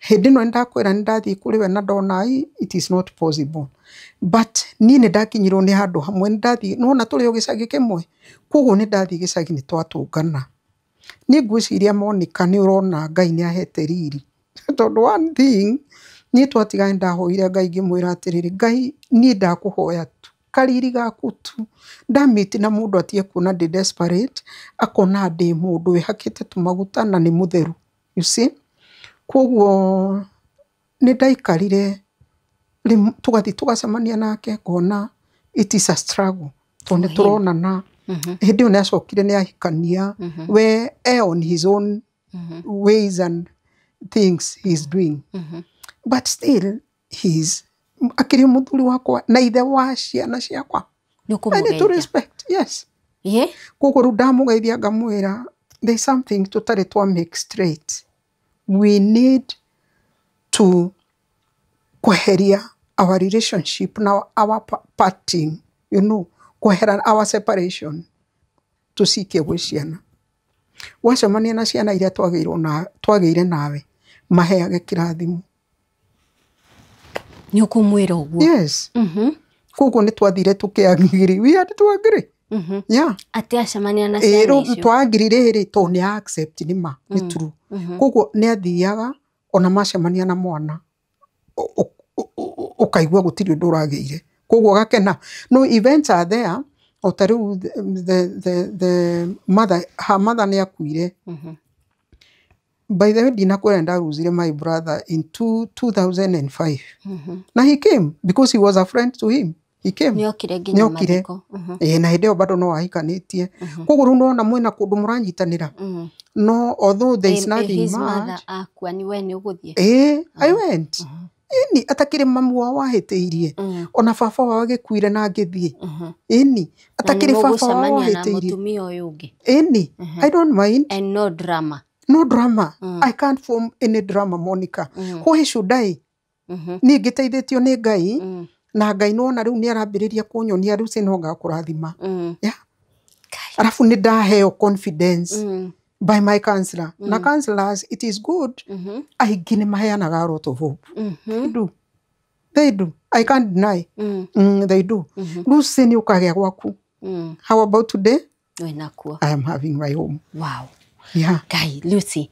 hĩndĩ ĩno nĩndakwĩra nĩndathiĩ kũrĩ we na ndona it is not possible, but niĩ nĩ ndakinyirwo nĩ handũ hamwe, nĩ ndathiĩ nĩwona tũrĩ o gĩcagi kĩmwe, koguo nĩ ndathiĩ gĩcagi nĩ twatũngana. Niĩ ngwĩciria, Monica, nĩ ũrona Ngai nĩ ahete riri, tondũ one thing niĩ twatiga nĩ ndahoire Ngai ngĩmwĩra atĩrĩrĩ, "Ngai, niĩ ndakũhoya tu kariri gaku tu, ndamĩti na mũndũ atige kuona ndĩ desperate, akona ndĩ mũndũ wĩhakĩte tũmaguta na nĩ mũtheru," you see. Koguo nĩ ndaikarire tũgathiĩ tũgacemania nake, ngona it is a struggle tondũ nĩ tũronana. Hĩndĩ ĩyo nĩ acokire nĩ ahikania, we e on his own ways and things he is doing, but still he is akĩrĩ mũthuri wakwa na ithe wa ciana ciakwa. Nĩ I need to ũkũmũgeithia? respect, yes. Ĩ. Koguo rĩu ndamũgeithia ngamwĩra there is something tũtarĩ twa make straight. We need to kweheria Our relationship na our parting, kwehera, our separation, tũcikie gwĩ ciana. Wacemania na ciana iria twagĩirwo na twagĩire nawe, maheage kĩrathimo. Nĩ ũkũmwĩra ũguo? Yes. Koguo nĩ twathire tũkĩagree, we had to agree, yeah. Atĩ acemania na Ĩ ciana rĩu icio. Twagree rĩrĩ tondũ nĩ accept nĩ ma nĩ true. Koguo nĩ athiaga ona macemania na mwana ũkaigua gũtirĩ ũndũ ũragĩire, koguo gakena. No events are there, o ta rĩu the mother, her mother nĩ akuire. By the way, ndinakwĩra ndaruzire my brother in 2005 na he came because he was a friend to him. He came. Nĩ okire nginya Nĩokire. mathiko. Ĩĩ, na hĩndĩ ĩyo bado no ahikanĩtie, koguo rĩu nona mwĩna kũndũ mũranyitanĩra. No although there is nothing His much. mother akua, ni we nĩ ũgũthiĩ? Ĩĩ, I went. Ĩni atakĩrĩ mamu wao wahĩtĩirie, ona baba wao agĩkuire na ngĩthiĩ. Ĩni Na nĩ atakĩrĩ baba wao mũgũcemania na wahĩtĩirie. mũtumia ũyũ ũngĩ? Ĩni, I don't mind. And no drama? No drama. I can't form any drama, Monica. Why should I? Niĩ ngĩteithĩtio nĩ Ngai na Ngai nĩwona rĩu nĩ arambĩrĩria kũnyonia rĩu no ngakũrathima. Yeah. Arabu nĩ ndaheo confidence by my counselor na counselors. It is good. Aingĩ nĩ maheanaga a lot of hope. They do, they do, I can't deny. They do. Rĩu nĩ ũkagĩa gwaku. How about today? Wĩnakuo. I am having my home. Wow. Yeah. Ngai, Lucy,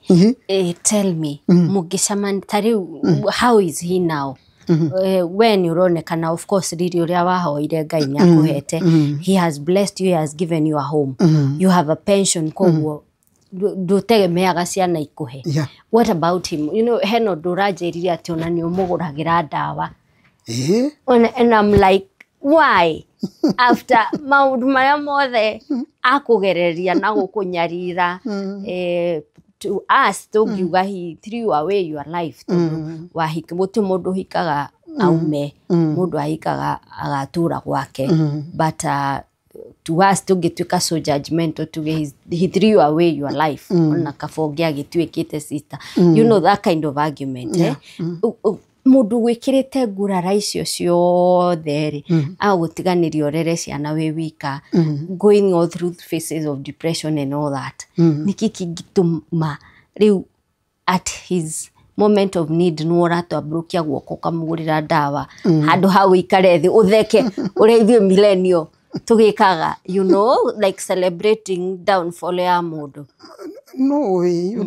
tell me, mũngĩcemania ta rĩu, how is he now? We nĩ ũronekana, of course, riri ũrĩa wahoire Ngai nĩ akũhete. He has blessed you, he has given you a home, you have a pension, koguo ndũtegemeaga ciana ikũhe. What about him? Hena ũndũ ũranjĩrire atĩ ona nĩ ũmũgũragĩra ndawa. And I'm like, why? After maũndũ marĩa mothe akũgereria na gũkũnyarira, to us tũngiuga he threw away your life, tondũ wahika gũtirĩ mũndũ ũhikaga aume, mũndũ ahikaga agatũra gwake. But to us tũngĩtuĩka so judgmental, tuge he threw away your life, ona kaba ũngĩagĩtuĩkĩte sister, that kind of argument, eh? Mũndũ gwĩkĩrĩte ngurara icio ciothe rĩ, agũtiganĩria ũrere ciana wĩ wika, going all through phases of depression and all that, nĩkĩ kĩngĩtũma rĩu at his moment of need nĩ ũratambũrũkia guoko ũkamũgũrĩra ndawa handũ ha ũikare thĩ ũtheke ũrĩa ithuĩ millennial tũgĩkaga, like celebrating downfall ya mũndũ? No way.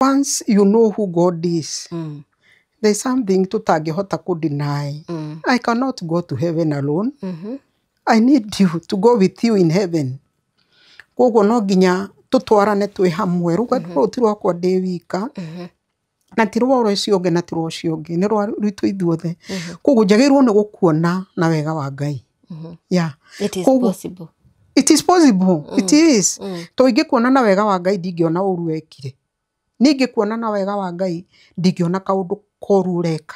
Once you know who God is, there's something tutangĩhota kũ-deny. I cannot go to heaven alone. I need you to go with you in heaven. Koguo no nginya tũtwarane twĩ hamwe. Rũgendo rũrũ ti rwakwa ndĩ wika, na ti rwa ũcio ũngĩ, na ti rwa ũcio ũngĩ, nĩ rwa rwitũ ithuothe. Koguo njagĩrĩirwo nĩ gũkuona na wega wa Ngai. Yeah. It is Koguo possible. It is possible. It is. To ingĩkuona na wega wa Ngai, ndingĩona ũru wekire. Niĩ ingĩkuona na wega wa Ngai, ndingĩona kaũndũ koru ũreka.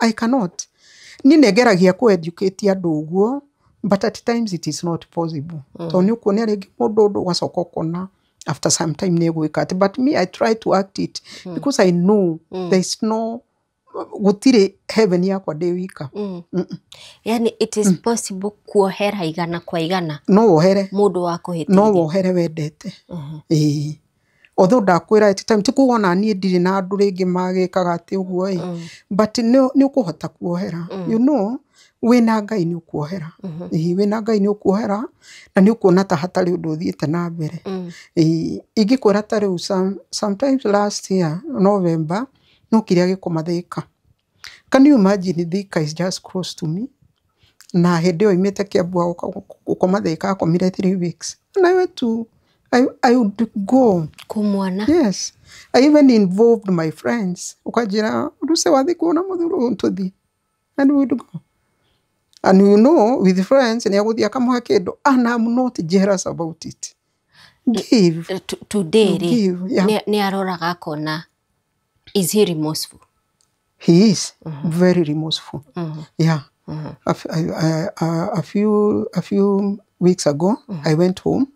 I cannot. Niĩ nĩ ngeragia kũ educate andũ ũguo, but at times it is not possible. Tondũ nĩ ũkuonia rĩngĩ mũndũ ũndũ, ũgacoka ũkona after some time nĩ egwĩka atĩ. But me, I try to act it because I know there is no, gũtirĩ heaven yakwa ndĩ wika. Yani it is possible kuohera igana kwa igana No wohere. mũndũ wa kũhĩtĩria? No wohere wendete, ĩĩ. Although ndakwĩra at time ti kuga ona niĩ ndirĩ na andũ rĩngĩ magĩkaga atĩ ũguo ĩ, but nĩ ũkũhota kuohera. Wĩna Ngai nĩ ũkuohera. Ĩĩ, wĩna Ngai nĩ ũkuohera na nĩ ũkuona ta hatarĩ ũndũ ũthiĩte na mbere. Ĩĩ, ingĩkwĩra ta rĩu sometimes last year November no kĩrĩa gĩkoma Thika. Can you imagine? Thika is just close to me, na hĩndĩ ĩyo imĩte Kiambu agoka gũkoma Thika, akomire 3 weeks and I went to I would go Kũmwona? Yes, I even involved my friends. Ukanjĩra ruse wathi kuona mũthuri ũyũ, tũthiĩ, and we would go. And with friends nĩ agũthiĩ akamũhe kĩndũ, and I'm not jealous about it. Give. Today rĩ, Give, yeah. nĩ aroraga akona, is he remorseful? He is very remorseful. Yeah. A, f- a few weeks ago, I went home.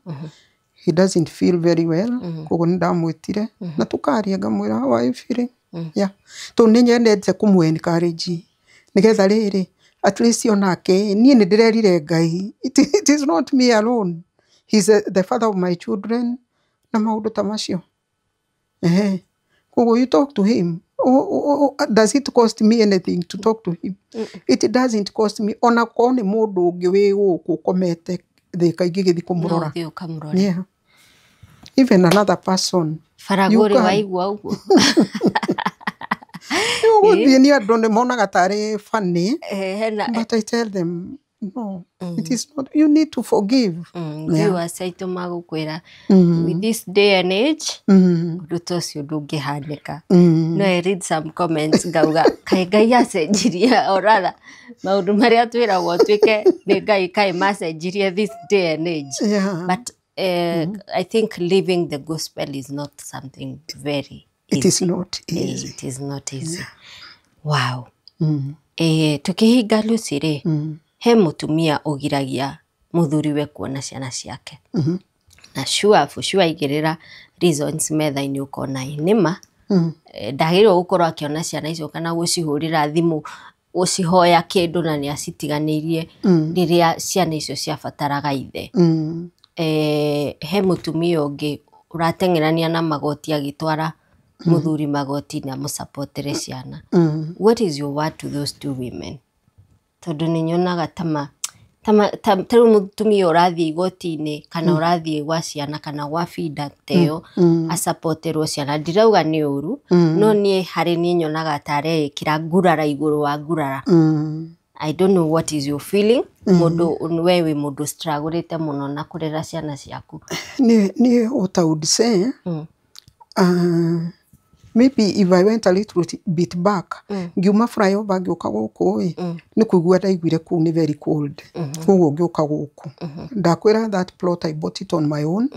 He doesn't feel very well. Koguo nĩ ndamwĩtire na tũkaria, ngamwĩra, "How are you feeling?" Yeah, tondũ nĩ nyendete kũmũ encourage nĩgetha rĩrĩ, at least onake niĩ nĩ ndĩrerire Ngai, it is not me alone, he's the father of my children na maũndũ ta macio. Ehe, koguo you talk to him. Oh, does it cost me anything to talk to him? It doesn't cost me. Ona korwo nĩ mũndũ ũngĩ wĩ gũkũ ũkomete Thĩka ingĩgĩthiĩ No kũmũrora. ũthiĩ ũkamũrore. Yeah, even another person. Faragũrĩ You can. Waigua ũguo. Ũgũthiĩ nĩ andũ nĩ monaga tarĩ funny, Hena but I tell them, no, it is not. You need to forgive. Viewers aitũ magũkwĩra, with this day and age, ũndũ ta ũcio ndũngĩhanĩka. No I read some comments ngauga, kaĩ Ngai acenjirie, or rather maũndũ marĩa twĩragwo twĩke nĩ Ngai, kaĩ macenjirie this day and age? But I think living the gospel is not something very It is easy. not easy. It is not easy. Wow. Tukihinga, Lucy rĩ, he mũtumia ũgiragia mũthuriwe kuona ciana ciake, na sure for sure aigĩrĩra reasons metha-inĩ, ũkona ĩ nĩma ndagĩrĩirwo gũkorwo akĩona ciana icio kana gũcihũrĩra thimũ gũcihoya kĩndũ, na nĩ acitiganĩirie rĩrĩa ciana icio ciabataraga ithe. He mũtumia ũngĩ ũrateng'erania na magoti agĩtwara mũthuri magoti-inĩ amũcapotere ciana. What is your word to those two women? Tondũ nĩ nyonaga ta rĩu mũtumia ũrathiĩ igoti-inĩ kana ũrathiĩ gwa ciana kana gwa binda ta ĩyo acapoterwo ciana, ndirauga nĩ ũru, no niĩ harĩ niĩ nyonaga ta areĩkĩra ngurara igũrũ wa ngurara. I don't know what is your feeling. Mũndũ we wĩ mũndũ strugglete mũno na kũrera ciana ciaku. Niĩ what I would say, maybe if I went a little bit back, ngiuma flyover ngĩũka gũkũ ĩ, nĩ kũigua ndaiguire kũu nĩ very cold, koguo ngĩũka gũkũ. Ndakwĩra, that plot I bought it on my own.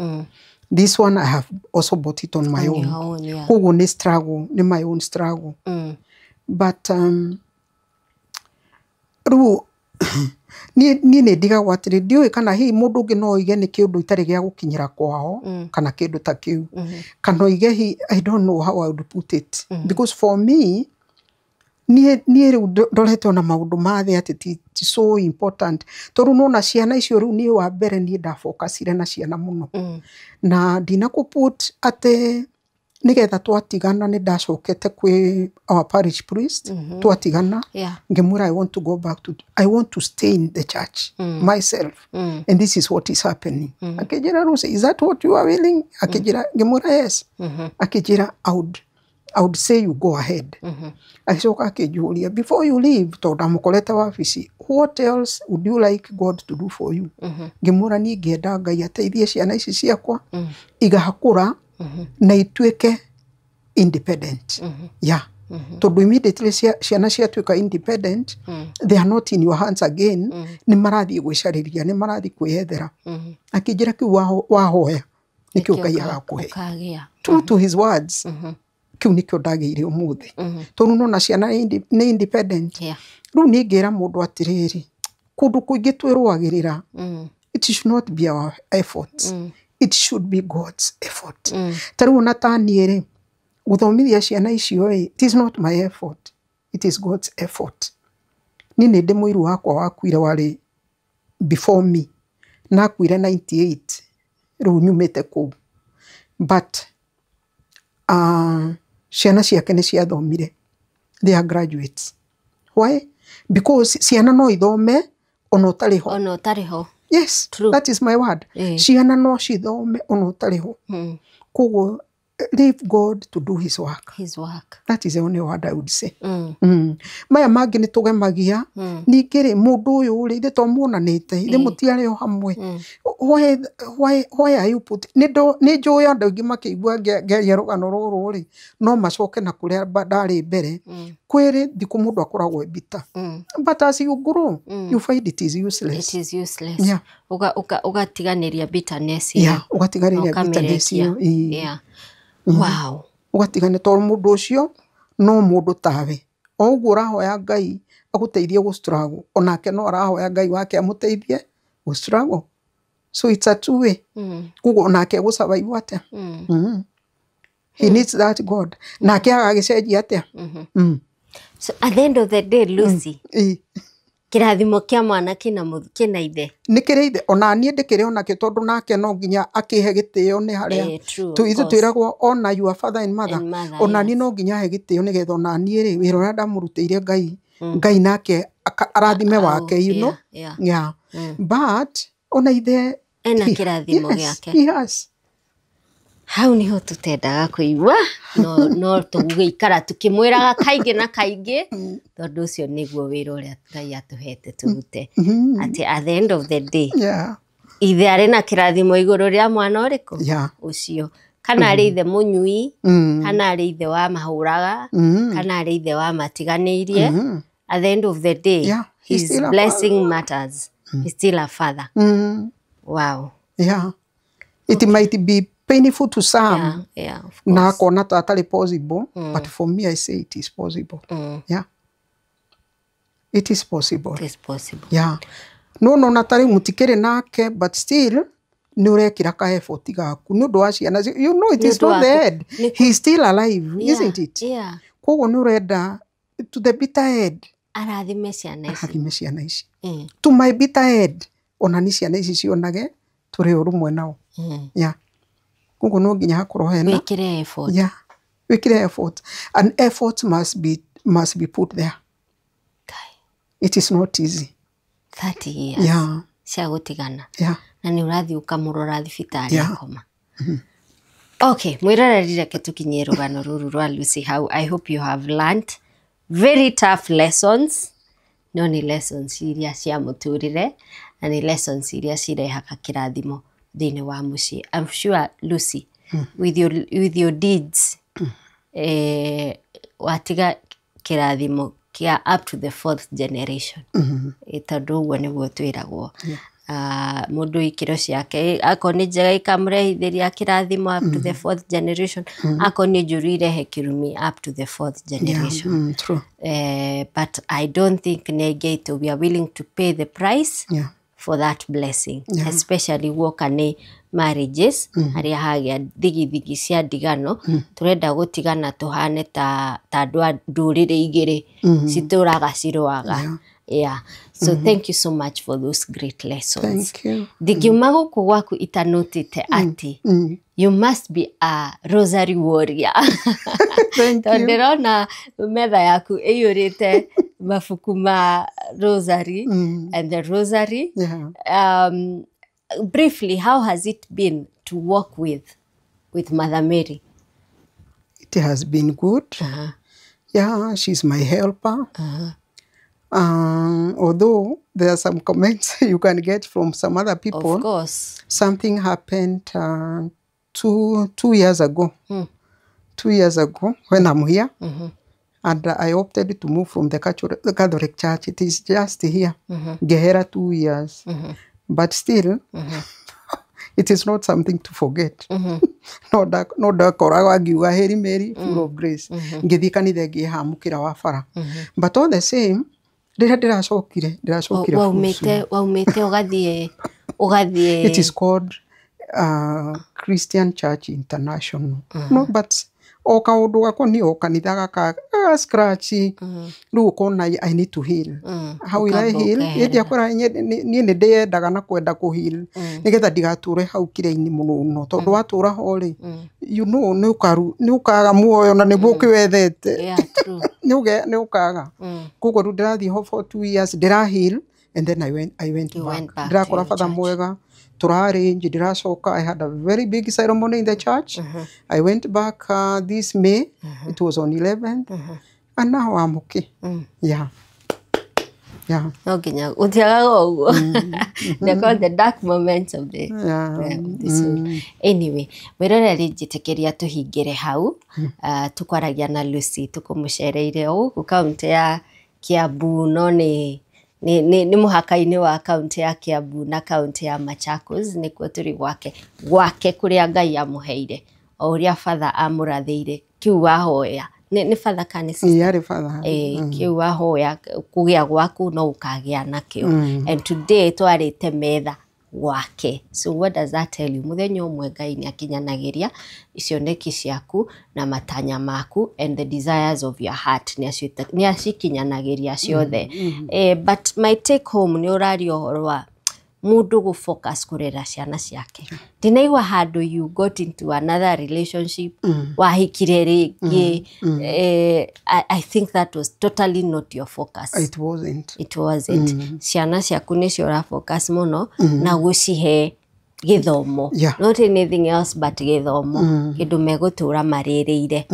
This one I have also bought it on my On own. your own, yeah. Koguo nĩ struggle, nĩ my own struggle. But rĩu niĩ nĩ ndigagwo atĩrĩ, ndiũĩ kana hihi mũndũ ũngĩ no oige nĩ kĩũndũ itarĩ gĩa gũkinyĩra kwao kana kĩndũ ta kĩu, kana oige I don't know how I would put it, because for me niĩ rĩu ndorete ona maũndũ ma thĩ atĩ ti so important, tondũ nona ciana icio rĩu niĩ wa mbere niĩ ndabokacire na ciana mũno, na ndinakũ put atĩ nĩgetha twatigana nĩ ndacokete kwĩ our parish priest twatigana, ngĩmwĩra I want to go back to, I want to stay in the church myself, and this is what is happening. Akĩnjĩra, "Lucy, is that what you are willing?" Akĩnjĩra, ngĩmwĩra yes. Akĩnjĩra, I would say you go ahead." Agĩcoka akĩnjũria, "Before you leave," tondũ ndamũkorete wabici, "what else would you like God to do for you?" Ngĩmwĩra niĩ ngĩenda Ngai ateithie ciana ici ciakwa igakũra na ituĩke independent, yeah, tondũ immediately ciana ciatuĩka independent, they are not in your hands again, nĩ marathiĩ gwĩcarĩria, nĩ marathiĩ kwĩyethera. Akĩnjĩra kĩu wahoya nĩkĩo Ngai agakũhe. Ũkagĩa. True to his words, kĩu nĩkĩo ndagĩire ũmũthĩ, tondũ nona ciana nĩ independent. Rĩu niĩ ngĩra mũndũ atĩrĩrĩ, kũndũ kũingĩ twĩrũagĩrĩra, it should not be our effort, it should be God's effort. Ta rĩu ona ta niĩ rĩ, gũthomithia ciana icio ĩ, it is not my effort, it is God's effort. Niĩ nĩ ndĩ mũiru wakwa wakuire warĩ before me, na akuire 98, rĩu nyumĩte kũu, but ciana ciake nĩ ciathomire, they are graduates. Why? Because ciana no ithome ona ũtarĩ ho. Ona ũtarĩ ho. Yes. True. That is my word. Ciana no cithome ona ũtarĩ ho. Koguo leave God to do his work. His work. That is the only word I would say. Maya mangĩ nĩ tũgemagia. Ningĩ rĩ, mũndũ ũyũ rĩ, ithe to muonanĩte, ithe mũtiarĩ o hamwe? Why are you put nĩ njũĩ andũ aingĩ makĩigua ngĩaria rũgano rũrũ rĩ, no macoke na kũrĩa ndarĩ mbere. Kwĩrĩ thikũ mũndũ akoragwo e bitter, but as you grow, you find it is useless. It is useless. Yeah. Ũgatiganĩria bitterness ĩyo. Yeah, ũgatiganĩria bitterness Ũkamĩrekia. ĩyo, ĩĩ. Yeah. Wow. Ũgatigana tondũ mũndũ ũcio no mũndũ tawe, o ũguo ũrahoya Ngai agũteithie gũ struggle, onake no arahoya Ngai wake amũteithie gũ struggle, so it's a two way. Koguo onake egũ survive atĩa? He needs that God. Nake agagĩcenjia atĩa? So at the end of the day, Lucy, kĩrathimo kĩa mwana kĩna ithe. Nĩ kĩrĩ ithe, ona niĩ ndĩkĩrĩ onakĩo, tondũ nake no nginya akĩhe gĩtĩo nĩ harĩa Eh, true, of ithuĩ course. twĩragwo ona your father and mother. And mother, Ona niĩ no nginya he gĩtĩo nĩgetha ona niĩ rĩ, wĩra ũrĩa ndamũrutĩire Ngai, Ngai nake arathime wake, you know. Yeah. But ona ithe Ena kĩrathimo gĩake. He has. Hau niho tũtendaga kũigua, no tũgũgĩikara tũkĩmwĩraga kaingĩ na kaingĩ, tondũ ũcio nĩguo wĩra ũrĩa Ngai atũhete tũrute, atĩ at the end of the day, ithe arĩ na kĩrathimo igũrũ rĩa mwana ũrĩkũ ũcio, kana arĩ ithe mũnyui, kana arĩ ithe wa mahũraga, kana arĩ ithe wa matiganĩirie, at the end of the day, Yeah, he's his still a blessing matters. He's still a father. Wow. Yeah. It might be painful to some, Yeah, of na course. akona ta atarĩ possible, but for me I say it is possible. Yeah. It is possible. It is possible. Yeah. No ta rĩu mũtikĩrĩ nake, but still nĩ ũrekĩra ka effort gaku nĩ ũndũ wa ciana. You know, it Nĩ is ũndũ not the waku. end. He is still alive, isn't it? Yeah. Koguo nĩ ũrenda to the bitter end Arathime ciana ici. Arathime ciana ici. To my bitter end, ona nĩ ciana ici cionage tũrĩ ũrũmwe nao. Yeah. Koguo no nginya hakorwo hena Wĩkĩre effort. Yeah. Wĩkĩre effort. And effort must be put there. Kai, It is not easy. 30 years cia gũtigana, na nĩ ũrathiĩ ũkamũrora thibitarĩ akoma. Okay, mwĩroreri, reke tũkinyie rũgano rũrũ rwa Lucy hau. I hope you have learned very tough lessons, no nĩ lessons iria cia mũtũrĩre na nĩ lessons iria cirehaga kĩrathimo thĩinĩ wa mũciĩ. I'm sure, Lucy, with your deeds, watiga kĩrathimo kĩa up to the fourth generation. Tondũ ũguo nĩguo twĩragwo. Ah, mũndũ ikĩro ciake akorwo nĩ njega ikamũrehithĩria kĩrathimo up to the fourth generation, akorwo nĩ njũru irehe kĩrumi up to the fourth generation. True. But I don't think nĩ aingĩ aitũ we are willing to pay the price for that blessing, especially guoka nĩ marriages harĩa hagĩa thigithigi cia ndigano. Tũrenda gũtigana tũhane ta andũ a ndũrĩrĩ igĩrĩ citũraga cirũaga. Yeah. So thank you so much for those great lessons. Thank you. Ndingiuma gũkũ gwaku itanotĩte atĩ you must be a rosary warrior. Thank Tondũ you. ndĩrona metha yaku ĩiyũrĩte mabuku ma rosary and the rosary. Briefly, how has it been to work with Mother Mary? It has been good. Yeah, she's my helper. Although there are some comments you can get from some other people. Of course. Something happened 2 years ago. 2 years ago, when I'm here, and I opted to move from the Catholic Church. It is just here. Ngehera 2 years. But still, it is not something to forget. No ndakoragwo ngiuga Hail Mary, full of grace, ngĩthiĩ kanitha ĩngĩ hamũkĩra wa bara. But all the same, rĩrĩa ndĩracokire full. Waumĩte ũgathiĩ It is called Christian Church International. No, but o kaũndũ gakwa nĩ o kanitha gaka ga scratch, rĩu ũkona I need to heal. How will I Ũkamba heal? ũkeherera. Niĩ ndiakwĩra niĩ nĩ ndĩyendaga na kwenda kũ heal nĩgetha ndigatũre hau kĩrĩa-inĩ mũno, tondũ watũra ho rĩ, you know, nĩ ũkaga muoyo na nĩguo ũkĩwethete. Yeah, true. Nĩ ũkaga. Koguo rĩu ndĩrathiĩ ho for 2 years, ndĩra heal, and then I went You back. went back to Ndĩrakora your batha church. mwega tũrarrange, ndĩracoka. I had a very big ceremony in the church. I went back this May. It was on 11th, and now I'm okay. Yeah. No nginya gũtiagaga ũguo. They call the dark moments of the of the soul. Anyway, mwĩroreri, njĩtĩkĩria tũhingĩre hau. Tũkwaragia na Lucy, tũkũmũcereire o gũkũ kaũntĩ ya Kiambu, no nĩ mũhaka-inĩ wa kaũntĩ ya Kiambu na kaũntĩ ya Machakos nĩkuo tũrĩ gwake kũrĩa Ngai amũheire o ũrĩa batha amũrathĩire. Kĩu wahoya nĩ batha kana nĩ sister? Yarĩ father. Kĩu wahoya kũgĩa gwaku no ũkagĩa nakĩo. And today twarĩte metha Gwake. So what does that tell you? Mũthenya ũmwe Ngai nĩ akinyanagĩria icioneki ciaku na matanya maku, and the desires of your heart nĩ acikinyanagĩria ciothe. But my take home nĩ ũraria ũhoro wa mũndũ gũ focus kũrera ciana ciake. Ndinaigua handũ you got into another relationship, wahikire rĩngĩ. I think that was totally not your focus. It wasn't. It wasn't. Ciana ciaku nĩcio ũra focus mũno na gũcihe gĩthomo, not anything else but gĩthomo, kĩndũ megũtũra marĩrĩire.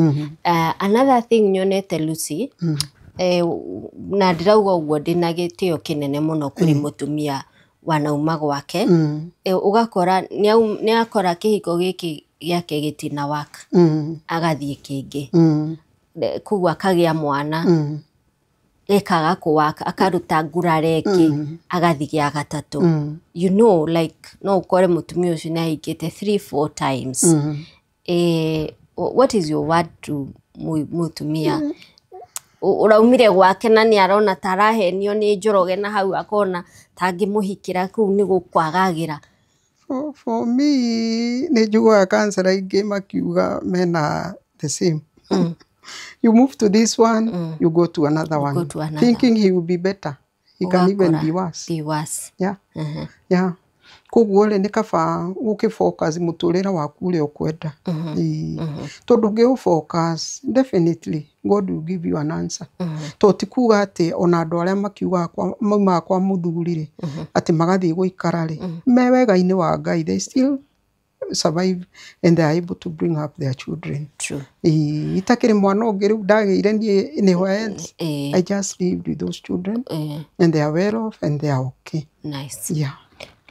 Another thing nyonete, Lucy, na ndĩrauga ũguo ndĩna gĩtĩo kĩnene mũno kũrĩ mũtumia wanauma gwake, ũgakora nĩ akora kĩhiko gĩkĩ gĩake gĩtina work, agathiĩ kĩngĩ. Koguo akagĩa mwana, gĩkaga kũwaka, akaruta ngurare ĩngĩ, agathiĩ gĩa gatatũ. Like no ũkore mũtumia ũcio nĩ ahikĩte three four times. What is your word to mũtumia ũraumire gwake na nĩ arona ta arahenio nĩ Njoroge, na hau akona ta angĩmũhikĩra kũu nĩ gũkwagagĩra? For me, nĩ njiguaga counselor aingĩ makiuga mena the same. You move to this one, you go to another one, go to another. Thinking he will be better. He can even Ũgakora be worse. Be worse. Yeah. Koguo rĩ, nĩ kaba ũkĩ focus mũtũrĩre waku ũrĩa ũkwenda. Ĩĩ. Tondũ ũngĩ focus, definitely God will give you an answer. To ti kuga atĩ ona andũ arĩa makiugaga maumaga kwa mũthuri rĩ, atĩ magathiĩ gũikara rĩ, me wega-inĩ wa Ngai, they still survive and they are able to bring up their children. True. Ĩĩ, itakĩrĩ mwana ũngĩ rĩu ndagĩire niĩ anywhere else. I just lived with those children and they are well off and they are okay. Nice. Yeah.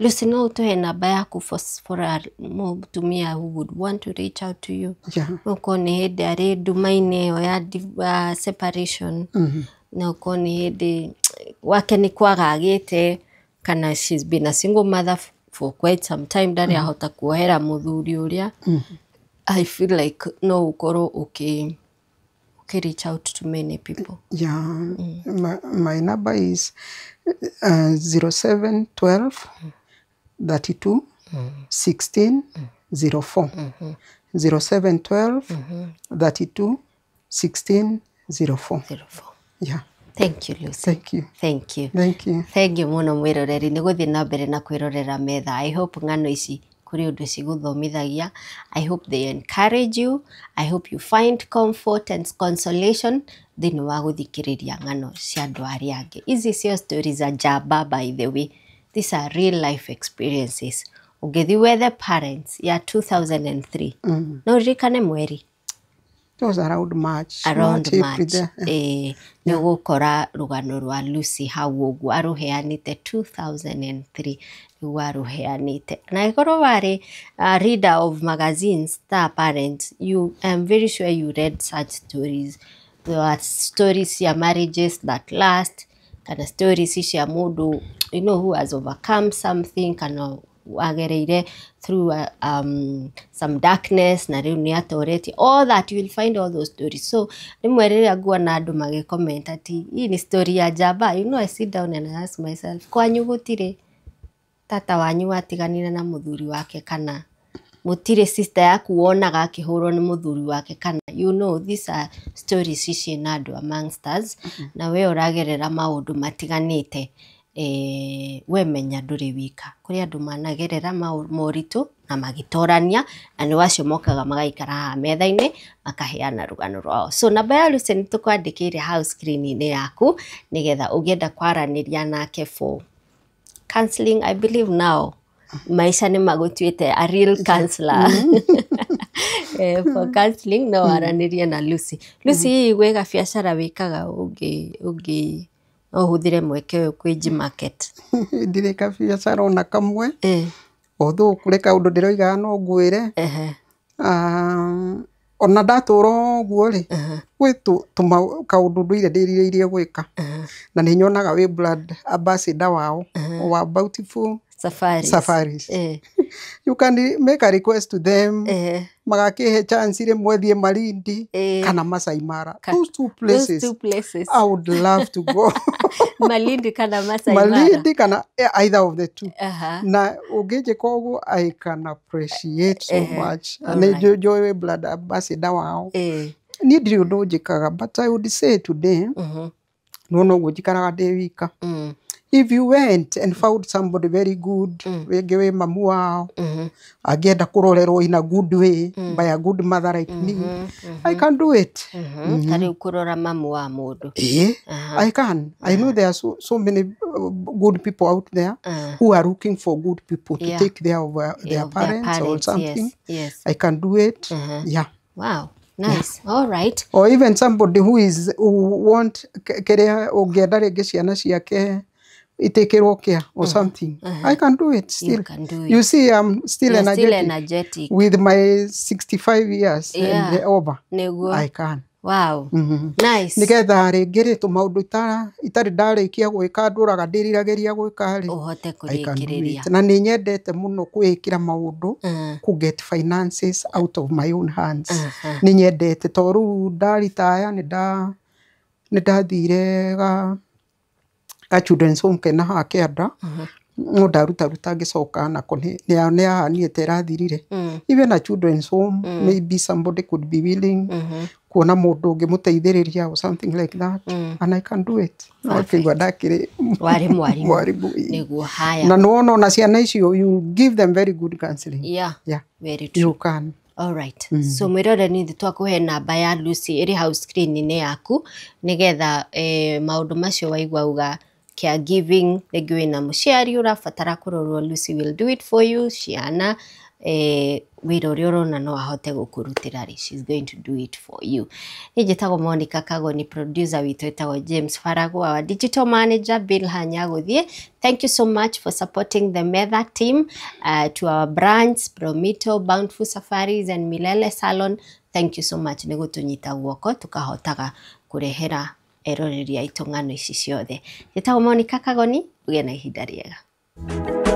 Lucy, no ũtũhe namba yaku for a mũtumia who would want to reach out to you? Yeah. Okorwo nĩ hĩndĩ arĩ nduma-inĩ ĩyo ya separation, na okorwo nĩ hĩndĩ wake nĩ kwagagĩte, kana she's been a single mother for quite some time, ndarĩ ahota kuohera mũthuri ũrĩa, I feel like no ũkorwo ũkĩ reach out to many people. Yeah. My number is 0712 32 16 04. 0712 32 16 04. 04. Yeah. Thank you, Lucy. Thank you. Thank you. Thank you. Thank you mũno mwĩroreri nĩ gũthiĩ na mbere na kwĩrorera metha. I hope ng'ano ici kũrĩ ũndũ cigũthomithagia. I hope they encourage you. I hope you find comfort and consolation thĩinĩ wa gũthikĩrĩria ng'ano cia andũ arĩa angĩ. Ici cio stories za njamba. By the way, these are real life experiences. Ũngĩthiĩ wethe Parents ya 2003, no ũririkane mweri? It was around March. Around March, April March. there. Yeah. Nĩ ũgũkora rũgano rwa Lucy hau ũguo arũheanĩte 2003 nĩguo arũheanĩte. Na angĩkorwo warĩ a reader of magazines ta Parents, you, I'm very sure you read such stories. There are stories cia marriages that last, kana stories cia mũndũ who has overcome something, kana wagereire through some darkness na rĩu nĩ atoretie. All that, you will find all those stories. So rĩmwe rĩrĩa nguona andũ magĩcomment ati hii ni story ya njamba, I sit down and I ask myself, kwanyu gũtirĩ tata wanyu watiganire na mũthuri wake, kana mũtirĩ sister yaku wonaga akĩhũrwo nĩ mũthuri wake, kana these are stories ciĩna andũ amongst us, na we ũragerera maũndũ matiganĩte, we menya ndũrĩ wika. Kũrĩ andũ managerera moritũ na magĩtorania, na nĩ wacio mokaga magaikara haha metha-inĩ makaheana rũgano rwao. So namba ya Lucy nĩ tũkwandĩkĩire hau screen-inĩ yaku, nĩgetha ũngĩenda kwaranĩria nake for counseling. I believe now maisha nĩ magũtuĩte a real counselor. For counseling no waranĩrie na Lucy. Lucy, hihi gwĩ gabiacara wĩkaga ũngĩ no ũhũthĩre mweke ũyũ kwĩ market? Ndirĩ kabiacara ona kamwe. Although kũrĩ kaũndũ ndĩroigaga no ngwĩre. Ona ndatũra ũguo rĩ, gwĩ kaũndũ ndũire ndĩrirĩirie gwĩka, na nĩ nyonaga wĩ brand ambassador wao wa Bountiful Safaris. Safaris. You can make a request to them, magakĩhe chance rĩmwe thiĩ Malindi kana Masai Mara. Those two Those places two places. I would love to go. Malindi kana Masai Mara. Malindi kana either of the two. Na ũngĩnjĩka ũguo, I can appreciate so much. Nĩ njũĩ blood ambassador wao. Niĩ ndirĩ ũndũ njĩkaga, but I would say today, nona ũguo njikaraga ndĩ wika, if you went and found somebody very good, rĩngĩ wĩ mamu wao, angĩenda kũrorerwo in a good way by a good mother like me, I can do it. Ta rĩu kũrora mamu wa mũndũ. Eh, I can. I know there are so many good people out there who are looking for good people to take care of their Of their parents or something. I can do it. Yeah. Wow. Nice. All right. Or even somebody who is who want kĩrĩa ũngĩenda rĩngĩ ciana ciake itekĩrwo care or something. I can do it still. You can do it. You see, I'm still You're still energetic. Energetic. With my 65 years and over. Nĩguo. I can. Wow. Nice. Nigetha rĩngĩ rĩ tũmaũndũ itarĩ ndarĩkia gwĩka ndũraga ndĩriragĩria gwĩka rĩ, Ũhote I can do kũrĩkĩrĩria. it. Na nĩ nyendete mũno kwĩĩkĩra maũndũ, kũ get finances out of my own hands. Nĩ nyendete to rĩu ndaritaya nĩ ndathire ga children's home kena haha kĩanda, no ndarutaruta ngĩcoka nako nĩ yahanire ta ĩrathirire. Even a children's home, maybe somebody could be willing kuona mũndũ ũngĩmũteithĩrĩria or something like that, and I can do it. No kĩigua ndakĩrĩ Warĩ mwarimũ. Mwarimũ, ĩĩ. Nĩguo. Haya. Na nĩwona ona ciana icio, you give them very good counseling. Yeah. Very true. You can. All right. So mwĩrore nĩ twakũhe namba ya Lucy ĩrĩ hau screen-inĩ yaku nĩgetha maũndũ macio waigua uga caregiving, rĩngĩ wĩna mũciari ũrabatara kũrorwo, Lucy will do it for you. Ciana, wĩra ũrĩa ũrona no ahote gũkũrutĩra rĩ, she's going to do it for you. Niĩ njĩtagwo Monica Kagoni, producer witũ ĩtagwo James Farago, our digital manager Bill Hanyagũthiĩ. Thank you so much for supporting the Metha team, to our brands Promito, Bountiful Safaris and Milele Salon. Thank you so much nĩ gũtũnyita guoko tũkahotaga kũrehera eroreri aitũ ng'ano ici ciothe. Njĩtagwo Monica Kagoni, ũgĩe na ihinda rĩega.